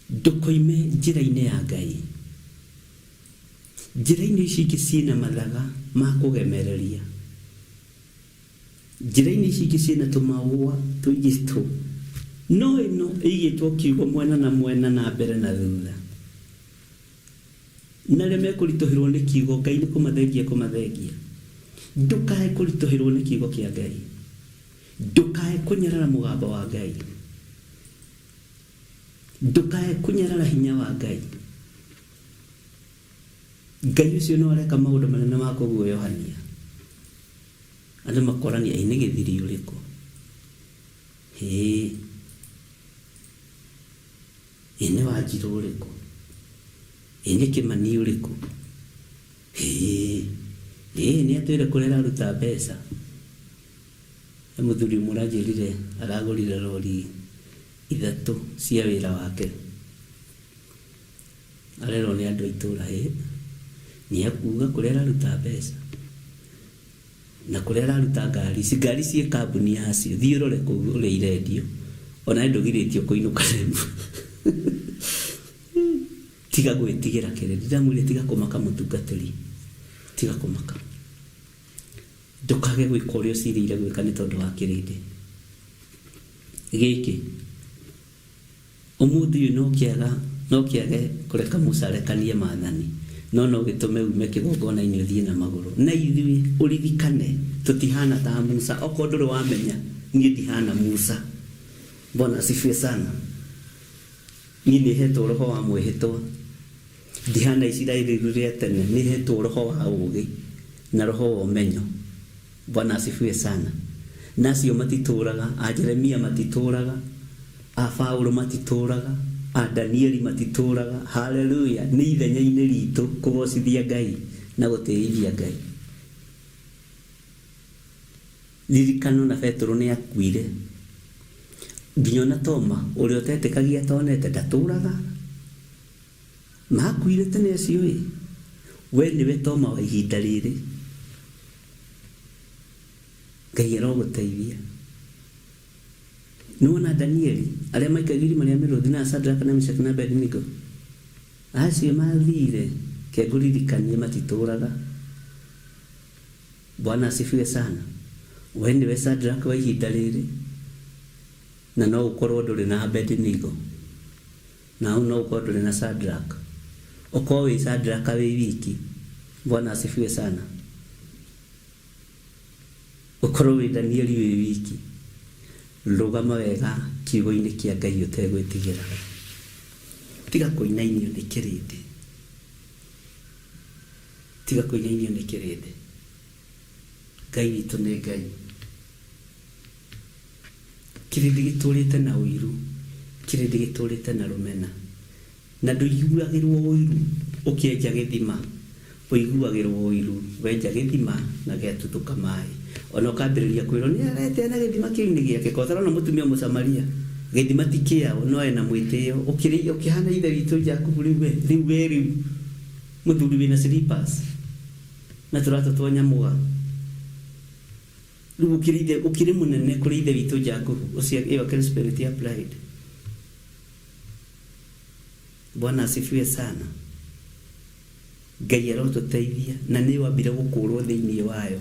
Ndũkoime njĩra-inĩ ya Ngai. Njĩra-inĩ ici ingĩ ciĩna mathaga ma kũgemereria. Njĩra-inĩ ici ingĩ ciĩna tũmaũa tũigĩtwo. No ĩno ĩigĩtwo kiugo mwena na mwena na mbere na thutha. Na arĩa mekũritũhĩrwo nĩ kiugo, Ngai nĩ kũmathengia ekũmathengia. Ndũkae kũritũhĩrwo nĩ kiugo kĩa Ngai. Ndũkae kũnyarara mũgambo wa Ngai. Ndũkae kũnyarara hinya wa Ngai. Ngai ũcio no areka maũndũ manene ma kũguoyohania. Andũ makorania, ĩ nĩ gĩthiri ũrĩkũ? Hĩĩ, ĩ nĩ Wanjirũ ũrĩkũ? Ĩ nĩ Kĩmani ũrĩkũ? Hĩĩ, ĩ nĩ atwĩre kũrĩa araruta mbeca. He mũthuri ũmwe ũranjĩrire aragũrire rori ithatũ cia wĩra wake. Arerwo nĩ andũ a itũũra ĩ, nĩ ekuga kũrĩa araruta mbeca. Na kũrĩa araruta ngari ici, ngari ciĩ kambuni yacio, thiĩ ũrore kũu ũrĩa irendio, onawe ndũgirĩtio kũinũka na ĩmwe. Tiga gwĩtigĩra kĩrĩndĩ, ndamwĩrire tiga kũmaka mũtungatĩri, tiga kũmaka. Ndũkage gwĩka ũrĩa ũcirĩire gwĩka nĩ tondũ wa kĩrĩndĩ gĩkĩ. Ũmũthĩ ũyũ no kĩaga no kĩage kũreka Musa arekanie maathani, no no gĩtũme ume kĩgongona-inĩ ũthiĩ na magũrũ. Na ithuĩ, ũririkane, tũtihana ta Musa. Okorwo ndũrĩ wamenya, niĩ ndihana Musa. Bwana asifiwe sana. Niĩ nĩhetwo roho wa mwĩhĩtwa. Ndihana Isiraeli rĩu rĩa tene, nĩhetwo roho wa ũũgĩ na roho wa ũmenyo. Bwana asifiwe sana. Na acio matitũũraga, a Jeremia matitũũraga, a Paulo matitũũraga, a Danieli matitũũraga. Haleluya! Nĩ ithenya-inĩ ritũ kũgocithia Ngai na gũtĩithia Ngai. Ririkana ona Petero nĩ akuire. Nginya ona Toma, ũrĩa ũtetĩkagia atonete, ndatũũraga. Makuire tene acio ĩ. We nĩwe Toma wa ihinda rĩrĩ. Ngai arogũteithia. Nĩwona Danieli, arĩa maikagio irima rĩa mĩrũthi na Shadraka na Meshaki na Abednego? Acio mathire, ke ngũririkanie matitũraga. Bwana asifiwe sana. We nĩwe Shadraka wa ihinda rĩrĩ, na no ũkorwo ndũrĩ na Abednego. Na hau no ũkorwo ndũrĩ na Shadrach. Ũkorwo wĩ Shadrach wĩ wiki. Bwana asifiwe sana. Ũkorwo wĩ Danieli wĩ wiki. Rũgama wega kiugo-inĩ kĩa Ngai ũtegwĩtigĩra. Tiga kũinainio nĩ kĩrĩndĩ. Tiga kũinainio nĩ kĩrĩndĩ. Ngai witũ nĩ Ngai. Kĩrĩndĩ gĩtũũrĩte na ũiru, kĩrĩndĩ gĩtũũrĩte na rũmena. Na ndũiguagĩrwo ũiru ũkĩenja gĩthima, ũiguagĩrwo ũiru wenja gĩthima na gĩatuthũka maĩ. O na ũkambĩrĩria kwĩrwo nĩ aretĩa na gĩthima kĩu nĩ gĩake. Ko ũtarona mũtumia Mũsamaria? Gĩthima ti kĩao no ena mwĩtĩo. Ũkĩrĩ ũkĩhana ithe witũ Jakubu rĩu we, rĩu we rĩu mũthuri wĩna slippers na tũratũ twa nyamũga. Rĩu ũkĩrĩ ithe, ũkĩrĩ mũnene kũrĩ ithe witũ Jakubu, ũcio ĩyo akĩrĩ spirit ya pride. Bwana asifiwe sana. Ngai arotũteithia na nĩyo ambire gũkũrwo thĩinĩ wayo.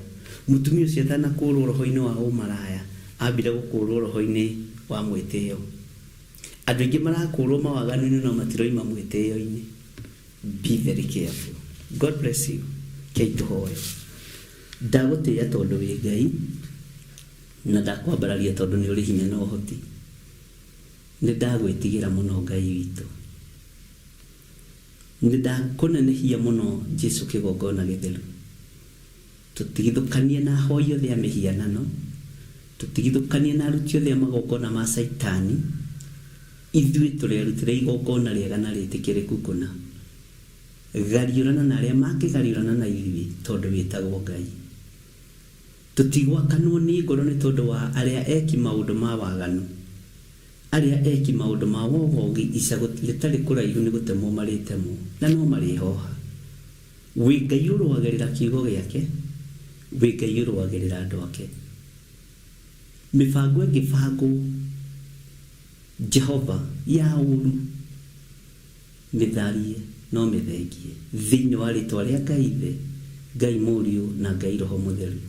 Mũtumia ũcio atanakũrwo roho-inĩ wa ũmaraya, ambire gũkũrwo roho-inĩ wa mwĩtĩo. Andũ aingĩ marakũrwo mawaganu-inĩ no matiroima mwĩtĩo-inĩ. Be very careful. God bless you. Kei tũhoe. Ndagũtĩĩa tondũ wĩ Ngai, na ndakwambararia tondũ nĩ ũrĩ hinya na ũhoti. Nĩ ndagwĩtigĩra mũno Ngai witũ. Nĩ ndakũnenehia mũno Jesũ kĩgongona gĩtheru. Tũtigithũkanie na ahoi othe a mĩhianano, tũtigithũkanie na aruti othe a magongona ma Caitani, ithuĩ tũrĩ arutĩre igongona rĩega na rĩtĩkĩrĩku kũna. Gariũrana na arĩa mangĩgariũrana na ithuĩ, tondũ wĩtagwo Ngai. Tũtigwakanwo nĩ ngoro nĩ tondũ wa arĩa eki maũndũ ma waganu, arĩa eki maũndũ ma wogogi ica gĩtarĩ kũraihu nĩ gũtemwo marĩtemwo, na no marĩhoha. Wĩ Ngai ũrũagĩrĩra kiugo gĩake, wĩ Ngai ũrũagĩrĩra andũ ake. Mĩbango ĩngĩbangwo, Jehova, ya ũũru, Mĩtharie na ũmĩthengie thĩinĩ wa rĩtwa rĩa Ngai Ithe, Ngai Mũriũ, na Ngai Roho Mũtheru.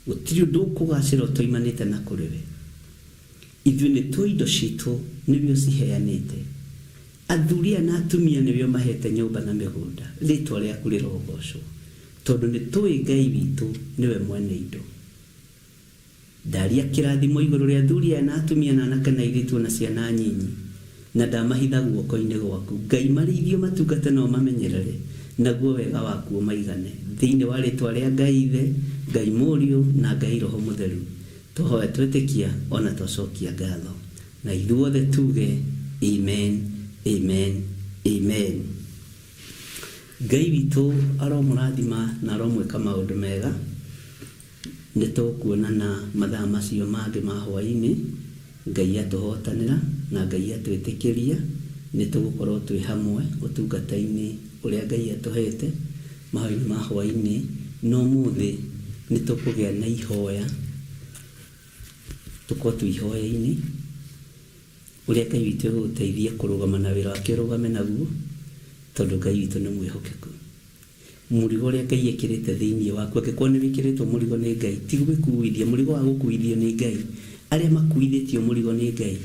Gũtirĩ ũndũ ũkũgacĩra ũtoimanĩte na kũrĩ we. Ithuĩ nĩ tũĩ indo citũ nĩwe ũciheanĩte. Athuri aya na atumia nĩwe ũmahete nyũmba na mĩgũnda. Rĩtwa rĩaku rĩrogocwo, tondũ nĩ tũĩ Ngai witũ nĩwe mwene indo. Ndaria kĩrathimo igũrũ rĩa athuri aya na atumia na anake na airĩtu o na ciana nyinyi, na ndamahitha guoko-inĩ gwaku. Ngai, marĩithie ũmatungate na ũmamenyerere, naguo wega waku ũmaigane. Thĩinĩ wa rĩĩtwa rĩa Ngai Ithe, Ngai Mũriũ, na Ngai Roho Mũtheru, twahoya twetĩkia o na twacokia ngatho. Na ithuothe tuuge, Amen, Amen, Amen. Ngai witũ aromũrathima na aromwĩka maũndũ mega. Nĩ tũkuonana mathaa macio mangĩ ma hwaĩ-inĩ, Ngai atũhotanĩra na Ngai atwĩtĩkĩria, nĩ tũgũkorwo twĩ hamwe ũtungata-inĩ ũrĩa Ngai atũhete mahoya-inĩ ma hwaĩ-inĩ. Na ũmũthĩ Nĩ tũkũgĩa na ihoya, tũkorwo twĩ ihoya-inĩ, ũrĩa Ngai witũ egũgũteithia kũrũgama na wĩra wake ũrũgame naguo, tondũ Ngai witũ nĩ mwĩhokeku. Mũrigo ũrĩa Ngai ekĩrĩte thĩinĩ waku, angĩkorwo nĩ wĩkĩrĩtwo mũrigo nĩ Ngai, ti gwĩkuithia, mũrigo wa gũkuithio nĩ Ngai, arĩa makuithĩtio mũrigo nĩ Ngai,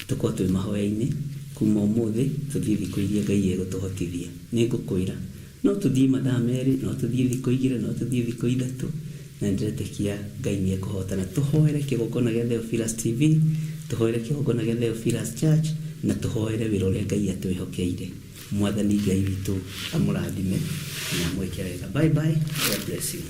tũkorwo twĩ mahoya-inĩ kuma ũmũthĩ tũthiĩ thikũ iria Ngai egũtũhotithia. Nĩ ngũkwĩra, no tũthiĩ mathaa merĩ, no tũthiĩ thikũ igĩrĩ, no tũthiĩ thikũ ithatũ, na nĩndĩretĩkia Ngai nĩ ekũhotana. Tũhoere kĩgongona gĩa Theophilus TV, tũhoere kĩgongona gĩa Theophilus Church, na tũhoere wĩra ũrĩa Ngai atwĩhokeire. Mwathani Ngai witũ amũrathime na amwĩke wega. Bye bye, God bless you.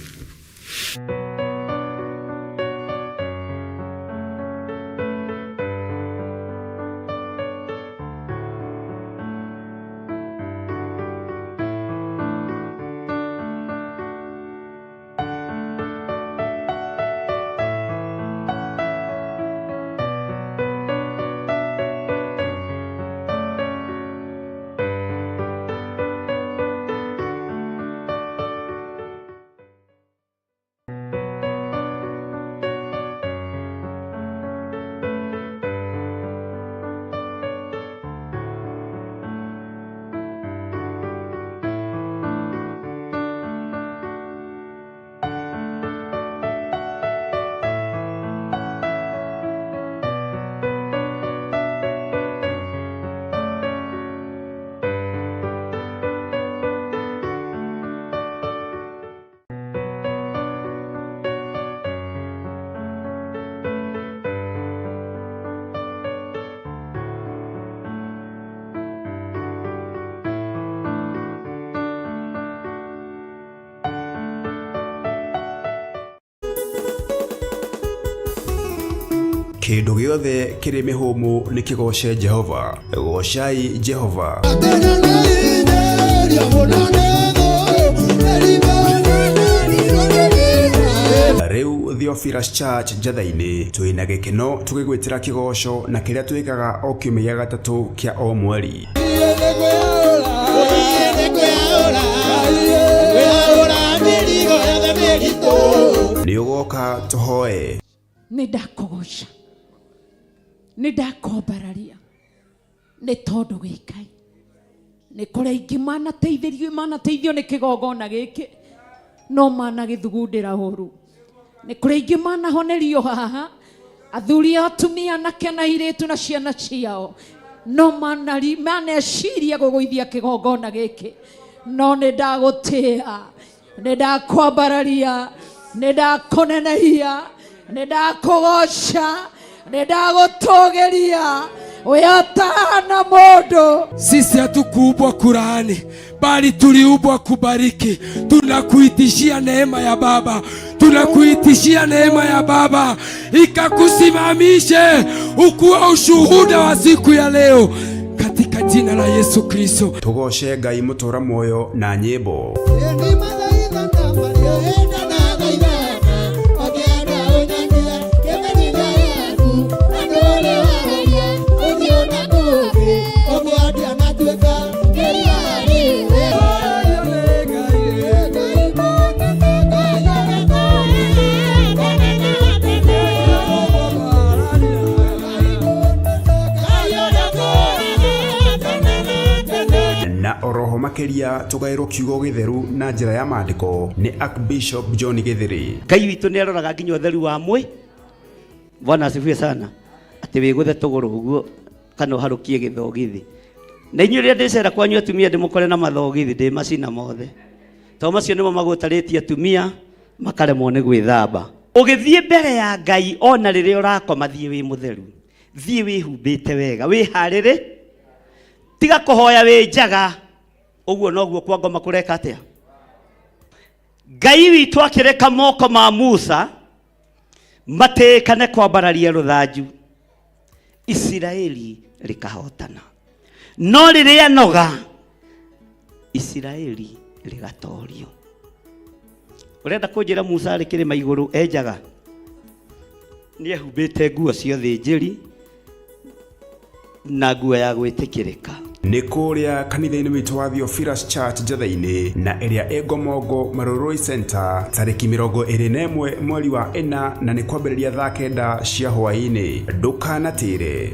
Kĩndũ gĩothe kĩrĩ mĩhũmũ nĩ kĩgooce Jehova. Goocai Jehova. Rĩu Theophilus Church Njatha-inĩ twĩna gĩkeno tũgĩgwĩtĩra kĩgoco na kĩrĩa twĩkaga o kiumia gĩa gatatũ kĩa o mweri. Nĩ ũgoka tũhoe. Nĩ ndakũgoca, nĩ ndakwambararia, nĩ tondũ wĩ Ngai. Nĩ kũrĩ aingĩ manateithĩrio, manateithio nĩ kĩgongona gĩkĩ, no managĩthugundĩra ũru. Nĩ kũrĩ aingĩ manahonerio haha, athuri, atumia, anake na airĩtu na ciana ciao, no maneciria gũgũithia kĩgongona gĩkĩ, no nĩ ndagũtĩa, nĩ ndakwambararia, nĩ ndakũnenehia, nĩ ndakũgoca, nĩ ndagũtũgĩria, we ũtahana mũndũ. Sisi hatukuumbwa kulaani, bali tuliumbwa kubariki. Tunakuitishia neema ya Baba, tunakuitishia neema ya Baba ikakusimamishe ukuwe ushuhuda wa siku ya leo, katika jina la Yesu Kristo. Tũgooce Ngai mũtũra muoyo na nyĩmbo. Na oroho makĩria tũgaĩrwo kiugo gĩtheru na njĩra ya maandĩko nĩ Archbishop John Gĩthĩrĩ. Ngai witũ nĩ aroraga nginya ũtheru wa mwĩ. Bwana asifiwe sana. Atĩ wĩgũthe tũgũrũ ũguo kana ũharũkie gĩthogithi. Na inyuĩ rĩrĩa ndĩcera kwanyu atumia ndĩmũkore na mathogithi, ndĩmacina mothe. Tondũ macio nĩmo magũtarĩtie atumia makaremwo nĩ gwĩthamba. Ũgĩthiĩ mbere ya Ngai ona rĩrĩa ũrakoma, thiĩ wĩ mũtheru, thiĩ wĩhumbĩte wega, wĩharĩrĩ, tiga kũhoya wĩ njaga. Ũguo noguo kwa ngoma kũreka atĩa? Ngai witũ akĩreka moko ma Musa matĩĩkane kwambararia rũthanju, Isiraeli rĩkahotana. No rĩrĩa noga, Isiraeli rĩgatorio. Ũrenda kũnjĩra Musa arĩ kĩrĩma igũrũ enjaga? Nĩ ehumbĩte nguo cia ũthĩnjĩri na nguo ya gwĩtĩkĩrĩka. Nĩ kũrĩa kanitha-inĩ witũ wa Theophilus Church Njetha-inĩ na ĩrĩa ĩ Ngomongo Marurui Center tarĩki 21 mweri wa 4 na nĩ kwambĩrĩria thaa 9 cia hwaĩ-inĩ. Ndũkanatĩre.